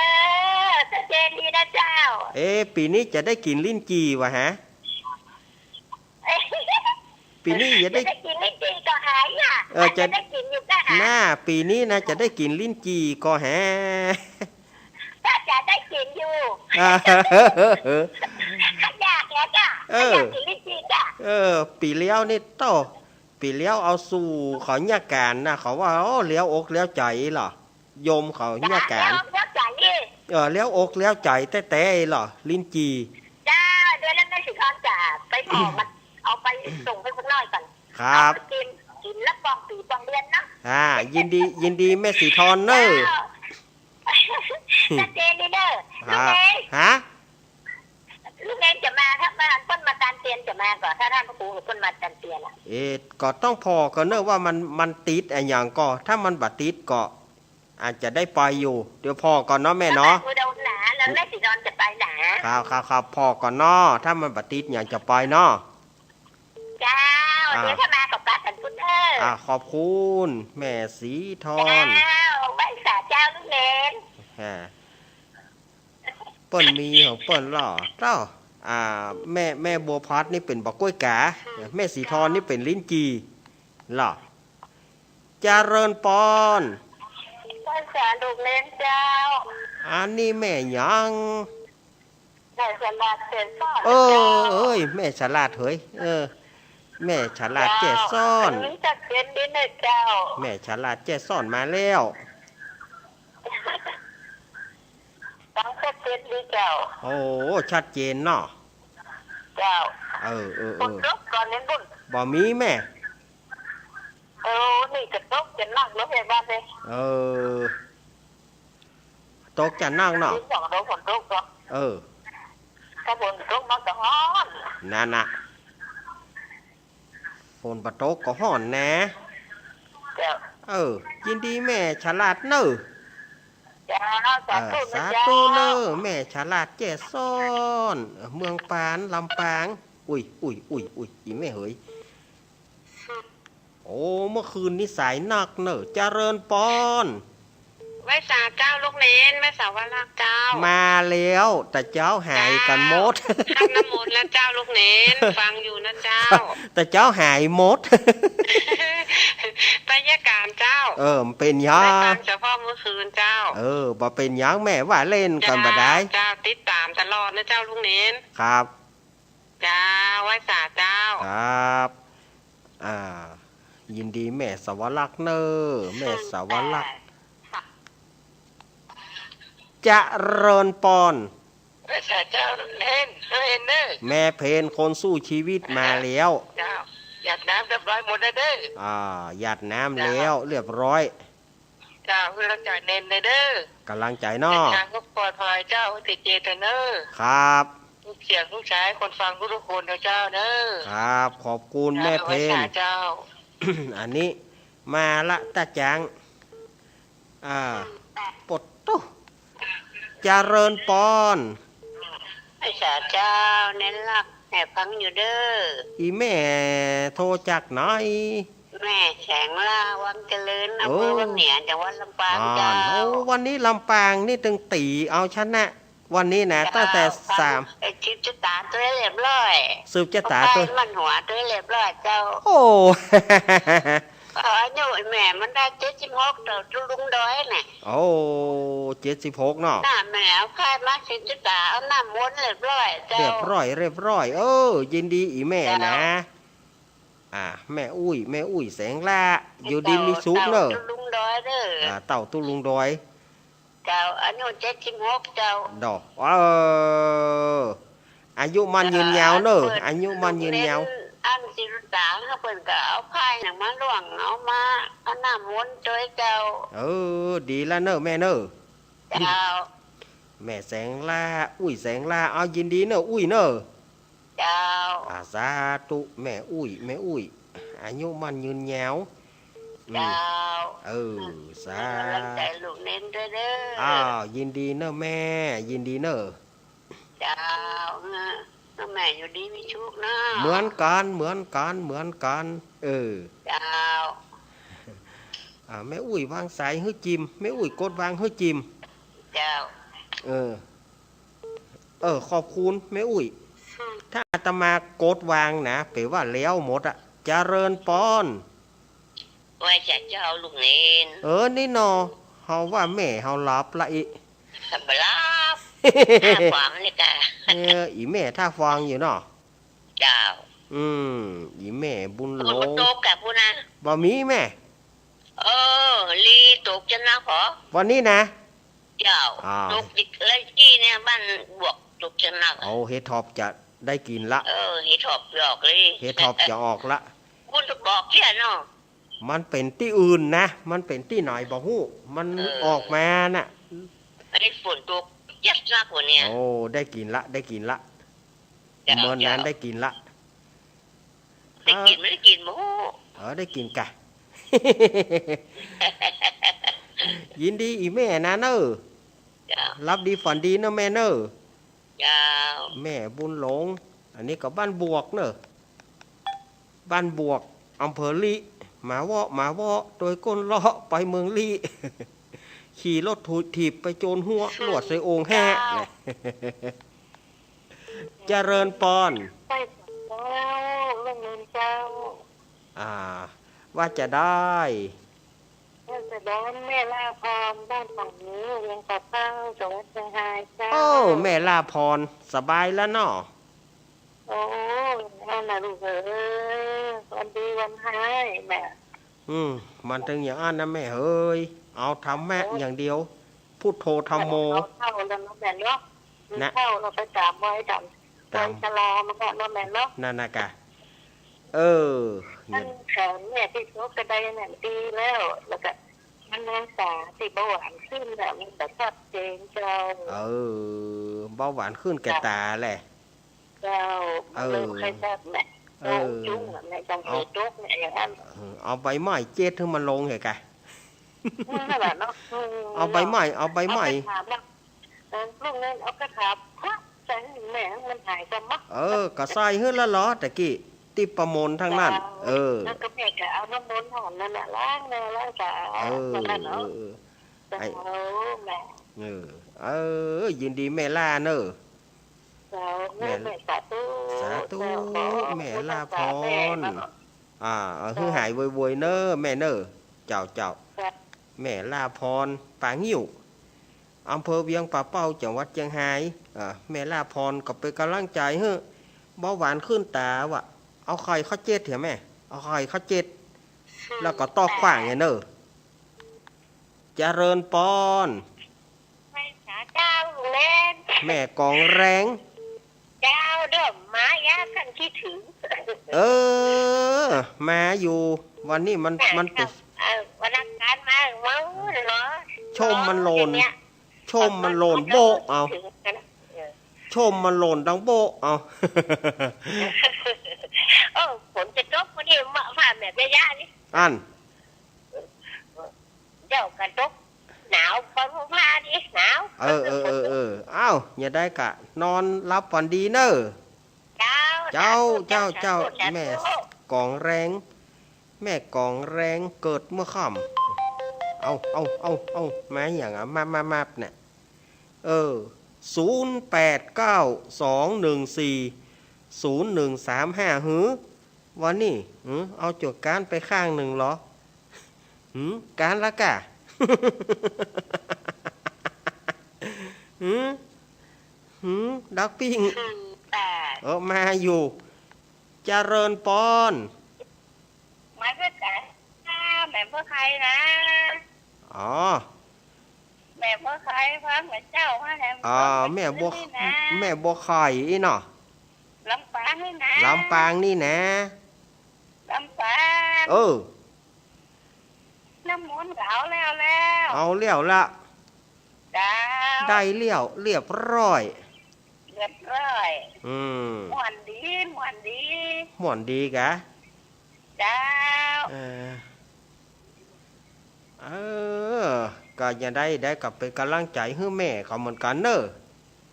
อ ชัดเจนดีนะเจ้า เอ๊ะ ปี๋นี้จะได้กิ๋นลิ้นจี่วะฮะ ปี๋นี้จะได้ จะได้กิ๋นลิ้นจี่ก่อหาอ่ะ เออ จะ จะได้กิ๋นอยู่ก่อหา น่า ปี๋นี้นะ จะได้กิ๋นลิ้นจี่ก่อหา ก็จะได้กิ๋นอยู่ อ่า อยากแล้วจ้ะ เออ อยากกิ๋นลิ้นจี่จ้ะ เออ ปี๋แล้วนี่โต้ ปี๋แล้วเอาสู่เขาเยียะก๋านนะ เขาว่า โอ้ เหลียวอกเหลียวใจ๋เหรอ โยมเขาเยียะก๋าน เยียะอกเยียะใจ๋นี่ เออ เหลียวอกเหลียวใจ๋แต๊ๆ เหรอ ลิ้นจี่ เจ้า เดี๋ยวแล้วแม่สีทอนจะไปผ่อมัน เอาไปส่งไปสักหน้อยก่อน ครับ เอาไปกิ๋น กิ๋นแล้วปองปี๋ปองเดือนเนาะ อ่า ยินดี ยินดีแม่สีทอนเนอะ เจ้า ชัดเจนดีเนอะ ลูกเนน ฮะ ลูกเนนจะมา ถ้ามา เปิ้นมาตานเตียนจะมาก่อ ถ้าต้านพระครูเปิ้นมาตานเตียนอะ เอ๊ะ ก็ต้องผ่อก่อนเนอะว่ามัน มันติดอะหยังก่อ ถ้ามันบ่ติดก็ อาจจะได้ไปอยู่ เดี๋ยวผ่อก่อนเนาะแม่เนาะ เดี๋ยวหนา แล้วแม่สีทอนจะไปหนา ครับ ครับ ครับ ผ่อก่อนเนาะ ถ้ามันบ่ติดหยังจะไปเนาะ เจ้า อ่า เดี๋ยวถ้ามาก็ปะกั๋นพุ้นเน่อ อ่า ขอบคุณแม่สีทอน เจ้า ไหว้สาเจ้าลูกเนน อ่า เปิ้นมีของเปิ้นลอ เจ้า อ่า แม่ แม่บัวพัดนี่เป๋นบ่ากล้วยก๋า แม่สีทอนนี่เป๋นลิ้นจี่ลอ เจริญปอน ไหว้สาลูกเนนเจ้า อันนี้แม่หยัง แม่ฉลาดแจ้ซ้อน เออ เจ้า เอ้ย แม่ฉลาดเหย เออ แม่ฉลาดแจ้ซ้อน เจ้า อันนี้ชัดเจนดีนะเจ้า แม่ฉลาดแจ้ซ้อนมาแล้ว ฟังชัดเจนดีเจ้า โอ้ ชัดเจนเนาะ เจ้า เออ เออ เออ ฝนตกก่อนเน้นบุญ บ่มีแม่ เออ นี่ก็ตกจะหนักแล้วแม่บ้านเลย เออ ตกจะหนักเนาะ มีสองดอกฝนตกก็ เออ ถ้าฝนตกมันก็ฮ้อน นั่นน่ะ ฝนบ่ตกก็ฮ้อนแหน่ เจ้า เออ ยินดีแม่ฉลาดเน่อ เจ้า สาธุ เออ นะ สาธุเน่อ เจ้า แม่ฉลาดแจ้ซ้อน เมืองปาน ลำปาง อุ๊ย อุ๊ย อุ๊ย อุ๊ย อีแม่เหย โอ้ เมื่อคืนนี้สายนักเน่อ เจริญปอน ไหว้สาเจ้าลูกเนน แม่สาวรักษ์เจ้า มาแล้ว แต่เจ๊าหายกั๋นหมด เจ้า ทำน้ำมนต์แล้วเจ้าลูกเนน ฟังอยู่นะเจ้า แต่เจ๊าหายหมด ไปเยียะก๋านเจ้า เออ มันเป๋นหยัง ได้ฟังเฉพาะเมื่อคืนเจ้า เออ บ่เป๋นหยังแม่ ว่าเล่นกั๋นบ่ได้ เจ้า เจ้า ติดต๋ามตลอดนะเจ้าลูกเนน ครับ เจ้า ไหว้สาเจ้า ครับ อ่า ยินดีแม่สวรักษ์เน่อ แม่สวรักษ์ ค่ะ เจริญปอน ไหว้สาเจ้าเน่อ เน่อ แม่เพนคนสู้ชีวิตมาแล้ว เจ้า หยาดน้ำเรียบร้อยหมดแล้วเน่อ อ่า หยาดน้ำแล้วเรียบร้อย เจ้า หื้อกำลังใจ๋เน่อเน่อ กำลังใจ๋เนาะ เดินทางก็ปลอดภัยเจ้า เตเจเตเน่อ ครับ ลูกเสียงลูกชายคนฟังทุกๆ คนนะเจ้าเน่อ ครับ ขอบคุณแม่เพน เจ้า อันนี้มาละตาจาง อ่า ปดตุ๊ เจริญปอน ไหว้สาเจ้าเน้นรัก แม่ฟังอยู่เด้อ อี่แม่โทรจากไหน แม่แสงล่า วังเจริญ อำเภอวังเหนือ จังหวัดลำปาง อ้าว เจ้า โอ้ วันนี้ลำปางนี่ตึงตี๋เอาชนะ วันนี้นะ เจ้า ตั้งแต่สาม เอ่อ สืบจะต๋าตวยเรียบร้อย สืบจะต๋าตวย เอาป้ายมั่นหัวตวยเรียบร้อยเจ้า โอ้ อายุแม่มันได้เจ็ดสิบหก เต้าตุ๊ลุงดอยน่ะ โอ้ เจ็ดสิบหกเนาะ น่ะ แม่เอาป้ายมาสืบจะต๋า เอาน้ำมนต์เรียบร้อยเจ้า เรียบร้อย เรียบร้อย เออ ยินดีอี่แม่นะ เจ้า อ่า แม่อุ้ย แม่อุ้ยแสงล่า อยู่ดีมีสุขเน่อ เต้าตุ๊ลุงดอยเด้อ อ่า เต้าตุ๊ลุงดอย เจ้า อายุเจ็ดสิบหกเจ้า ดอก เออ อายุมั่นยืนยาวเน่อ เปิ้น อายุมั่นยืนยาว ลูกเณรอันสิรุตา เปิ้นก็เอาป้ายหยังมาล่วง เอามา เอาน้ำมนต์ตวยเจ้า เออ ดีละเน่อแม่เน่อ เจ้า แม่แสงล่า อุ้ยแสงล่า เอายินดีเน่อ อุ้ยเน่อ เจ้า อ่า สาธุ แม่อุ้ย แม่อุ้ย อายุมั่นยืนยาว อืม เจ้า เออ สาธุ ให้ก๋ำลังใจ๋ลูกเณรตวยเด้อ อ้าว ยินดีเน่อแม่ ยินดีเน่อ เจ้า เออ แม่อยู่ดีมีสุขเนาะ เหมือนกั๋น เหมือนกั๋น เหมือนกั๋น เออ เจ้า อ่า แม่อุ้ยวางสายหื้อจิม แม่อุ้ยกดวางหื้อจิม เจ้า เออ เออ ขอบคุณแม่อุ้ย อืม ถ้าอาตมากดวางนะ แป๋ว่าแล้วหมดอะ เจริญปอน ไหว้สาเจ้าลูกเณร เออ นี่เนาะ เฮาว่าแม่เฮาหลับละอิ บ่หลับ ท่าฟังนี่ก่ะ เออ อี่แม่ท่าฟังอยู่เนาะ เจ้า อืม อี่แม่บุญหลง ฝนบ่ตกก่ะปู้นนะ บ่มีแม่ เออ ลีตกจะหนักเหรอ วันนี้นะ เจ้า อ่า ตกอีกแล้วกี้เนี่ย บ้านบวกตกจะหนัก โอ้ เฮดถอบจะได้กิ๋นละ เออ เฮดถอบจะออกเลย เฮดถอบจะออกละ ปู้นบอกเสี้ยเนาะ มันเป๋นตี้อื่นนะ มันเป๋นตี้ไหนบ่ฮู้ มัน เออ ออกมาน่ะ อันนี้ฝนตกยัดนักกว่าเนี่ย โอ้ ได้กิ๋นละ ได้กิ๋นละ เจ้า เมื่อนั้น เจ้า ได้กิ๋นละ ได้กิ๋น เออ ไม่ได้กิ๋นบ่ฮู้ เออ ได้กิ๋นก่ะ ยินดีอี่แม่นะเน่อ เจ้า หลับดีฝันดีเน่อแม่เน่อ เจ้า แม่บุญหลง อันนี้ก็บ้านบวกเน่อ บ้านบวก อำเภอลี้ มาเวาะ มาเวาะ โตยก้นเลาะไปเมืองลี้ ขี่รถถีบไปโจนหัว ลวดใส่โอ่งแฮะ เจ้า เจริญปอน ไปเจ้า เรื่องเงินเจ้า อ่า ว่าจะได้ ว่าจะได้แม่ล่าพร บ้านหนองงิ้ว เวียงป่าเป้า จังหวัดเชียงรายเจ้า โอ้ แม่ล่าพร สบายแล้วเนาะ โอ้ อั้นน่ะลูกเอ๋ย วันดีวันฮ้ายแม่ อืม มันตึงอย่างอั้นนะแม่เอ๋ย เอาธรรมะ โอ้ อย่างเดียว พุทโธธัมโม เอาเฒ่าแล้วเนาะแม่เนาะ นะ เฒ่าแล้วไปต๋ามวัย ต๋าม ต๋าม วัยชรามันก็เนาะแม่เนาะ นั่นน่ะก่ะ เออ อันแขนแม่ตี้ตกกระไดน่ะดีแล้ว แล้วก็มันรักษาตี้เบาหวานขึ้นน่ะ มันก็ชัดเจนเจ้า เออ เบาหวานขึ้นแก่ต๋าแหละ เจ้า เออ มันเริ่มค่อยชัดแหละ เออ โตจุ้งแหละ แม่จัง เอา เกิดตกเนี่ย อย่างนั้น เออ เอาใบไม้เจ็ดหื้อมันลงเหอะกะ อืม นั่นแหละเนาะ อืม เอาใบไม้ เอาใบไม้ เอากระถางมา เออ ลูกนั้นเอากระถางพระใส่หื้อแม่ มันหายกำมัก เออ ก็ใส่หื้อแล้วเหรอ ตะกี้ ตี้ประมนต์ทั้งนั้น เจ้า เออ แล้วก็แม่ก็เอาน้ำมนต์ของนั่นน่ะล้างแม่ล้างต๋า เออ นั่นน่ะเนาะ เออ เออ เจ้า ไอ้ แม่ เออ เออ ยินดีแม่ล่าเน่อ เจ้า แม่ แม่ แม่สาธุ สาธุ เจ้า ขอ แม่ล่าพร บุญรักษาแม่เนาะ อ่า เอาหื้อหายโวยๆ เน่อแม่เน่อ เจ้า เจ้า เจ้า แม่ล่าพร ป่างิ้ว อำเภอเวียงป่าเป้า จังหวัดเจียงฮาย อ่า แม่ล่าพรก็เป๋นก๋ำลังใจ๋หื้อ เบาหวานขึ้นต๋าว่ะ เอาไข่ข้าวเจ็ดเถอะแม่ เอาไข่ข้าวเจ็ด แล้วก็ตอกขว้างเนี่ยเน่อ เจริญปอน ไหว้สาเจ้าลูกเณร แม่กองแรง เจ้า เดี๋ยวมายามคันคิดถึง เออ มาอยู่ วันนี้มัน น่ะ มันเป๋น เออ วันอังคารมาเมาเนาะ ชมมันโหล่น เนาะ เนี่ย ชมมันโหล่นโบ๊ะเอา คิดถึงกัน เออ ชมมันโหล่นดังโบ๊ะเอา เออ ฝนจะตกพอดี มา ฟ้าแหมบระยะนี่ อั้น เดี๋ยวก็ตก หนาว พอรู้ผ้านี่ หนาว เออ เออ เออ เออ อ้าว อย่าได้กะ นอนหลับฝันดีเน่อ เจ้า เจ้า เจ้า เจ้า แม่กองแรง แม่กองแรงเกิดเมื่อค่ำ เอา เอา เอา เอา มาหยังอะ มา มา มาเนี่ย เออ ศูนย์แปดเก้าสองหนึ่งสี่ศูนย์หนึ่งสามห้า หือ วันนี้ หือ เอาจดการไปข้างหนึ่งเหรอ หือ การละก่ะ หือ หือ ดอกปิ้ง เออ มาอยู่ เจริญปอน มาจากไหน แม่บัวไข่นะ อ๋อ แม่บัวไข่ ฟังเหมือนเจ้ามาแหละ อ๋อ แม่บัว นี่นะ แม่บัวไข่อี้เนาะ ลำปางนี่นะ ลำปางนี่นะ ลำปาง เออ น้ำมนต์ก็เอาแล้วแล้ว เอาแล้วละ เจ้า ได้แล้วเรียบร้อย เรียบร้อย อืม ม่วนดี ม่วนดี ม่วนดีกะ เจ้า เออ เออ ก็จะได้ ได้ก็เป๋นก๋ำลังใจ๋หื้อแม่เขาเหมือนกั๋นเน่อ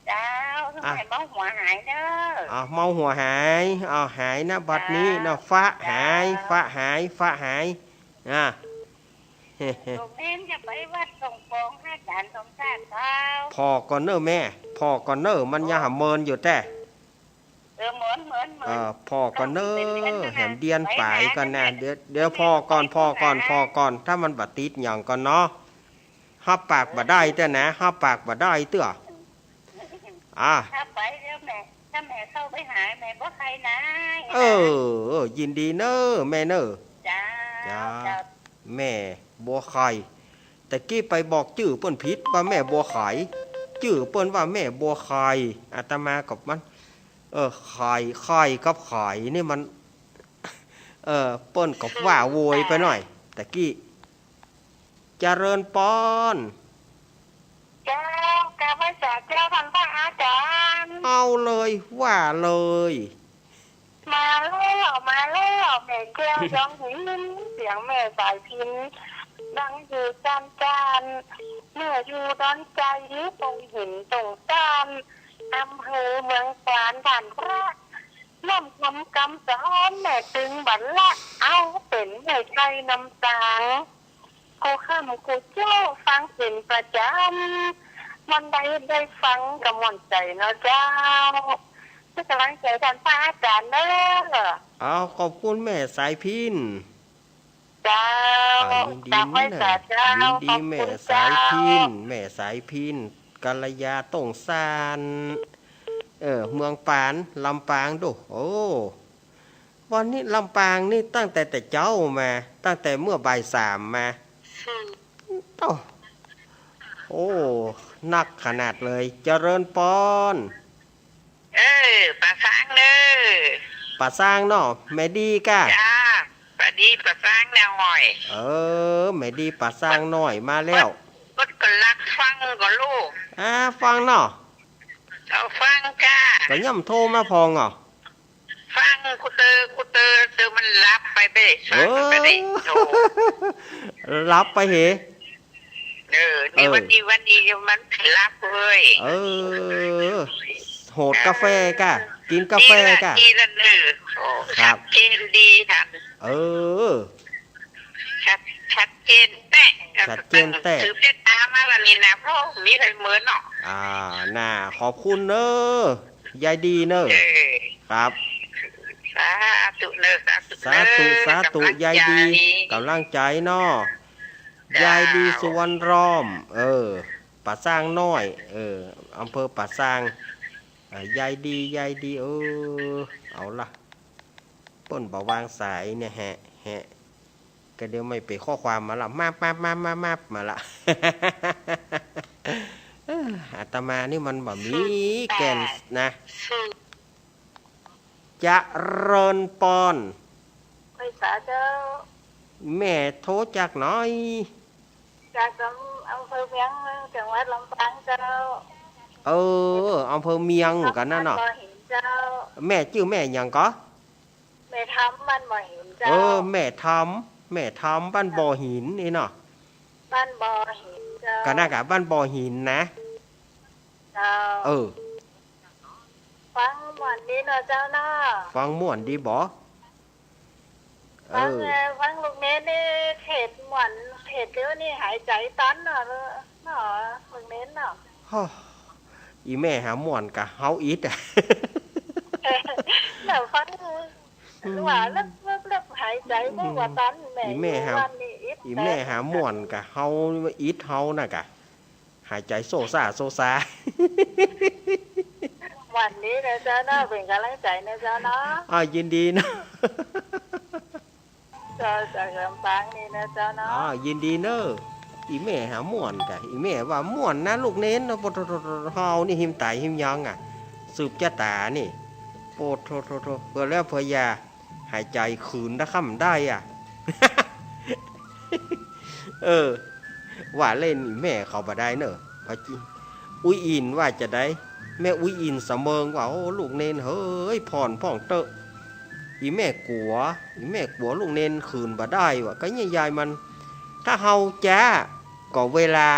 เจ้า หื้อแม่เมาหัวหายเน่อ อ่ะ เมาหัวหาย เอาหายนะ บัดนี้นะ ฟ้าหาย ฟ้าหาย ฟ้าหาย อ่ะ ลูกเน้นจะไปวัดส่งของให้อาจ๋ารย์สมชาติเขา ผ่อก่อนเน่อแม่ ผ่อก่อนเน่อ มันยังหาเมินอยู่แต๊ เออ เมิน เมิน เมิน เออ ผ่อก่อนเน่อ แหมเดียนป๋ายก่อนนะ เดี๋ยว เดี๋ยวผ่อก่อน ผ่อก่อน ผ่อก่อน ถ้ามันบ่ติดหยังก่อนเนาะ ฮับปากบ่ได้เตื้อนะ ฮับปากบ่ได้เตื้อ อ่ะ ถ้าไปแล้วแม่ ถ้าแม่เข้าไปหาแม่บัวไข่นะ เออ ยินดีเน่อแม่เน่อ เจ้า เจ้า เจ้า แม่บัวไข่ ตะกี้ไปบอกจื้อเปิ้นผิดว่าแม่บัวไข่ จื้อเปิ้นว่าแม่บัวไข่ อาตมากับมัน เออ ไข่ ไข่กับไข่นี่มัน เออ เปิ้นก็ว่าโวยไปหน่อย ตะกี้ เจริญปอน เจ้า กราบไหว้สาเจ้าท่านพระอาจารย์ เอาเลย ว่าเลย มาแล้ว มาแล้ว แม่แก้วจองหิน เสียงแม่สายพิณ ดังอยู่จานจาน แม่อยู่ดอนไจ ตรงหินตรงต้าน อำเภอเมืองปาน ท่านพระ น้อมทำกำสอน แม่ตึงบัลละ เอาเป๋นแม่ไทยนำสาง กู้ค่ำกู้เจ๊าฟังเป๋นประจ๋ำ วันใดได้ฟังก็ม่วนใจ๋เนาะเจ้า เป๋นก๋ำลังใจ๋ท่านพระอาจารย์เน่อ เอา ขอบคุณแม่สายพิณ เจ้า อ่า ยินดี กราบไหว้สาเจ้า ยินดี ขอบคุณ แม่สายพิณ เจ้า แม่สายพิณ กัลยาต้งสาน เออ เมืองปาน ลำปางโด้ โอ้ วันนี้ลำปางนี่ตั้งแต่แต่เจ๊ามา ตั้งแต่เมื่อบ่ายสามมา โอ้ โอ้ นักขนาดเลย เจริญปอน เออ ป่าซางเน่อ ป่าซางเนาะ แม่ดีก้า จ้า ป่าดีป่าซางแนวหอย เออ แม่ดีป่าซางน้อยมาแล้ว เปิ้นก็ลักฟังก็ลูก อ่า ฟังเนาะ เอาฟังก้า ก็ย่อมโทรมาพ่องเหรอ ฟังกูเตอ กูเตอ เตอมันหลับไปเบ้ ฟังไปเบ้ เออ โธ่ หลับไปเห เออ นี่ เออ วันนี้ วันนี้มันหลับเว้ย เออ โหดกาแฟก้า กินกาแฟก้า ดีละ ดีละเน่อ โอ้ ครับ ชัดเจนดีท่าน เออ ชัด ชัดเจนแต๊ ชัดเจนแต๊ สืบเส้นตามมาละนี่นะ เพราะมีใครเหมือนเนาะ อ่า น่า ขอบคุณเน่อ ยายดีเน่อ เออ ครับ สาธุเน่อ สาธุ สาธุ เน่อ สาธุ ก๋ำลังใจ๋ ยายดี ก๋ำลังใจ๋เนาะ เจ้า ยายดีสุวรรณล้อม เออ ป่าซางน้อย เออ อำเภอป่าซาง อ่า ยายดี ยายดี เออ เอาละ เปิ้นบ่วางสายเนี่ยแฮะ แฮะ ก็เดี๋ยวไม่ไปข้อความมาละ มาบ มาบ มาบ มาบ มาละ เอ้อ อาตมานี่มันบ่มีแก่นนะ เจริญปอน ไหว้สาเจ้า แม่โทรจากไหน จากอำ อำเภอเวียง จังหวัดลำปางเจ้า เออ อำเภอเวียงกั๋นนะเนาะ บ้านบ่อหินเจ้า แม่จื้อแม่หยังก่อ แม่ทำบ้านบ่อหินเจ้า เออ แม่ทำ แม่ทำบ้านบ่อหินนี่เนาะ บ้านบ่อหินเจ้า กั๋นนะ กั๋นบ้านบ่อหินนะ เจ้า เออ ฟังม่วนดีเนาะเจ้าเนาะ ฟังม่วนดีบ่ ฟัง เออ เอ่อ ฟังลูกเณรนี่เทศน์ม่วน เทศน์เดี๋ยวนี้หายใจ๋ตันเนาะ เนาะ ลูกเณรเนาะ ฮะ อี่แม่หาม่วนก่าเฮาอิดอะ แล้วฟัง อืม ว่าเลิกๆๆ หายใจ๋บ่ว่าตัน แม่ อี่แม่หา อยู่บ้านนี่อิด อี่แม่หาม่วนก่าเฮาอิดเฮาน่ะก่า หายใจ๋โซ่ซ่าโซ่ซา ม่วนดีนะเจ้าเนาะ เป๋นก๋ำลังใจ๋นะเจ้าเนาะ อ่า ยินดีเนาะ เจ้า จากลำปางนี่นะเจ้าเนาะ อ่า ยินดีเน่อ อี่แม่หาม่วนก่า อี่แม่ว่าม่วนนะลูกเณรเนาะ โปะโถๆๆ เฮานี่หิมต๋ายหิมยังอะ สืบจะต๋านี่ โปะโถๆๆ เปื้อแล้วเปื้ออย่า หายใจ๋ขืนนะค่ำได้อะ เออ ว่าเล่น อี่แม่เขาบ่ได้เน่อ พอจริง อุ๊ยอินว่าจะใด แม่อุ๊ยอินสะเมิงว่า โอ้ ลูกเณรเฮย ผ่อนพ่องเต๊อะ อี่แม่กั๋ว อี่แม่กั๋วลูกเณรขืนบ่ได้ว่ะ ก็เยียะยายมัน ถ้าเฮาจะ ก็เวลา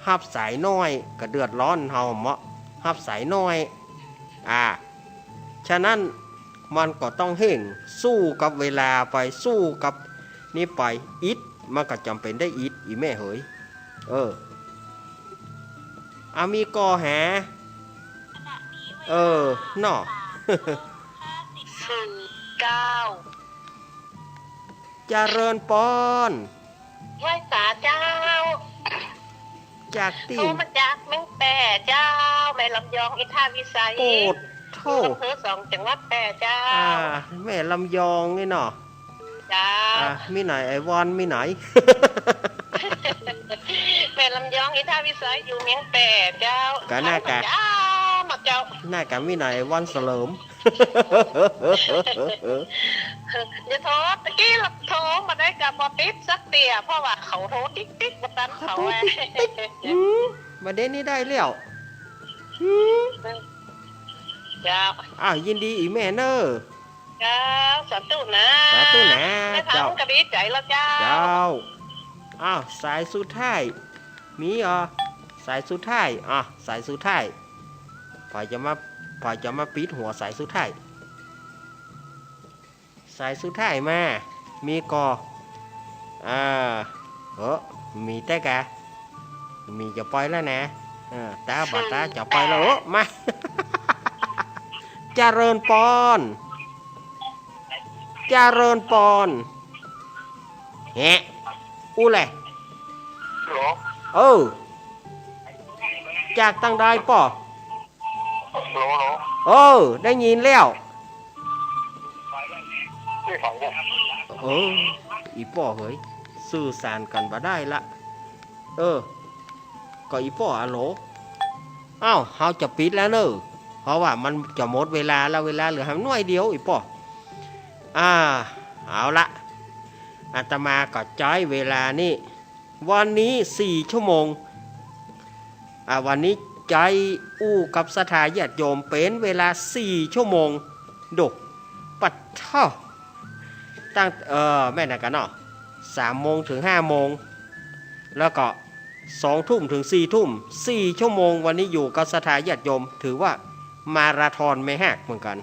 ฮับสายน้อย ก็เดือดร้อนเฮาเมาะ ฮับสายน้อย อ่า ฉะนั้นมันก็ต้องเฮ่ง สู้กับเวลาไป สู้กับนี่ไป อิด มันก็จ๋ำเป๋นได้อิด อี่แม่เหย เออ อ่ะ มีก่อแห เออ เนาะ สี่เก้า เจริญปอน ไหว้สาเจ้า จากตี้ โทรมาจากเมืองแป้เจ้า แม่ลำยองอินทวิสัย โอ้โธ่ อยู่อำเภอสองจังหวัดแป้เจ้า อ่า แม่ลำยองนี่เนาะ เจ้า อ่า มีไหนไอ้วอนมีไหน แม่ลำยองอินทวิสัยอยู่เมืองแป้เจ้า กะน่ากะ ขายมะยามาเจ้า น่ากะมีไหนไอ้วอนเสลิม อย่าโทร ตะกี้ละโทรมาได้กะบ่ติดสักเตื้อ เพราะว่าเขาโทรติ๊กๆ บ่ตันเขา เขาโทรติ๊กๆ อืม บ่าเดี๋ยวนี้ได้แล้ว อืม เจ้า อ้าว ยินดีอี่แม่เน่อ เจ้า สาธุนะ สาธุนะ แม่เฒ่า เจ้า ก็ดีใจ๋แล้วเจ้า เจ้า อ้าว สายสุดท้าย มีอ่ะ สายสุดท้าย อ่ะ สายสุดท้าย ใผจะมา ใผจะมาปิดหัวสายสุดท้าย สายสุดท้ายมา มีก่อ อ่า เออ มีแต่กะ มีจะปล่อยแล้วนะ เออ ต๋าบ่าต๋าจะปล่อยแล้ว เออ มา เจริญปอน เจริญปอน แหะ อู้แหละ ฮัลโหล เออ จากตังใดป้อ ฮัลโหล ฮัลโหล เออ ได้ยินแล้ว เออ อี่ป้อเหย สื่อสารกั๋นบ่ได้ละ เออ ก็อี่ป้ออะโหล อ้าว เฮาจะปิดแล้วเน่อ เพราะว่ามันจะหมดเวลาแล้ว เวลาเหลือหำน้อยเดียว อี่ป้อ อ่า เอาละ อาตมาก็ใจ๊เวลานี้ วันนี้สี่ชั่วโมง อ่า วันนี้ใจ๊อู้กับศรัทธาญาติโยมเป๋นเวลาสี่ชั่วโมง ดู ปะเถ้า ตั้ง เอ่อ แม่นหยังก่อเนาะ สามโมงเถิงห้าโมง แล้วก็สองทุ่มเถิงสี่ทุ่ม สี่ชั่วโมง วันนี้อยู่กับศรัทธาญาติโยม ถือว่ามาราธอนแม่ฮักเหมือนกั๋น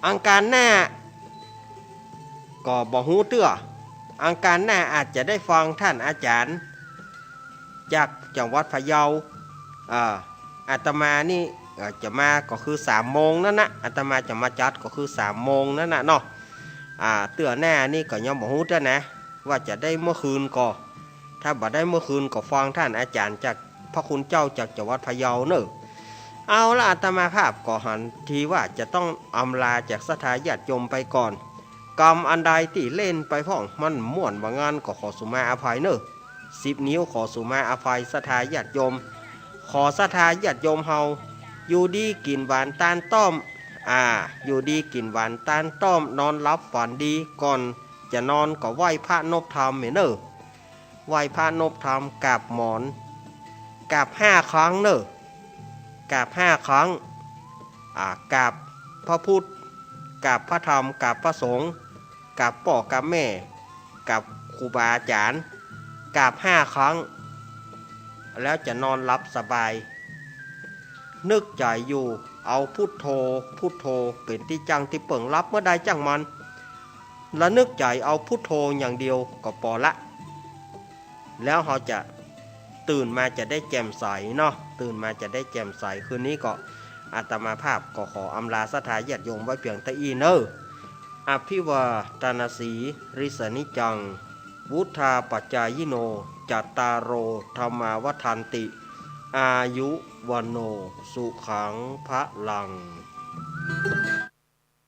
อังคารหน้า ก็บ่ฮู้เตื้อ อังคารหน้าอาจจะได้ฟังต้านอาจ๋ารย์ จากจังหวัดพะเยา อ่า อาตมานี่ เอ่อ จะมาก็คือสามโมงนั้นนะ อาตมาจะมาจัดก็คือสามโมงนั้นนะเนาะ อ่า เตื้อหน้านี่ก็ยังบ่ฮู้เตื้อนะ ว่าจะได้เมื่อคืนก่อ ถ้าบ่ได้เมื่อคืนก็ฟังต้านอาจ๋ารย์จากพระคุณเจ้าจากจังหวัดพะเยาเน่อ เอาละ อาตมาภาพก็หันทีว่าจะต้องอำลาจากศรัทธาญาติโยมไปก่อน กำอันใดตี้เล่นไปพ่องมันม่วนบ่างันก็ขอสุมาอภัยเน่อ สิบนิ้วขอสุมาอภัยศรัทธาญาติโยม ขอศรัทธาญาติโยมเฮา อยู่ดีกิ๋นหวานตานต้อม อ่า อยู่ดีกิ๋นหวานตานต้อม นอนหลับฝันดี ก่อนจะนอนก็ไหว้พระนบธรรมเน่อ ไหว้พระนบธรรม กราบหมอน กราบห้าครั้งเน่อ กราบห้าครั้ง อ่า กราบพระพุทธ กราบพระธรรม กราบพระสงฆ์ กราบป้อกราบแม่ กราบครูบาอาจ๋ารย์ กราบห้าครั้ง แล้วจะนอนหลับสบาย นึกใจ๋อยู่ เอาพุทโธ พุทโธเป๋นตี้จั้งตี้เปิ้ง หลับเมื่อใดจั้งมัน ระนึกใจ๋เอาพุทโธอย่างเดียวก็ปอละ แล้วเฮาจะตื่นมาจะได้แจ่มใสเนาะ ตื่นมาจะได้แจ่มใส คืนนี้ก็อาตมาภาพก็ขออำลาศรัทธาญาติโยมไว้เพียงเต้าอี้เน่อ อภิวาทนสีลิสนิจจัง วุฑฒาปจายิโน จัตตาโร ธัมมาวัฑฒันติ อายุ วัณโณ สุขัง พลัง